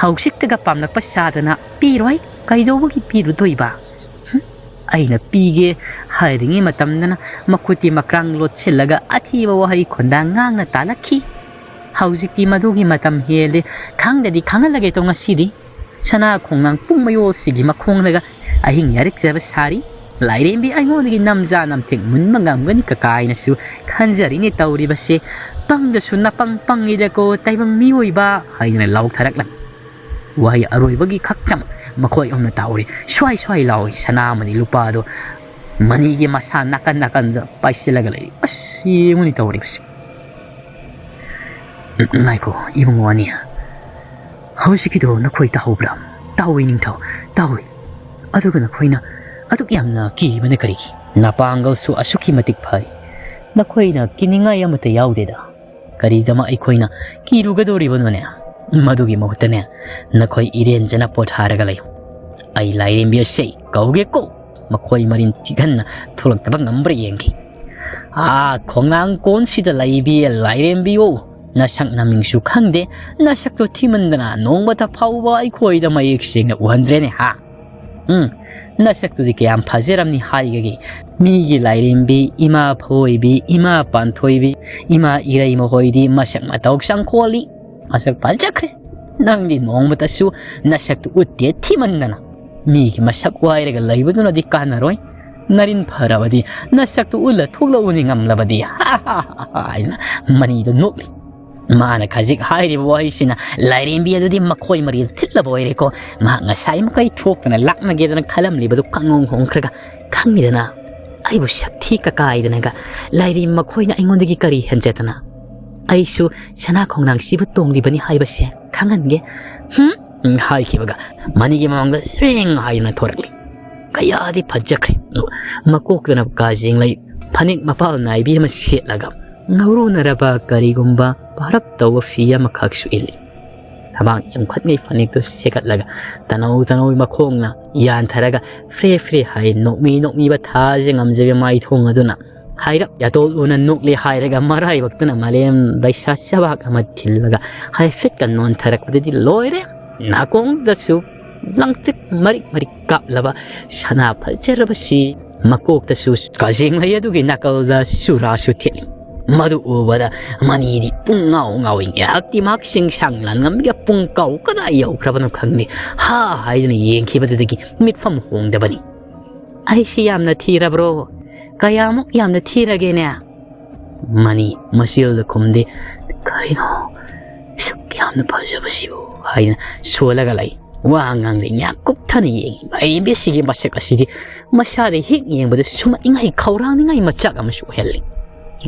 ꯍꯧꯖꯤꯛꯇꯒ ꯄꯥꯝꯂꯛꯄ ꯁꯥꯗꯅ ꯄꯤꯔꯣꯏ꯫ ꯀꯩꯗꯧꯕꯒꯤ ꯄꯤꯔꯨꯗꯣꯏꯕ? ꯍꯨꯝ, ꯑꯩꯅ ꯄꯤꯒꯦ ꯍꯥꯏꯔꯤꯉꯩ ꯃꯇꯝꯗꯅ ꯃꯈꯨꯠꯇꯤ ꯃꯀ꯭ꯔꯥꯡ ꯂꯣꯠꯁꯤꯜꯂꯒ ꯑꯊꯤꯕ ꯋꯥꯍꯩ ꯈꯣꯟꯗꯥ ꯉꯥꯡꯅ ꯇꯥꯜꯂꯛꯈꯤ꯫ ꯍꯧꯖꯤꯛꯇꯤ ꯃꯗꯨꯒꯤ ꯃꯇꯝ ꯍꯦꯜꯂꯦ꯫ ꯈꯪꯗꯗꯤ ꯈꯪꯍꯜꯂꯒꯦ ꯇꯣ ꯉꯁꯤꯗꯤ꯫ ꯁꯅꯥ ꯈꯣꯡꯅꯥꯡ ꯄꯨꯡ ꯃꯌꯣꯜꯁꯤꯒꯤ ꯃꯈꯣꯡꯗꯒ ꯑꯍꯤꯡ ꯌꯥꯔꯤꯛꯆꯕ ꯁꯥꯔꯤ꯫ ꯂꯥꯏꯔꯦꯝꯕꯤ ꯑꯩꯉꯣꯟꯗꯒꯤ ꯅꯝꯖꯥ ꯅꯝꯊꯦꯛ ꯃꯨꯟꯕ ꯉꯝꯒꯅꯤ ꯀꯀꯥꯏꯅꯁꯨ ꯈꯟꯖꯔꯤꯅꯦ ꯇꯧꯔꯤꯕꯁꯦ꯫ ꯄꯪꯗꯁꯨ ꯅꯄꯪ ꯄꯪꯉꯤꯗꯀꯣ ꯇꯥꯏꯕꯪ ꯃꯤꯑꯣꯏꯕ" ꯍꯥꯏꯗꯨꯅ ꯂꯥꯎꯊꯔꯛꯂꯝꯃꯤ꯫ ꯋꯥꯍꯩ ꯑꯔꯣꯏꯕꯒꯤ ꯈꯛꯇꯃꯛ ꯃꯈꯣꯏ ꯑꯍꯨꯝꯅ ꯇꯥꯍꯧꯔꯤ꯫ ꯁ꯭ꯋꯥꯏ ꯁ꯭ꯋꯥꯏ ꯂꯥꯎꯏ ꯁꯅꯥ ꯑꯃꯗꯤ ꯂꯨꯄꯥꯗꯣ ꯃꯅꯤꯒꯤ ꯃꯁꯥ ꯅꯥꯀꯟ ꯅꯥꯀꯟꯗ ꯄꯥꯏꯁꯤꯜꯂꯒ ꯂꯩꯔꯤ꯫ ꯑꯁ, ꯌꯦꯡꯉꯨꯅꯤ ꯇꯧꯔꯤꯕꯁꯤ꯫ "ꯉꯥꯏꯈꯣ, ꯏꯕꯨꯡꯉꯣ ꯑꯅꯤ, ꯍꯧꯖꯤꯛꯀꯤꯗꯣ ꯅꯈꯣꯏ ꯇꯥꯍꯧꯕ꯭ꯔꯥ?" "ꯇꯥꯍꯧꯏ ꯅꯤꯡꯊꯧ, ꯇꯥꯍꯧꯏ꯫ ꯑꯗꯨꯒ ꯅꯈꯣꯏꯅ ꯑꯗꯨꯛ ꯌꯥꯝꯅ ꯀꯤꯕꯅ ꯀꯔꯤꯒꯤ? ꯅꯄꯥꯡꯒꯜꯁꯨ ꯑꯁꯨꯛꯀꯤ ꯃꯇꯤꯛ ꯐꯩ꯫ ꯅꯈꯣꯏꯅ ꯀꯤꯅꯤꯡꯉꯥꯏ ꯑꯃꯠꯇ ꯌꯥꯎꯗꯦꯗ꯫ ꯀꯔꯤꯗꯃꯛ ꯑꯩꯈꯣꯏꯅ ꯀꯤꯔꯨꯒꯗꯧꯔꯤꯕꯅꯣꯅꯦ? ꯃꯗꯨꯒꯤ ꯃꯍꯨꯠꯇꯅꯦ, ꯅꯈꯣꯏ ꯏꯔꯦꯟꯖꯅ ꯄꯣꯊꯥꯔꯒ ꯂꯩꯌꯨ꯫ ꯑꯩ ꯂꯥꯏꯔꯦꯝꯕꯤ ꯑꯁꯦ ꯀꯧꯒꯦꯀꯣ꯫ ꯃꯈꯣꯏ ꯃꯔꯤꯟ ꯊꯤꯒꯟꯅ ꯊꯣꯛꯂꯛꯇꯕ ꯉꯝꯕ꯭ꯔꯥ ꯌꯦꯡꯒꯦ꯫ ꯑꯥ, ꯈꯣꯡꯅꯥꯡ ꯀꯣꯟꯁꯤꯗ ꯂꯩꯕꯤ ꯂꯥꯏꯔꯦꯝꯕꯤꯌꯣ, ꯅꯁꯛ ꯅꯃꯤꯡꯁꯨ ꯈꯪꯗꯦ, ꯅꯁꯛꯇꯣ ꯊꯤꯃꯟꯗꯅ ꯅꯣꯡꯃꯇ ꯐꯥꯎꯕ ꯑꯩꯈꯣꯏꯗ ꯃꯌꯦꯛ ꯁꯦꯡꯅ ꯎꯍꯟꯗ꯭ꯔꯦꯅꯦ ꯍꯥ? ꯎꯝ, ꯅꯁꯛꯇꯨꯗꯤ ꯀꯌꯥꯝ ꯐꯖꯔꯝꯅꯤ ꯍꯥꯏꯒꯒꯦ꯫ ꯃꯤꯒꯤ ꯂꯥꯏꯔꯦꯝꯕꯤ, ꯏꯃꯥ ꯐꯣꯏꯕꯤ, ꯏꯃꯥ ꯄꯥꯟꯊꯣꯏꯕꯤ, ꯏꯃꯥ ꯏꯔꯩ ꯃꯈꯣꯏꯗꯤ ꯃꯁꯛ ꯃꯇꯧ ꯆꯪꯈꯣꯜꯂꯤ, ꯃꯁꯛ ꯐꯖꯈ꯭ꯔꯦ꯫ ꯅꯪꯗꯤ ꯅꯣꯡꯃꯇꯁꯨ ꯅꯁꯛꯇꯨ ꯎꯠꯇꯦ, ꯊꯤꯃꯟꯗꯅ꯫ ꯃꯤꯒꯤ ꯃꯁꯛ ꯋꯥꯏꯔꯒ ꯂꯩꯕꯗꯨꯅꯗꯤ ꯀꯥꯟꯅꯔꯣꯏ꯫ ꯅꯔꯤꯟ ꯐꯔꯕꯗꯤ ꯅꯁꯛꯇꯨ ꯎꯠꯂ ꯊꯣꯛꯂꯛꯎꯅꯤ ꯉꯝꯂꯕꯗꯤ" ꯍꯥꯏꯅ ꯃꯅꯤꯗꯨ ꯅꯣꯛꯂꯤ꯫ ꯃꯥꯅ ꯈꯖꯤꯛ ꯍꯥꯏꯔꯤꯕ ꯋꯥꯍꯩꯁꯤꯅ ꯂꯥꯏꯔꯦꯝꯕꯤ ꯑꯗꯨꯗꯤ ꯃꯈꯣꯏ ꯃꯔꯤꯗ ꯊꯤꯠꯂꯕ ꯑꯣꯏꯔꯦꯀꯣ꯫ ꯃꯍꯥꯛ ꯉꯁꯥꯏ ꯃꯈꯩ ꯊꯣꯛꯇꯅ ꯂꯥꯛꯅꯒꯦꯗꯅ ꯈꯜꯂꯝꯂꯤꯕꯗꯨ ꯀꯥꯡꯉꯣꯡ ꯍꯣꯡꯈ꯭ꯔꯒ, "ꯈꯪꯉꯤꯗꯅ, ꯑꯩꯕꯨ ꯁꯛꯊꯤ ꯀꯀꯥꯏꯗꯅꯒ ꯂꯥꯏꯔꯦꯝꯕꯤ ꯃꯈꯣꯏꯅ ꯑꯩꯉꯣꯟꯗꯒꯤ ꯀꯔꯤ ꯍꯦꯟꯖꯗꯅ? ꯑꯩꯁꯨ ꯁꯅꯥ ꯈꯣꯡꯅꯥꯡꯁꯤꯕꯨ ꯇꯣꯡꯂꯤꯕꯅꯤ ꯍꯥꯏꯕꯁꯦ ꯈꯪꯍꯟꯒꯦ꯫ ꯍꯨꯝ?" ꯍꯥꯏꯈꯤꯕꯒ ꯃꯅꯤꯒꯤ ꯃꯃꯥꯡꯗ ꯁ꯭ꯔꯦꯡ ꯍꯥꯏꯗꯨꯅ ꯊꯣꯔꯛꯂꯤ꯫ ꯀꯌꯥꯗꯤ ꯐꯖꯈ꯭ꯔꯦ꯫ ꯃꯀꯣꯛꯇꯅ ꯀꯥꯖꯦꯡꯂꯩ ꯐꯅꯦꯛ ꯃꯄꯥꯜ ꯅꯥꯏꯕꯤ ꯑꯃ ꯁꯦꯠꯂꯒ, ꯉꯧꯔꯨꯅꯔꯕ ꯀꯔꯤꯒꯨꯝꯕ ꯄꯥꯔꯞ ꯇꯧꯕ ꯐꯤ ꯑꯃꯈꯛꯁꯨ ꯏꯜꯂꯤ꯫ ꯊꯕꯥꯛ ꯌꯥꯝꯈꯠꯉꯩ ꯐꯅꯦꯛꯇꯨ ꯁꯦꯠꯀꯠꯂꯒ, ꯇꯅꯧ ꯇꯅꯧ ꯃꯈꯣꯡꯅ ꯌꯥꯟꯊꯔꯒ, ꯐ꯭ꯔꯦ ꯐ꯭ꯔꯦ ꯍꯥꯏ ꯅꯣꯛꯃꯤ ꯅꯣꯛꯃꯤꯕ ꯊꯥꯖ ꯉꯝꯖꯕꯤ ꯃꯥꯏꯊꯣꯡ ꯑꯗꯨꯅ ꯍꯥꯏꯔꯞ ꯌꯥꯇꯣꯜ ꯎꯅ ꯅꯣꯛꯂꯦ ꯍꯥꯏꯔꯒ, ꯃꯔꯥꯏꯕꯛꯇꯅ ꯃꯥꯂꯦꯝ ꯂꯩꯁꯥ ꯆꯕꯥꯛ ꯑꯃ ꯊꯤꯜꯂꯒ ꯍꯥꯏꯐꯦꯠꯀ ꯅꯣꯟꯊꯔꯛꯄꯗꯗꯤ ꯂꯣꯏꯔꯦ꯫ ꯅꯥꯀꯣꯡꯗꯁꯨ ꯂꯪꯇ꯭ꯔꯤꯛ ꯃꯔꯤꯛ ꯃꯔꯤꯛ ꯀꯥꯞꯂꯕ ꯁꯅꯥ ꯐꯖꯔꯕꯁꯤ, ꯃꯀꯣꯛꯇꯁꯨ ꯀꯥꯖꯦꯡꯂꯩ ꯑꯗꯨꯒꯤ ꯅꯥꯀꯜꯗ ꯆꯨꯔꯥꯁꯨ ꯊꯦꯠꯂꯤ꯫ ꯃꯗꯨ ꯎꯕꯗ ꯃꯅꯤꯗꯤ ꯄꯨꯡ ꯉꯥꯎ ꯉꯥꯎꯏ꯫ ꯉꯥꯏꯍꯥꯛꯇꯤ ꯃꯍꯥꯛ ꯆꯤꯡꯁꯥꯡ ꯂꯥꯟꯉꯝꯒ ꯄꯨꯡ ꯀꯥꯎ ꯀꯗꯥꯏ ꯌꯧꯈ꯭ꯔꯕꯅꯣ ꯈꯪꯗꯦ꯫ ꯍꯥ ꯍꯥꯏꯗꯨꯅ ꯌꯦꯡꯈꯤꯕꯗꯨꯗꯒꯤ ꯃꯤꯠꯐꯝ ꯍꯣꯡꯗꯕꯅꯤ꯫ "ꯑꯩꯁꯤ ꯌꯥꯝꯅ ꯊꯤꯔꯕ꯭ꯔꯣ? ꯀꯌꯥꯃꯨꯛ ꯌꯥꯝꯅ ꯊꯤꯔꯒꯦꯅꯦ?" ꯃꯅꯤ ꯃꯆꯤꯜꯗ ꯈꯨꯝꯗꯦ꯫ "ꯀꯔꯤꯅꯣ ꯁꯨꯛ ꯌꯥꯝꯅ ꯐꯖꯕꯁꯤꯕꯨ?" ꯍꯥꯏꯅ ꯁꯣꯜꯂꯒ ꯂꯩ꯫ ꯋꯥ ꯉꯥꯡꯗꯦ꯫ ꯉꯥꯏꯍꯥꯛ ꯀꯨꯞꯊꯅ ꯌꯦꯡꯉꯤ꯫ ꯃꯥꯏꯔꯦꯝꯕꯤꯁꯤꯒꯤ ꯃꯁꯛ ꯑꯁꯤꯗꯤ ꯃꯁꯥꯗ ꯍꯦꯛ ꯌꯦꯡꯕꯗ ꯁꯨꯝꯍꯠꯅꯤꯡꯉꯥꯏ, ꯈꯧꯔꯥꯡꯅꯤꯡꯉꯥꯏ ꯃꯆꯥꯛ ꯑꯃꯁꯨ ꯑꯣꯏꯍꯜꯂꯤ꯫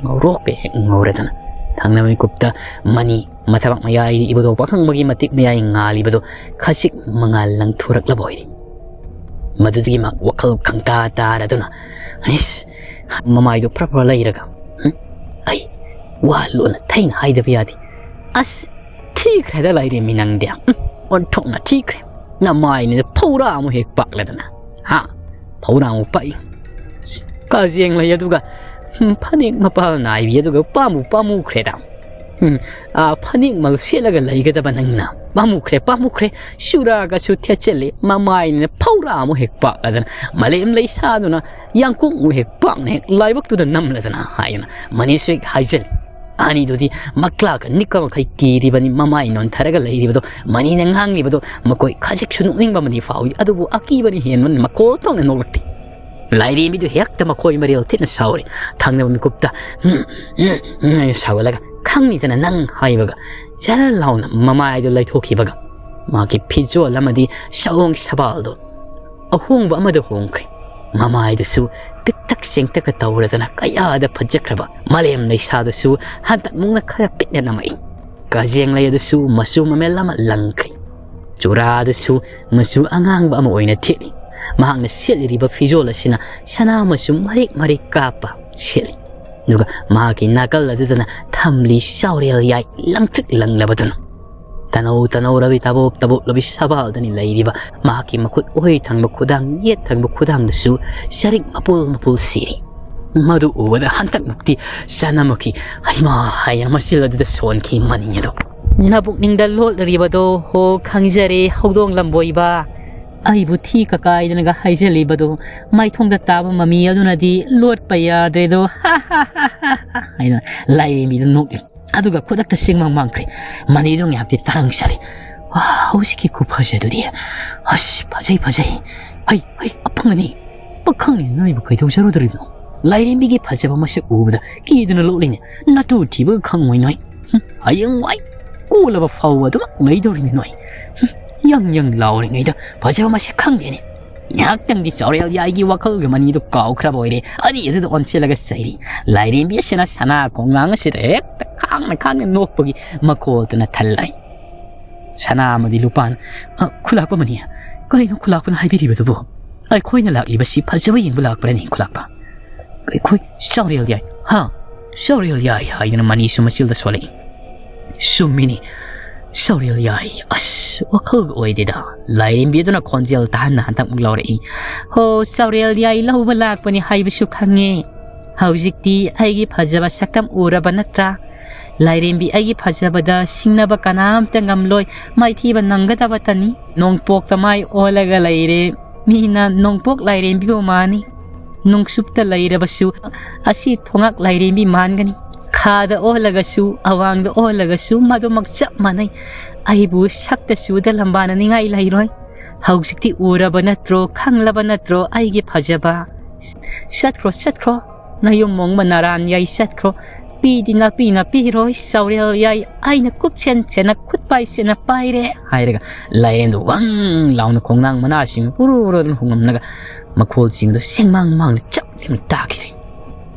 ꯉꯧꯔꯣꯛꯀ ꯍꯦꯛ ꯉꯧꯔꯗꯅ ꯊꯪꯅꯕ ꯃꯤꯀꯨꯞꯇ ꯃꯅꯤ ꯃꯊꯕꯥꯛ ꯃꯌꯥꯏꯗ ꯏꯕꯨꯗꯧ ꯄꯥꯈꯪꯕꯒꯤ ꯃꯇꯤꯛ ꯃꯌꯥꯏ ꯉꯥꯜꯂꯤꯕꯗꯨ ꯈꯖꯤꯛ ꯃꯉꯥꯜ ꯂꯪꯊꯣꯔꯛꯂꯕ ꯑꯣꯏꯔꯤ꯫ ꯃꯗꯨꯗꯒꯤ ꯃꯍꯥꯛ ꯋꯥꯈꯜ ꯈꯪꯇꯥ ꯇꯥꯔꯗꯨꯅ, "ꯏꯁ!" ꯃꯃꯥꯏꯗꯨ ꯐ꯭ꯔ ꯐ꯭ꯔ ꯂꯩꯔꯒ, "ꯎꯝ? ꯑꯩ ꯋꯥ ꯂꯣꯟꯅ ꯊꯩꯅ ꯍꯥꯏꯗꯕ ꯌꯥꯗꯦ꯫ ꯑꯁ, ꯊꯤꯈ꯭ꯔꯦꯗ ꯂꯥꯏꯔꯦꯝꯕꯤ ꯅꯪꯗꯤ꯫ ꯎꯝ, ꯑꯣꯟꯊꯣꯛꯅ ꯊꯤꯈ꯭ꯔꯦ꯫ ꯅꯃꯥꯏꯅꯤꯗ ꯐꯧꯔꯥ ꯑꯃꯨꯛ ꯍꯦꯛ ꯄꯥꯛꯂꯗꯅ꯫ ꯍꯥ? ꯐꯧꯔꯥ ꯑꯃꯨꯛ ꯄꯥꯛꯏ꯫ ꯀꯥꯖꯦꯡꯂꯩ ꯑꯗꯨꯒ, ꯎꯝ, ꯐꯅꯦꯛ ꯃꯄꯥꯜ ꯅꯥꯏꯕꯤ ꯑꯗꯨꯒ ꯄꯥꯝꯃꯨ ꯄꯥꯝꯃꯨꯈ꯭ꯔꯦꯗ꯫ ꯎꯝ, ꯑꯥ, ꯐꯅꯦꯛ ꯃꯜ ꯁꯦꯠꯂꯒ ꯂꯩꯒꯗꯕ ꯅꯪꯅ ꯄꯥꯝꯃꯨꯈ꯭ꯔꯦ, ꯄꯥꯝꯃꯨꯈ꯭ꯔꯦ꯫ ꯆꯨꯔꯥꯒꯁꯨ ꯊꯦꯠꯆꯜꯂꯦ, ꯃꯃꯥꯏꯅꯤꯅ ꯐꯧꯔꯥ ꯑꯃꯨꯛ ꯍꯦꯛ ꯄꯥꯛꯂꯗꯅ, ꯃꯥꯂꯦꯝ ꯂꯩꯁꯥꯗꯨꯅ ꯌꯥꯡꯀꯣꯛ ꯑꯃꯨꯛ ꯍꯦꯛ ꯄꯥꯛꯅ ꯍꯦꯛ ꯂꯥꯏꯕꯛꯇꯨꯗ ꯅꯝꯂꯗꯅ" ꯍꯥꯏꯅ ꯃꯅꯤꯁꯨ ꯍꯦꯛ ꯍꯥꯏꯖꯜꯂꯤ꯫ ꯑꯅꯤꯗꯨꯗꯤ ꯃꯀ꯭ꯂꯥꯛꯀ ꯅꯤꯛꯄ ꯃꯈꯩ ꯀꯤꯔꯤꯕꯅꯤ꯫ ꯃꯃꯥꯏ ꯅꯣꯟꯊꯔꯒ ꯂꯩꯔꯤꯕꯗꯣ, ꯃꯅꯤꯅ ꯉꯥꯡꯂꯤꯕꯗꯣ ꯃꯈꯣꯏ ꯈꯖꯤꯛꯁꯨ ꯅꯣꯛꯅꯤꯡꯕ ꯑꯃꯗꯤ ꯐꯥꯎꯏ, ꯑꯗꯨꯕꯨ ꯑꯀꯤꯕꯅ ꯍꯦꯟꯕꯅ ꯃꯀꯣꯜ ꯊꯣꯛꯅ ꯅꯣꯛꯂꯛꯇꯦ꯫ ꯂꯥꯏꯔꯦꯝꯕꯤꯗꯨ ꯍꯦꯛꯇ ꯃꯈꯣꯏ ꯃꯔꯦꯜ ꯊꯤꯅ ꯁꯥꯎꯔꯦ꯫ ꯊꯪꯅꯕ ꯃꯤꯀꯨꯞꯇ, "ꯎꯝ, ꯎꯝ, ꯎꯝ," ꯍꯥꯏꯅ ꯁꯥꯎꯒꯠꯂꯒ, "ꯈꯪꯅꯤꯗꯅ ꯅꯪ" ꯍꯥꯏꯕꯒ ꯖꯔ ꯂꯥꯎꯅ ꯃꯃꯥꯏꯗꯨ ꯂꯩꯊꯣꯛꯈꯤꯕꯒ, ꯃꯥꯒꯤ ꯐꯤꯖꯣꯜ ꯑꯃꯗꯤ ꯁꯑꯣꯡ ꯁꯕꯥꯜꯗꯨ ꯑꯍꯣꯡꯕ ꯑꯃꯗ ꯍꯣꯡꯈ꯭ꯔꯦ꯫ ꯃꯃꯥꯏꯗꯨꯁꯨ ꯄꯤꯛꯇꯛ ꯆꯦꯡꯇꯛꯀ ꯇꯧꯔꯗꯅ ꯀꯌꯥꯗ ꯐꯖꯈ꯭ꯔꯕ ꯃꯥꯂꯦꯝ ꯂꯩꯁꯥꯗꯨꯁꯨ ꯍꯟꯗꯛ ꯃꯨꯛꯅ ꯈꯔ ꯄꯤꯛꯅ ꯅꯝꯃꯛꯏ꯫ ꯀꯥꯖꯦꯡꯂꯩ ꯑꯗꯨꯁꯨ ꯃꯆꯨ ꯃꯃꯦꯜ ꯑꯃ ꯂꯪꯈ꯭ꯔꯦ꯫ ꯆꯨꯔꯥꯗꯨꯁꯨ ꯃꯆꯨ ꯑꯉꯥꯡꯕ ꯑꯃ ꯑꯣꯏꯅ ꯊꯦꯠꯂꯤ꯫ ꯃꯍꯥꯛꯅ ꯁꯦꯠꯂꯤꯕ ꯐꯤꯖꯣꯜ ꯑꯁꯤꯅ ꯁꯅꯥ ꯃꯆꯨ ꯃꯔꯤꯛ ꯃꯔꯤꯛ ꯀꯥꯞꯄ ꯁꯦꯠꯂꯤ꯫ ꯑꯗꯨꯒ ꯃꯍꯥꯛꯀꯤ ꯅꯥꯀꯜ ꯑꯗꯨꯗꯅ ꯊꯝꯂꯤ ꯆꯥꯎꯔꯦꯜ ꯌꯥꯏ ꯂꯪꯇ꯭ꯔꯤꯛ ꯂꯪꯂꯕꯗꯨꯅ꯫ ꯇꯅꯧ ꯇꯅꯧꯔꯕꯤ, ꯇꯕꯣꯞ ꯇꯕꯣꯞꯂꯕꯤ ꯁꯕꯥꯜꯗꯅꯤ ꯂꯩꯔꯤꯕ꯫ ꯃꯍꯥꯛꯀꯤ ꯃꯈꯨꯠ ꯑꯣꯏ ꯊꯪꯕ ꯈꯨꯗꯥꯡ, ꯌꯦꯠ ꯊꯪꯕ ꯈꯨꯗꯥꯡꯗꯁꯨ ꯆꯔꯤꯛ ꯃꯄꯨꯜ ꯃꯄꯨꯜ ꯁꯤꯔꯤ꯫ ꯃꯗꯨ ꯎꯕꯗ ꯍꯟꯇꯛꯃꯛꯇꯤ ꯆꯅꯝꯃꯛꯈꯤ꯫ "ꯍꯩꯃꯥ!" ꯍꯥꯏꯅ ꯃꯆꯤꯜ ꯑꯗꯨꯗ ꯁꯣꯟꯈꯤ ꯃꯅꯤ ꯑꯗꯨ꯫ "ꯅꯕꯨꯛꯅꯤꯡꯗ ꯂꯣꯠꯂꯤꯕꯗꯣ ꯍꯣ ꯈꯪꯖꯔꯦ, ꯍꯧꯗꯣꯡ ꯂꯝꯕꯣꯏꯕ꯫ ꯑꯩꯕꯨ ꯊꯤ ꯀꯀꯥꯏꯗꯅꯒ ꯍꯥꯏꯖꯜꯂꯤꯕꯗꯣ, ꯃꯥꯏꯊꯣꯡꯗ ꯇꯥꯕ ꯃꯃꯤ ꯑꯗꯨꯅꯗꯤ ꯂꯣꯠꯄ ꯌꯥꯗ꯭ꯔꯦꯗꯣ꯫ ꯍꯥꯏꯅ ꯂꯥꯏꯔꯦꯝꯕꯤꯗ ꯅꯣꯛꯂꯤ꯫ ꯑꯗꯨꯒ ꯈꯨꯗꯛꯇ ꯆꯤꯡꯃꯥꯡ ꯃꯥꯡꯈ꯭ꯔꯦ꯫ ꯃꯅꯤꯗꯨ ꯉꯥꯏꯍꯥꯛꯇꯤ ꯇꯥꯔꯪ ꯆꯠꯂꯤ꯫ "ꯋꯥ, ꯍꯧꯖꯤꯛꯀꯤ ꯈꯨꯐꯖꯗꯨꯗꯤ! ꯑꯁ, ꯐꯖꯩ, ꯐꯖꯩ꯫ ꯍꯩ, ꯍꯩ, ꯑꯄꯪ ꯑꯅꯤ! ꯄꯥꯈꯪꯅꯤ ꯅꯣꯏꯕꯨ ꯀꯩꯗꯧꯖꯔꯨꯗꯣꯔꯤꯕꯅꯣ?" ꯂꯥꯏꯔꯦꯝꯕꯤꯒꯤ ꯐꯖꯕ ꯃꯁꯛ ꯎꯕꯗ ꯀꯤꯗꯅ ꯂꯣꯛꯂꯤꯅꯦ꯫ ꯅꯇꯨ ꯊꯤꯕꯒ ꯈꯪꯉꯣꯏ ꯅꯣꯏ꯫ ꯍꯨꯝ, ꯍꯌꯦꯡꯋꯥꯏ ꯀꯣꯜꯂꯕ ꯐꯥꯎꯕ ꯑꯗꯨꯃꯛ ꯂꯩꯗꯧꯔꯤꯅꯦ ꯅꯣꯏ꯫ ꯍꯨꯝ, ꯌꯪ ꯌꯪ ꯂꯥꯎꯔꯤꯉꯩꯗ ꯐꯖꯕ ꯃꯁꯛ ꯈꯪꯗꯦꯅꯦ꯫ ꯉꯥꯏꯍꯥꯛꯇꯪꯗꯤ ꯆꯥꯎꯔꯦꯜ ꯌꯥꯏꯒꯤ ꯋꯥꯈꯜꯒ ꯃꯅꯤꯗꯨ ꯀꯥꯎꯈ꯭ꯔꯕ ꯑꯣꯏꯔꯦ꯫ ꯑꯅꯤ ꯑꯗꯨꯗ ꯑꯣꯟꯁꯤꯜꯂꯒ ꯆꯩꯔꯤ꯫ ꯂꯥꯏꯔꯦꯝꯕꯤ ꯑꯁꯤꯅ ꯁꯅꯥ ꯈꯣꯡꯅꯥꯡ ꯑꯁꯤꯗ ꯍꯦꯛꯇ ꯈꯥꯡꯅ ꯈꯥꯡꯅ ꯅꯣꯛꯄꯒꯤ ꯃꯈꯣꯜꯗꯨꯅ ꯊꯜꯂꯦ꯫ ꯁꯅꯥ ꯑꯃꯗꯤ ꯂꯨꯄꯥꯅ, "ꯑ, ꯈꯨꯂꯥꯛꯄ ꯃꯅꯤ, ꯀꯔꯤꯅꯣ ꯈꯨꯂꯥꯛꯄꯅ ꯍꯥꯏꯕꯤꯔꯤꯕꯗꯨꯕꯨ? ꯑꯩꯈꯣꯏꯅ ꯂꯥꯛꯂꯤꯕꯁꯤ ꯐꯖꯕ ꯌꯦꯡꯕ ꯂꯥꯛꯄ꯭ꯔꯅꯤ ꯈꯨꯂꯥꯛꯄ?" "ꯑꯩꯈꯣꯏ ꯆꯥꯎꯔꯦꯜ ꯌꯥꯏ, ꯍꯥ? ꯆꯥꯎꯔꯦꯜ ꯌꯥꯏ" ꯍꯥꯏꯗꯅ ꯃꯅꯤꯁꯨ ꯃꯆꯤꯜꯗ ꯁꯣꯜꯂꯛꯏ꯫ "ꯆꯨꯝꯃꯤꯅꯤ, ꯆꯥꯎꯔꯦꯜ ꯌꯥꯏ꯫ ꯑꯁ, ꯋꯥꯈꯜꯒ ꯑꯣꯏꯗꯦꯗ"꯫ ꯂꯥꯏꯔꯦꯝꯕꯤ ꯑꯗꯨꯅ ꯈꯣꯟꯖꯦꯜ ꯇꯥꯍꯟꯅ ꯍꯟꯗꯛꯃꯨꯛ ꯂꯥꯎꯔꯛꯏ꯫ "ꯍꯣ, ꯆꯥꯎꯔꯦꯜ ꯌꯥꯏ ꯂꯧꯕ ꯂꯥꯛꯄꯅꯤ ꯍꯥꯏꯕꯁꯨ ꯈꯪꯉꯦ꯫ ꯍꯧꯖꯤꯛꯇꯤ ꯑꯩꯒꯤ ꯐꯖꯕ ꯁꯛꯇꯝ ꯎꯔꯕ ꯅꯠꯇ꯭ꯔꯥ? ꯂꯥꯏꯔꯦꯝꯕꯤ ꯑꯩꯒꯤ ꯐꯖꯕꯗ ꯁꯤꯡꯅꯕ ꯀꯅꯥꯝꯇ ꯉꯝꯂꯣꯏ꯫ ꯃꯥꯏꯊꯤꯕ ꯅꯪꯒꯗꯕꯇꯅꯤ꯫ ꯅꯣꯡꯄꯣꯛꯇ ꯃꯥꯏ ꯑꯣꯜꯂꯒ ꯂꯩꯔꯦ꯫ ꯃꯤꯅ ꯅꯣꯡꯄꯣꯛ ꯂꯥꯏꯔꯦꯝꯕꯤꯕꯨ ꯃꯥꯅꯤ꯫ ꯅꯨꯡꯁꯨꯞꯇ ꯂꯩꯔꯕꯁꯨ ꯑꯁꯤ ꯊꯣꯉꯥꯛ ꯂꯥꯏꯔꯦꯝꯕꯤ ꯃꯥꯟꯒꯅꯤ꯫ ꯈꯥꯗ ꯑꯣꯜꯂꯒꯁꯨ, ꯑꯋꯥꯡꯗ ꯑꯣꯜꯂꯒꯁꯨ ꯃꯗꯨꯃꯛ ꯆꯞ ꯃꯥꯟꯅꯩ꯫ ꯑꯩꯕꯨ ꯁꯛꯇ ꯆꯨꯗ ꯂꯝꯕꯥꯅꯅꯤꯡꯉꯥꯏ ꯂꯩꯔꯣꯏ꯫ ꯍꯧꯖꯤꯛꯇꯤ ꯎꯔꯕ ꯅꯠꯇ꯭ꯔꯣ, ꯈꯪꯂꯕ ꯅꯠꯇ꯭ꯔꯣ ꯑꯩꯒꯤ ꯐꯖꯕ? ꯆꯠꯈ꯭ꯔꯣ, ꯆꯠꯈ꯭ꯔꯣ, ꯅꯌꯨꯝ ꯃꯣꯡꯕ ꯅꯔꯥꯟ ꯌꯥꯏ, ꯆꯠꯈ꯭ꯔꯣ꯫ ꯄꯤꯗꯤ ꯅꯥꯄꯤ ꯅꯥꯄꯤꯔꯣꯏ, ꯆꯥꯎꯔꯦꯜ ꯌꯥꯏ, ꯑꯩꯅ ꯀꯨꯞꯁꯦꯟ ꯁꯦꯟꯅ ꯈꯨꯠ ꯄꯥꯏ ꯁꯦꯟꯅ ꯄꯥꯏꯔꯦ" ꯍꯥꯏꯔꯒ ꯂꯥꯏꯔꯦꯟꯗꯨ ꯋꯪ ꯂꯥꯎꯅ ꯈꯣꯡꯅꯥꯡ ꯃꯅꯥꯁꯤꯡ ꯎꯔꯨ ꯎꯔꯨ ꯑꯗꯨꯅ ꯍꯨꯉꯝꯂꯒ ꯃꯈꯣꯜꯁꯤꯡꯗꯨ ꯁꯦꯡꯃꯥꯡ ꯃꯥꯡꯅ ꯆꯞ ꯂꯦꯝꯅ ꯇꯥꯈꯤꯗ꯭ꯔꯦ꯫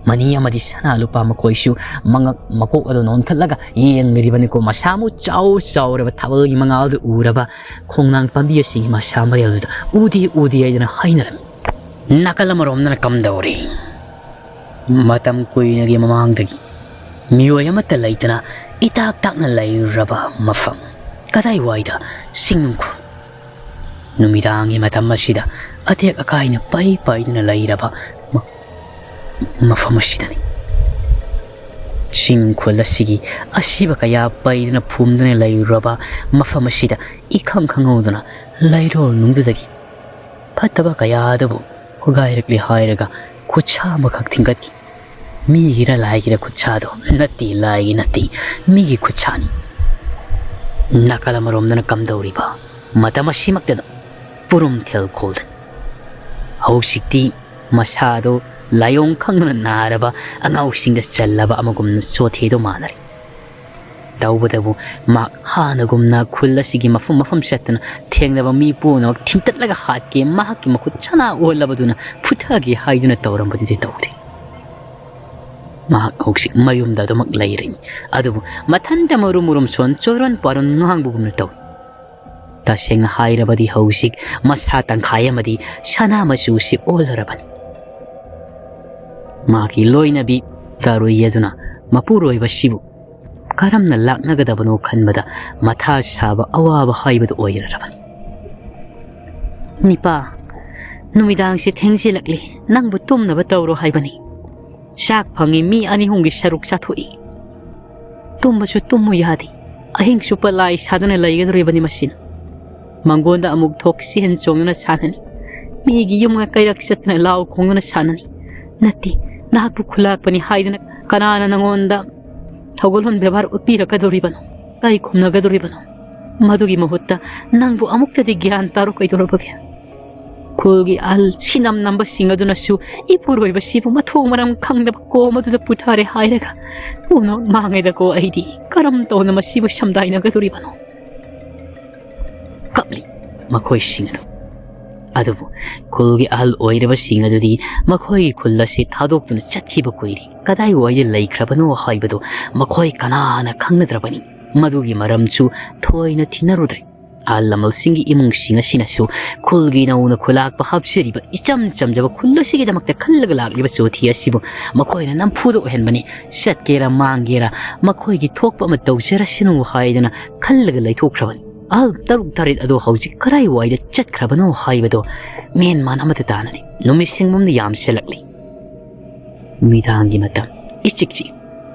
ꯃꯅꯤ ꯑꯃꯗꯤ ꯁꯅꯥ ꯂꯨꯄꯥ ꯃꯈꯣꯏꯁꯨ ꯃꯉꯛ ꯃꯀꯣꯛ ꯑꯗꯨ ꯅꯣꯟꯈꯠꯂꯒ ꯌꯦꯡꯂꯤꯕꯅꯤꯀꯣ꯫ ꯃꯁꯥꯃꯨꯛ ꯆꯥꯎ ꯆꯥꯎꯔꯕ ꯊꯥꯕꯜꯒꯤ ꯃꯉꯥꯜꯗꯨ ꯎꯔꯕ ꯈꯣꯡꯅꯥꯡ ꯄꯥꯝꯕꯤ ꯑꯁꯤꯒꯤ ꯃꯁꯥ ꯃꯔꯦꯜꯗꯨꯗ "ꯎꯗꯦ, ꯎꯗꯦ" ꯍꯥꯏꯗꯅ ꯍꯥꯏꯅꯔꯝꯃꯤ꯫ ꯅꯥꯀꯜ ꯑꯃꯔꯣꯝꯗꯅ ꯀꯝꯗꯧꯔꯤ? ꯃꯇꯝ ꯀꯨꯏꯅꯒꯤ ꯃꯃꯥꯡꯗꯒꯤ ꯃꯤꯑꯣꯏ ꯑꯃꯠꯇ ꯂꯩꯇꯅ ꯏꯇꯥꯛ ꯇꯥꯛꯅ ꯂꯩꯔꯨꯔꯕ ꯃꯐꯝ꯫ ꯀꯗꯥꯏꯋꯥꯏꯗ? ꯁꯤꯡꯅꯨꯡꯈꯣꯜ꯫ ꯅꯨꯃꯤꯗꯥꯡꯒꯤ ꯃꯇꯝ ꯑꯁꯤꯗ ꯑꯇꯦꯛ ꯑꯀꯥꯏꯅ ꯄꯩ ꯄꯩꯗꯨꯅ ꯂꯩꯔꯕ ꯃ-, ꯃꯐꯝ ꯑꯁꯤꯗꯅꯤ꯫ ꯁꯤꯡꯅꯨꯡꯈꯣꯜ ꯑꯁꯤꯒꯤ ꯑꯁꯤꯕ ꯀꯌꯥ ꯄꯩꯗꯨꯅ ꯐꯨꯝꯗꯨꯅ ꯂꯩꯔꯨꯔꯕ ꯃꯐꯝ ꯑꯁꯤꯗ ꯏꯈꯪ ꯈꯪꯍꯧꯗꯅ ꯂꯩꯔꯣꯜ ꯅꯨꯡꯗꯨꯗꯒꯤ ꯐꯠꯇꯕ ꯀꯌꯥ ꯑꯗꯨꯕꯨ ꯈꯣꯒꯥꯏꯔꯛꯂꯦ ꯍꯥꯏꯔꯒ ꯈꯨꯠꯁꯥ ꯑꯃꯈꯛ ꯊꯤꯡꯒꯠꯈꯤ꯫ ꯃꯤꯒꯤꯔ ꯂꯥꯏꯒꯤꯔ ꯈꯨꯠꯁꯥꯗꯣ? ꯅꯠꯇꯦ, ꯂꯥꯏꯒꯤ ꯅꯠꯇꯦ, ꯃꯤꯒꯤ ꯈꯨꯠꯁꯥꯅꯤ꯫ ꯅꯥꯀꯜ ꯑꯃꯔꯣꯝꯗꯅ ꯀꯝꯗꯧꯔꯤꯕ? ꯃꯇꯝ ꯑꯁꯤꯃꯛꯇꯗ ꯄꯨꯔꯨꯝꯊꯦꯜ ꯈꯣꯜꯗꯅꯤ꯫ ꯍꯧꯖꯤꯛꯇꯤ ꯃꯁꯥꯗꯣ ꯂꯥꯏꯑꯣꯡ ꯈꯪꯗꯅ ꯅꯥꯔꯕ ꯑꯉꯥꯎꯁꯤꯡꯗ ꯆꯜꯂꯕ ꯑꯃꯒꯨꯝꯅ ꯆꯣꯊꯦꯗꯣ ꯃꯥꯟꯅꯔꯦ꯫ ꯇꯧꯕꯇꯕꯨ ꯃꯍꯥꯛ ꯍꯥꯟꯅꯒꯨꯝꯅ ꯈꯨꯜ ꯑꯁꯤꯒꯤ ꯃꯐꯝ ꯃꯐꯝ ꯆꯠꯇꯅ ꯊꯦꯡꯅꯕ ꯃꯤ ꯄꯨꯝꯅꯃꯛ ꯊꯤꯟꯇꯠꯂꯒ ꯍꯥꯠꯀꯦ, ꯃꯍꯥꯛꯀꯤ ꯃꯈꯨꯠ ꯁꯅꯥ ꯑꯣꯜꯂꯕꯗꯨꯅ ꯐꯨꯊꯒꯦ ꯍꯥꯏꯗꯨꯅ ꯇꯧꯔꯝꯕꯗꯨꯗꯤ ꯇꯧꯗꯦ꯫ ꯃꯍꯥꯛ ꯍꯧꯖꯤꯛ ꯃꯌꯨꯝꯗ ꯑꯗꯨꯃꯛ ꯂꯩꯔꯤ꯫ ꯑꯗꯨꯕꯨ ꯃꯊꯟꯇ ꯃꯔꯨꯝ ꯃꯔꯨꯝ ꯁꯣꯟ ꯆꯣꯏꯔꯣꯟ ꯄꯥꯔꯣꯟ ꯉꯥꯡꯕꯒꯨꯝꯅ ꯇꯧꯏ꯫ ꯇꯁꯦꯡꯅ ꯍꯥꯏꯔꯕꯗꯤ ꯍꯧꯖꯤꯛ ꯃꯁꯥ ꯇꯪꯈꯥꯏ ꯑꯃꯗꯤ ꯁꯅꯥ ꯃꯆꯨꯁꯤ ꯑꯣꯜꯂꯔꯕꯅꯤ꯫ ꯃꯥꯒꯤ ꯂꯣꯏꯅꯕꯤ ꯇꯥꯔꯨꯏ ꯑꯗꯨꯅ ꯃꯄꯨꯔꯣꯏꯕꯁꯤꯕꯨ ꯀꯔꯝꯅ ꯂꯥꯛꯅꯒꯗꯕꯅꯣ ꯈꯟꯕꯗ ꯃꯊꯥ ꯁꯥꯕ ꯑꯋꯥꯕ ꯍꯥꯏꯕꯗꯨ ꯑꯣꯏꯔꯔꯕꯅꯤ꯫ "ꯅꯤꯄꯥ, ꯅꯨꯃꯤꯗꯥꯡꯁꯦ ꯊꯦꯡꯖꯤꯜꯂꯛꯂꯤ, ꯅꯪꯕꯨ ꯇꯨꯝꯅꯕ ꯇꯧꯔꯣ ꯍꯥꯏꯕꯅꯤ꯫ ꯆꯥꯛ ꯐꯪꯉꯤ, ꯃꯤ ꯑꯅꯤ ꯑꯍꯨꯝꯒꯤ ꯁꯔꯨꯛ ꯆꯥꯊꯣꯛꯏ꯫ ꯇꯨꯝꯕꯁꯨ ꯇꯨꯝꯃꯨ ꯌꯥꯗꯦ, ꯑꯍꯤꯡ ꯆꯨꯞꯄ ꯂꯥꯏ ꯁꯥꯗꯨꯅ ꯂꯩꯒꯗꯧꯔꯤꯕꯅꯤ ꯃꯁꯤꯅ꯫ ꯃꯪꯒꯣꯟꯗ ꯑꯃꯨꯛ ꯊꯣꯛ ꯆꯦꯟ ꯆꯣꯡꯗꯨꯅ ꯁꯥꯟꯅꯅꯤ, ꯃꯤꯒꯤ ꯌꯨꯝꯒ ꯀꯩꯔꯛ ꯆꯠꯇꯅ ꯂꯥꯎ ꯈꯣꯡꯗꯨꯅ ꯁꯥꯟꯅꯅꯤ꯫ ꯅꯠꯇꯦ, ꯅꯍꯥꯛꯄꯨ ꯈꯨꯂꯥꯛꯄꯅꯤ ꯍꯥꯏꯗꯨꯅ ꯀꯅꯥꯅ ꯅꯉꯣꯟꯗ ꯊꯧꯒꯜꯂꯣꯟ ꯕꯦꯕꯥꯔ ꯎꯠꯄꯤꯔꯛꯀꯗꯧꯔꯤꯕꯅꯣ? ꯀꯩ ꯈꯨꯝꯅꯒꯗꯧꯔꯤꯕꯅꯣ? ꯃꯗꯨꯒꯤ ꯃꯍꯨꯠꯇ ꯅꯪꯕꯨ ꯑꯃꯨꯛꯇꯗꯤ ꯒ꯭ꯌꯥꯟ ꯇꯥꯔꯣ ꯀꯩꯗꯧꯔꯕꯒꯦ? ꯈꯨꯜꯒꯤ ꯑꯍꯜ ꯁꯤꯅꯝ ꯅꯝꯕꯁꯤꯡ ꯑꯗꯨꯅꯁꯨ ꯏꯄꯨꯔꯣꯏꯕꯁꯤꯕꯨ ꯃꯊꯣꯡ ꯃꯔꯝ ꯈꯪꯗꯕ ꯀꯣꯝ ꯑꯗꯨꯗ ꯄꯨꯊꯔꯦ ꯍꯥꯏꯔꯒ ꯄꯨꯝꯅꯃꯛ ꯃꯥꯡꯉꯦꯗꯀꯣ꯫ ꯑꯩꯗꯤ ꯀꯔꯝ ꯇꯧꯅ ꯃꯁꯤꯕꯨ ꯁꯝꯗꯥꯏꯅꯒꯗꯧꯔꯤꯕꯅꯣ?" ꯀꯞꯂꯤ ꯃꯈꯣꯏꯁꯤꯡ ꯑꯗꯨ꯫ ꯑꯗꯨꯕꯨ ꯈꯨꯜꯒꯤ ꯑꯍꯜ ꯑꯣꯏꯔꯕꯁꯤꯡ ꯑꯗꯨꯗꯤ ꯃꯈꯣꯏꯒꯤ ꯈꯨꯜ ꯑꯁꯤ ꯊꯥꯗꯣꯛꯇꯨꯅ ꯆꯠꯈꯤꯕ ꯀꯨꯏꯔꯦ꯫ ꯀꯗꯥꯏꯋꯥꯏꯗ ꯂꯩꯈ꯭ꯔꯕꯅꯣ ꯍꯥꯏꯕꯗꯨ ꯃꯈꯣꯏ ꯀꯅꯥꯅ ꯈꯪꯅꯗ꯭ꯔꯕꯅꯤ꯫ ꯃꯗꯨꯒꯤ ꯃꯔꯝꯁꯨ ꯊꯣꯏꯅ ꯊꯤꯅꯔꯨꯗ꯭ꯔꯦ꯫ ꯑꯍꯜ ꯂꯃꯟꯁꯤꯡꯒꯤ ꯏꯃꯨꯡꯁꯤꯡ ꯑꯁꯤꯅꯁꯨ ꯈꯨꯜꯒꯤ ꯅꯧꯅ ꯈꯨꯂꯥꯛꯄ ꯍꯥꯞꯆꯔꯤꯕ ꯏꯆꯝ ꯆꯝꯖꯕ ꯈꯨꯜ ꯑꯁꯤꯒꯤꯗꯃꯛꯇ ꯈꯜꯂꯒ ꯂꯥꯛꯂꯤꯕ ꯆꯣꯊꯤ ꯑꯁꯤꯕꯨ ꯃꯈꯣꯏꯅ ꯅꯝꯐꯨꯗ ꯑꯣꯏꯍꯟꯕꯅꯤ꯫ ꯆꯠꯀꯦꯔꯥ ꯃꯥꯡꯒꯦꯔꯥ ꯃꯈꯣꯏꯒꯤ ꯊꯣꯛꯄ ꯑꯃ ꯇꯧꯖꯔꯁꯅꯨ ꯍꯥꯏꯗꯅ ꯈꯜꯂꯒ ꯂꯩꯊꯣꯛꯈ꯭ꯔꯕꯅꯤ꯫ ꯑꯍꯜ ꯇꯔꯨꯛ ꯇꯔꯦꯠ ꯑꯗꯣ ꯍꯧꯖꯤꯛ ꯀꯔꯥꯏꯋꯥꯏꯗ ꯆꯠꯈ꯭ꯔꯕꯅꯣ ꯍꯥꯏꯕꯗꯣ ꯃꯦꯟ ꯃꯥꯟ ꯑꯃꯠꯇ ꯇꯥꯅꯅꯤ꯫ ꯅꯨꯃꯤꯠ ꯁꯤꯡꯕꯨꯝꯅ ꯌꯥꯝꯁꯤꯜꯂꯛꯂꯤ꯫ ꯅꯨꯃꯤꯗꯥꯡꯒꯤ ꯃꯇꯝ ꯏꯆꯤꯛ ꯆꯤꯛ꯫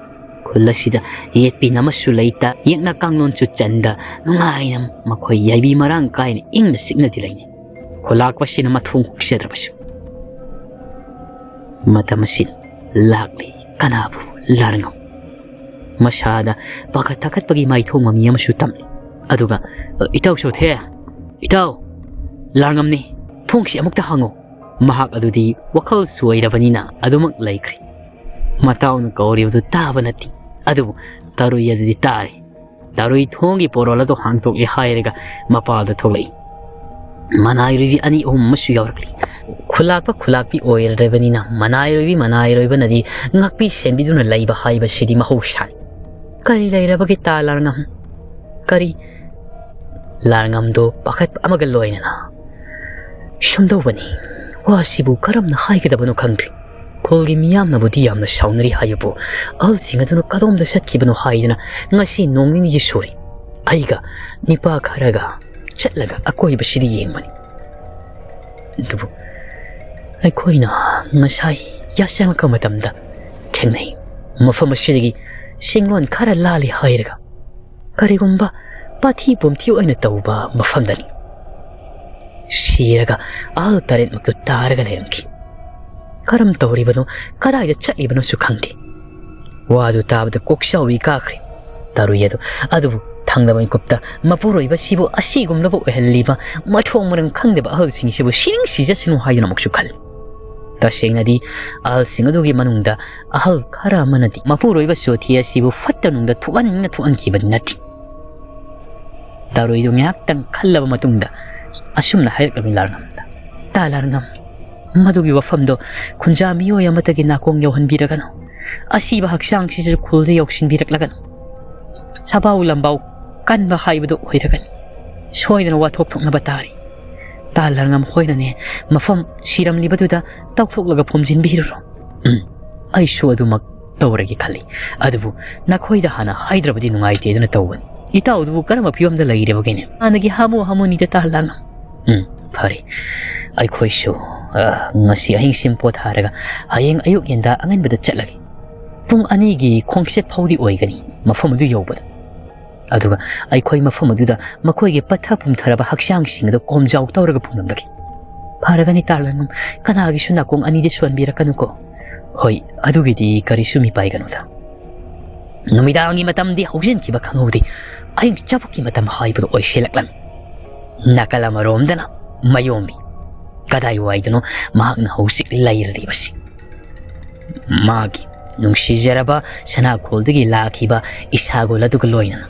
ꯈꯨꯜ ꯑꯁꯤꯗ ꯌꯦꯠꯄꯤꯅ ꯑꯃꯁꯨ ꯂꯩꯇ, ꯌꯦꯛꯅ ꯀꯥꯡꯂꯣꯟꯁꯨ ꯆꯟꯗ, ꯅꯨꯡꯉꯥꯏꯅ ꯃꯈꯣꯏ ꯌꯥꯏꯕꯤ ꯃꯔꯥꯡ ꯀꯥꯏꯅ ꯏꯪꯅ ꯆꯤꯛꯅꯗꯤ ꯂꯩꯅꯩ꯫ ꯈꯨꯂꯥꯛꯄꯁꯤꯅ ꯃꯊꯣꯡ ꯍꯨꯛꯆꯗ꯭ꯔꯕꯁꯨ꯫ ꯃꯇꯝ ꯑꯁꯤꯗ ꯂꯥꯛꯂꯤ ꯀꯅꯥꯕꯨ? ꯂꯥꯔꯉꯝ꯫ ꯃꯁꯥꯗ ꯄꯥꯈꯠ ꯊꯥꯈꯠꯄꯒꯤ ꯃꯥꯏꯊꯣꯡ ꯃꯃꯤ ꯑꯃꯁꯨ ꯇꯝꯂꯤ꯫ ꯑꯗꯨꯒ, "ꯏꯇꯥꯎ ꯆꯣꯊꯦ, ꯏꯇꯥꯎ, ꯂꯥꯔꯉꯝꯅꯤ, ꯊꯣꯡꯁꯤ ꯑꯃꯨꯛꯇ ꯍꯥꯡꯉꯨ꯫" ꯃꯍꯥꯛ ꯑꯗꯨꯗꯤ ꯋꯥꯈꯜ ꯆꯣꯏꯔꯕꯅꯤꯅ ꯑꯗꯨꯃꯛ ꯂꯩꯈ꯭ꯔꯦ꯫ ꯃꯇꯥꯎꯅ ꯀꯧꯔꯤꯕꯗꯨ ꯇꯥꯕ ꯅꯠꯇꯦ, ꯑꯗꯨꯕꯨ ꯇꯔꯨꯏ ꯑꯗꯨꯗꯤ ꯇꯥꯔꯦ꯫ ꯇꯔꯨꯏ ꯊꯣꯡꯒꯤ ꯄꯣꯔꯣꯜ ꯑꯗꯨ ꯍꯥꯡꯗꯣꯛꯂꯦ ꯍꯥꯏꯔꯒ ꯃꯄꯥꯜꯗ ꯊꯣꯛꯂꯛꯏ꯫ ꯃꯅꯥꯏꯔꯣꯏꯕꯤ ꯑꯅꯤ ꯑꯍꯨꯝ ꯑꯃꯁꯨ ꯌꯥꯎꯔꯛꯂꯤ꯫ ꯈꯨꯂꯥꯛꯄ ꯈꯨꯂꯥꯛꯄꯤ ꯑꯣꯏꯔꯕꯅꯤꯅ ꯃꯅꯥꯏꯔꯣꯏꯕꯤ ꯃꯅꯥꯏꯔꯣꯏꯕꯅꯗꯤ ꯉꯥꯛꯄꯤ ꯁꯦꯟꯕꯤꯗꯨꯅ ꯂꯩꯕ ꯍꯥꯏꯕꯁꯤꯗꯤ ꯃꯍꯧꯁꯥꯅꯤ꯫ "ꯀꯔꯤ ꯂꯩꯔꯕꯒꯦ ꯇꯥ ꯂꯥꯔꯉꯝ? ꯀꯔꯤ?" ꯂꯥꯔꯉꯝꯗꯣ ꯄꯥꯈꯠꯄ ꯑꯃꯒ ꯂꯣꯏꯅꯅ, "ꯁꯨꯝꯗꯧꯕꯅꯤ, ꯋꯥꯁꯤꯕꯨ ꯀꯔꯝꯅ ꯍꯥꯏꯒꯗꯕꯅꯣ ꯈꯪꯗ꯭ꯔꯦ꯫ ꯈꯨꯜꯒꯤ ꯃꯤꯌꯥꯝꯅꯕꯨꯗꯤ ꯌꯥꯝꯅ ꯁꯥꯎꯅꯔꯤ ꯍꯥꯏꯕꯨ ꯑꯍꯜꯁꯤꯡ ꯑꯗꯨꯅ ꯀꯗꯣꯝꯗ ꯆꯠꯈꯤꯕꯅꯣ ꯍꯥꯏꯗꯅ ꯉꯁꯤ ꯅꯣꯡ ꯅꯤꯅꯤꯒꯤ ꯁꯨꯔꯦ꯫ ꯑꯩꯒ ꯅꯤꯄꯥ ꯈꯔꯒ ꯆꯠꯂꯒ ꯑꯀꯣꯏꯕꯁꯤꯗ ꯌꯦꯡꯕꯅꯤ꯫ ꯑꯗꯨꯕꯨ ꯑꯩꯈꯣꯏꯅ ꯉꯁꯥꯏ ꯌꯥꯆꯪꯂꯛꯄ ꯃꯇꯝꯗ ꯊꯦꯡꯅꯩ꯫ ꯃꯐꯝ ꯑꯁꯤꯗꯒꯤ ꯆꯤꯡꯂꯣꯟ ꯈꯔ ꯂꯥꯜꯂꯤ ꯍꯥꯏꯔꯒ ꯀꯔꯤꯒꯨꯝꯕ ꯄꯥꯊꯤ ꯄꯨꯝꯊꯤ ꯑꯣꯏꯅ ꯇꯧꯕ ꯃꯐꯝꯗꯅꯤ꯫ ꯁꯤꯔꯒ ꯑꯍꯜ ꯇꯔꯦꯠꯃꯛꯇꯨ ꯇꯥꯔꯒ ꯂꯩꯔꯝꯈꯤ꯫ ꯀꯔꯝ ꯇꯧꯔꯤꯕꯅꯣ, ꯀꯗꯥꯏꯗ ꯆꯠꯂꯤꯕꯅꯣꯁꯨ ꯈꯪꯗꯦ꯫" ꯋꯥꯗꯨ ꯇꯥꯕꯗ ꯀꯣꯛꯆꯥꯎꯕꯤ ꯀꯥꯈ꯭ꯔꯦ ꯇꯔꯨꯏ ꯑꯗꯨ꯫ ꯑꯗꯨꯕꯨ ꯊꯪꯅꯕ ꯃꯤꯀꯨꯞꯇ ꯃꯄꯨꯔꯣꯏꯕꯁꯤꯕꯨ ꯑꯁꯤꯒꯨꯝꯂꯕ ꯑꯣꯏꯍꯜꯂꯤꯕ ꯃꯊꯣꯡ ꯃꯔꯝ ꯈꯪꯗꯕ ꯑꯍꯜꯁꯤꯡꯁꯤꯕꯨ ꯁꯤꯅꯤꯡ ꯁꯤꯖꯁꯅꯨ ꯍꯥꯏꯗꯨꯅ ꯑꯃꯨꯛꯁꯨ ꯈꯜꯂꯤ꯫ ꯇꯁꯦꯡꯅꯗꯤ ꯑꯍꯜꯁꯤꯡ ꯑꯗꯨꯒꯤ ꯃꯅꯨꯡꯗ ꯑꯍꯜ ꯈꯔ ꯑꯃꯅꯗꯤ ꯃꯄꯨꯔꯣꯏꯕ ꯆꯣꯊꯤ ꯑꯁꯤꯕꯨ ꯐꯠꯇ ꯅꯨꯡꯗ ꯊꯣꯛꯍꯟꯅꯤꯡꯅ ꯊꯣꯛꯍꯟꯈꯤꯕꯗꯤ ꯅꯠꯇꯦ꯫ ꯇꯔꯨꯏꯗꯨ ꯉꯥꯏꯍꯥꯛꯇꯪ ꯈꯜꯂꯕ ꯃꯇꯨꯡꯗ ꯑꯁꯨꯝꯅ ꯍꯥꯏꯔꯛꯂꯝꯃꯤ ꯂꯥꯔꯉꯝꯗ, "ꯇꯥ ꯂꯥꯔꯉꯝ, ꯃꯗꯨꯒꯤ ꯋꯥꯐꯝꯗꯣ ꯈꯨꯟꯖꯥ ꯃꯤꯑꯣꯏ ꯑꯃꯠꯇꯒꯤ ꯅꯥꯀꯣꯡ ꯌꯧꯍꯟꯕꯤꯔꯒꯅꯨ꯫ ꯑꯁꯤꯕ ꯍꯛꯆꯥꯡꯁꯤꯁꯨ ꯈꯨꯜꯗ ꯌꯧꯁꯤꯟꯕꯤꯔꯛꯂꯒꯅꯨ꯫ ꯁꯥꯕꯥꯎ ꯂꯝꯕꯥꯎ ꯀꯟꯕ ꯍꯥꯏꯕꯗꯨ ꯑꯣꯏꯔꯒꯅꯤ꯫ ꯁꯣꯏꯗꯅ ꯋꯥꯊꯣꯛ ꯊꯣꯛꯅꯕ ꯇꯥꯔꯤ꯫ ꯇꯥ ꯂꯥꯜꯉꯝ ꯍꯣꯏꯅꯅꯦ, ꯃꯐꯝ ꯁꯤꯔꯝꯂꯤꯕꯗꯨꯗ ꯇꯧꯊꯣꯛꯂꯒ ꯐꯨꯝꯖꯤꯟꯕꯤꯔꯨꯔꯣ꯫ ꯎꯝ, ꯑꯩꯁꯨ ꯑꯗꯨꯃꯛ ꯇꯧꯔꯒꯦ ꯈꯜꯂꯤ꯫ ꯑꯗꯨꯕꯨ ꯅꯈꯣꯏꯗ ꯍꯥꯟꯅ ꯍꯥꯏꯗ꯭ꯔꯕꯗꯤ ꯅꯨꯡꯉꯥꯏꯇꯦꯗꯅ ꯇꯧꯕꯅꯤ꯫ ꯏꯇꯥꯎꯗꯨꯕꯨ ꯀꯔꯝꯕ ꯐꯤꯕꯝꯗ ꯂꯩꯔꯕꯒꯦꯅꯦ? ꯍꯥꯟꯅꯒꯤ ꯍꯥꯃꯨ ꯍꯥꯃꯨꯅꯤꯗ ꯇꯥ ꯂꯥꯜꯉꯝ꯫ ꯎꯝ, ꯐꯔꯦ꯫ ꯑꯩꯈꯣꯏꯁꯨ, ꯑ, ꯉꯁꯤ ꯑꯍꯤꯡꯁꯤꯝ ꯄꯣꯊꯥꯔꯒ ꯍꯌꯦꯡ ꯑꯌꯨꯛ ꯉꯟꯇꯥ ꯑꯉꯟꯕꯗ ꯆꯠꯂꯒꯦ꯫ ꯄꯨꯡ ꯑꯅꯤꯒꯤ ꯈꯣꯡꯆꯠ ꯐꯥꯎꯗꯤ ꯑꯣꯏꯒꯅꯤ ꯃꯐꯝ ꯑꯗꯨ ꯌꯧꯕꯗ꯫ ꯑꯗꯨꯒ ꯑꯩꯈꯣꯏ ꯃꯐꯝ ꯑꯗꯨꯗ ꯃꯈꯣꯏꯒꯤ ꯄꯠꯊ ꯄꯨꯝꯊꯔꯕ ꯍꯛꯆꯥꯡꯁꯤꯡ ꯑꯗꯨ ꯀꯣꯝꯖꯥꯎ ꯇꯧꯔꯒ ꯐꯨꯝꯂꯝꯂꯒꯦ꯫ ꯐꯔꯒꯅꯤ ꯇꯥ ꯂꯥꯜꯉꯝ, ꯀꯅꯥꯒꯤꯁꯨ ꯅꯥꯀꯣꯡ ꯑꯅꯤꯗꯤ ꯁꯣꯟꯕꯤꯔꯛꯀꯅꯨꯀꯣ꯫ ꯍꯣꯏ, ꯑꯗꯨꯒꯤꯗꯤ ꯀꯔꯤꯁꯨ ꯃꯤꯄꯥꯏꯒꯅꯨꯗ꯫ ꯅꯨꯃꯤꯗꯥꯡꯒꯤ ꯃꯇꯝꯗꯤ ꯍꯧꯖꯤꯟꯈꯤꯕ ꯈꯪꯍꯧꯗꯦ꯫ ꯑꯍꯤꯡ ꯆꯕꯨꯛꯀꯤ ꯃꯇꯝ ꯍꯥꯏꯕꯗꯨ ꯑꯣꯏꯁꯤꯜꯂꯛꯂꯝꯃꯤ꯫ ꯅꯥꯀꯜ ꯑꯃꯔꯣꯝꯗꯅ ꯃꯌꯣꯝꯕꯤ꯫ ꯀꯗꯥꯏꯋꯥꯏꯗꯅꯣ ꯃꯍꯥꯛꯅ ꯍꯧꯖꯤꯛ ꯂꯩꯔꯤꯕꯁꯤ? ꯃꯥꯒꯤ ꯅꯨꯡꯁꯤꯖꯔꯕ ꯁꯅꯥꯈꯣꯜꯗꯒꯤ ꯂꯥꯛꯈꯤꯕ ꯏꯁꯥꯒꯨꯜ ꯑꯗꯨꯒ ꯂꯣꯏꯅꯅ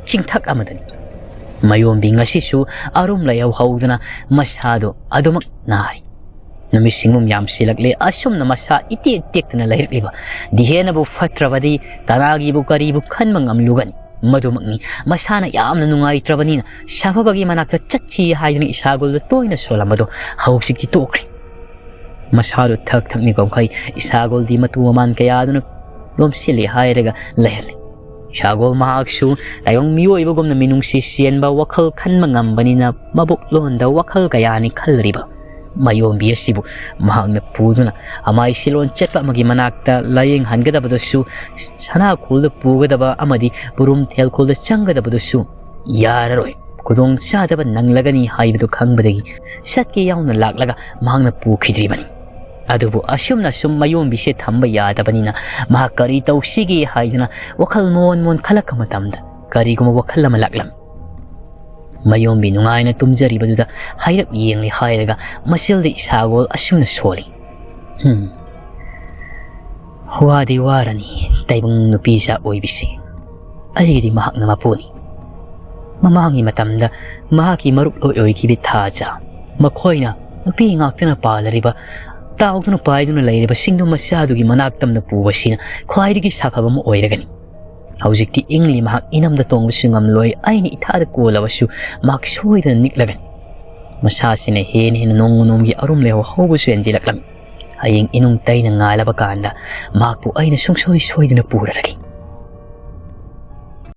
ꯆꯤꯡꯊꯛ ꯑꯃꯗꯅꯤ꯫ ꯃꯌꯣꯝꯕꯤ ꯉꯁꯤꯁꯨ ꯑꯔꯨꯝ ꯂꯥꯏꯍꯧ ꯍꯧꯗꯅ ꯃꯁꯥꯗꯣ ꯑꯗꯨꯃꯛ ꯅꯥꯔꯤ꯫ ꯅꯨꯃꯤꯠ ꯁꯤꯡꯕꯨꯝ ꯌꯥꯝꯁꯤꯜꯂꯛꯂꯦ꯫ ꯑꯁꯨꯝꯅ ꯃꯁꯥ ꯏꯇꯦꯛ ꯇꯦꯛꯇꯅ ꯂꯩꯔꯛꯂꯤꯕ ꯗꯤꯍꯦꯅꯕꯨ ꯐꯠꯇ꯭ꯔꯕꯗꯤ ꯀꯅꯥꯒꯤꯕꯨ ꯀꯔꯤꯕꯨ ꯈꯟꯕ ꯉꯝꯂꯨꯒꯅꯤ? ꯃꯗꯨꯃꯛꯅꯤ ꯃꯁꯥꯅ ꯌꯥꯝꯅ ꯅꯨꯡꯉꯥꯏꯇ꯭ꯔꯕꯅꯤꯅ ꯁꯥꯐꯕꯒꯤ ꯃꯅꯥꯛꯇ ꯆꯠꯁꯤ ꯍꯥꯏꯗꯨꯅ ꯏꯁꯥꯒꯨꯜꯗ ꯇꯣꯏꯅ ꯁꯣꯜꯂꯝꯕꯗꯣ ꯍꯧꯖꯤꯛꯇꯤ ꯇꯣꯛꯈ꯭ꯔꯦ꯫ ꯃꯁꯥꯗꯨ ꯊꯛ ꯊꯛ ꯅꯤꯛꯄ ꯃꯈꯩ ꯏꯁꯥꯒꯨꯜꯗꯤ ꯃꯇꯨ ꯃꯃꯥꯟ ꯀꯌꯥꯗꯨꯅ ꯂꯣꯝꯁꯤꯜꯂꯤ ꯍꯥꯏꯔꯒ ꯂꯩꯍꯜꯂꯤ꯫ ꯏꯁꯥꯒꯨꯜ ꯃꯍꯥꯛꯁꯨ ꯇꯥꯏꯕꯪ ꯃꯤꯑꯣꯏꯕꯒꯨꯝꯅ ꯃꯤꯅꯨꯡꯁꯤ ꯆꯦꯟꯕ ꯋꯥꯈꯜ ꯈꯟꯕ ꯉꯝꯕꯅꯤꯅ ꯃꯕꯣꯛꯂꯣꯟꯗ ꯋꯥꯈꯜ ꯀꯌꯥꯅꯤ ꯈꯜꯂꯤꯕ ꯃꯌꯣꯝꯕꯤ ꯑꯁꯤꯕꯨ ꯃꯍꯥꯛꯅ ꯄꯨꯗꯨꯅ ꯑꯃꯥꯏ ꯁꯤꯂꯣꯟ ꯆꯠꯄ ꯑꯃꯒꯤ ꯃꯅꯥꯛꯇ ꯂꯥꯌꯦꯡꯍꯟꯒꯗꯕꯗꯨꯁꯨ ꯁꯅꯥꯈꯣꯜꯗ ꯄꯨꯒꯗꯕ ꯑꯃꯗꯤ ꯄꯨꯔꯨꯝ ꯊꯦꯜꯈꯣꯜꯗ ꯆꯪꯒꯗꯕꯗꯨꯁꯨ ꯌꯥꯔꯔꯣꯏ, ꯈꯨꯗꯣꯡ ꯆꯥꯗꯕ ꯅꯪꯂꯒꯅꯤ ꯍꯥꯏꯕꯗꯨ ꯈꯪꯕꯗꯒꯤ ꯁꯠꯀꯦ ꯌꯥꯎꯅ ꯂꯥꯛꯂꯒ ꯃꯍꯥꯛꯅ ꯄꯨꯈꯤꯗ꯭ꯔꯤꯕꯅꯤ꯫ ꯑꯗꯨꯕꯨ ꯑꯁꯨꯝꯅ ꯁꯨꯝ ꯃꯌꯣꯝꯕꯤꯁꯦ ꯊꯝꯕ ꯌꯥꯗꯕꯅꯤꯅ ꯃꯍꯥꯛ ꯀꯔꯤ ꯇꯧꯁꯤꯒꯦ ꯍꯥꯏꯗꯨꯅ ꯋꯥꯈꯜ ꯃꯣꯟ ꯃꯣꯟ ꯈꯜꯂꯛꯄ ꯃꯇꯝꯗ ꯀꯔꯤꯒꯨꯝꯕ ꯋꯥꯈꯜ ꯑꯃ ꯂꯥꯛꯂꯝꯃꯤ꯫ ꯃꯌꯣꯝꯕꯤ ꯅꯨꯡꯉꯥꯏꯅ ꯇꯨꯝꯖꯔꯤꯕꯗꯨꯗ ꯍꯥꯏꯔꯞ ꯌꯦꯡꯂꯦ ꯍꯥꯏꯔꯒ ꯃꯆꯤꯜꯗ ꯏꯁꯥꯒꯣꯜ ꯑꯁꯨꯝꯅ ꯁꯣꯜꯂꯤ꯫ ꯎꯝ, ꯋꯥꯗꯤ ꯋꯥꯔꯅꯤ ꯇꯥꯏꯕꯪ ꯅꯨꯄꯤꯖꯥ ꯑꯣꯏꯕꯤꯁꯤ꯫ ꯑꯩꯒꯤꯗꯤ ꯃꯍꯥꯛꯅ ꯃꯄꯨꯅꯤ꯫ ꯃꯃꯥꯡꯒꯤ ꯃꯇꯝꯗ ꯃꯍꯥꯛꯀꯤ ꯃꯔꯨꯞ ꯂꯣꯏ ꯑꯣꯏꯈꯤꯕꯤ ꯊꯥꯖ, ꯃꯈꯣꯏꯅ ꯅꯨꯄꯤ ꯉꯥꯛꯇꯅ ꯄꯥꯜꯂꯔꯤꯕ, ꯇꯥꯎꯗꯨꯅ ꯄꯥꯏꯗꯨꯅ ꯂꯩꯔꯤꯕ ꯁꯤꯡꯗꯨ ꯃꯆꯥꯗꯨꯒꯤ ꯃꯅꯥꯛ ꯇꯝꯅ ꯄꯨꯕꯁꯤꯅ ꯈ꯭ꯋꯥꯏꯗꯒꯤ ꯁꯥꯐꯕ ꯑꯃ ꯑꯣꯏꯔꯒꯅꯤ꯫ ꯍꯧꯖꯤꯛꯇꯤ ꯏꯪꯂꯤ꯫ ꯃꯍꯥꯛ ꯏꯅꯝꯗ ꯇꯣꯡꯕꯁꯨ ꯉꯝꯂꯣꯏ꯫ ꯑꯩꯅ ꯏꯊꯥꯗ ꯀꯣꯜꯂꯕꯁꯨ ꯃꯍꯥꯛ ꯁꯣꯏꯗꯅ ꯅꯤꯛꯂꯒꯅꯤ꯫ ꯃꯁꯥꯁꯤꯅ ꯍꯦꯟꯅ ꯍꯦꯟꯅ ꯅꯣꯡꯃ ꯅꯣꯡꯃꯒꯤ ꯑꯔꯨꯝ ꯂꯩꯍꯧ ꯍꯧꯕꯁꯨ ꯍꯦꯟꯖꯤꯜꯂꯛꯂꯝꯃꯤ꯫ ꯍꯌꯦꯡ ꯏꯅꯨꯡ ꯇꯩꯅ ꯉꯥꯜꯂꯕ ꯀꯥꯟꯗ ꯃꯍꯥꯛꯄꯨ ꯑꯩꯅ ꯁꯨꯡꯁꯣꯏ ꯁꯣꯏꯗꯅ ꯄꯨꯔꯔꯒꯦ꯫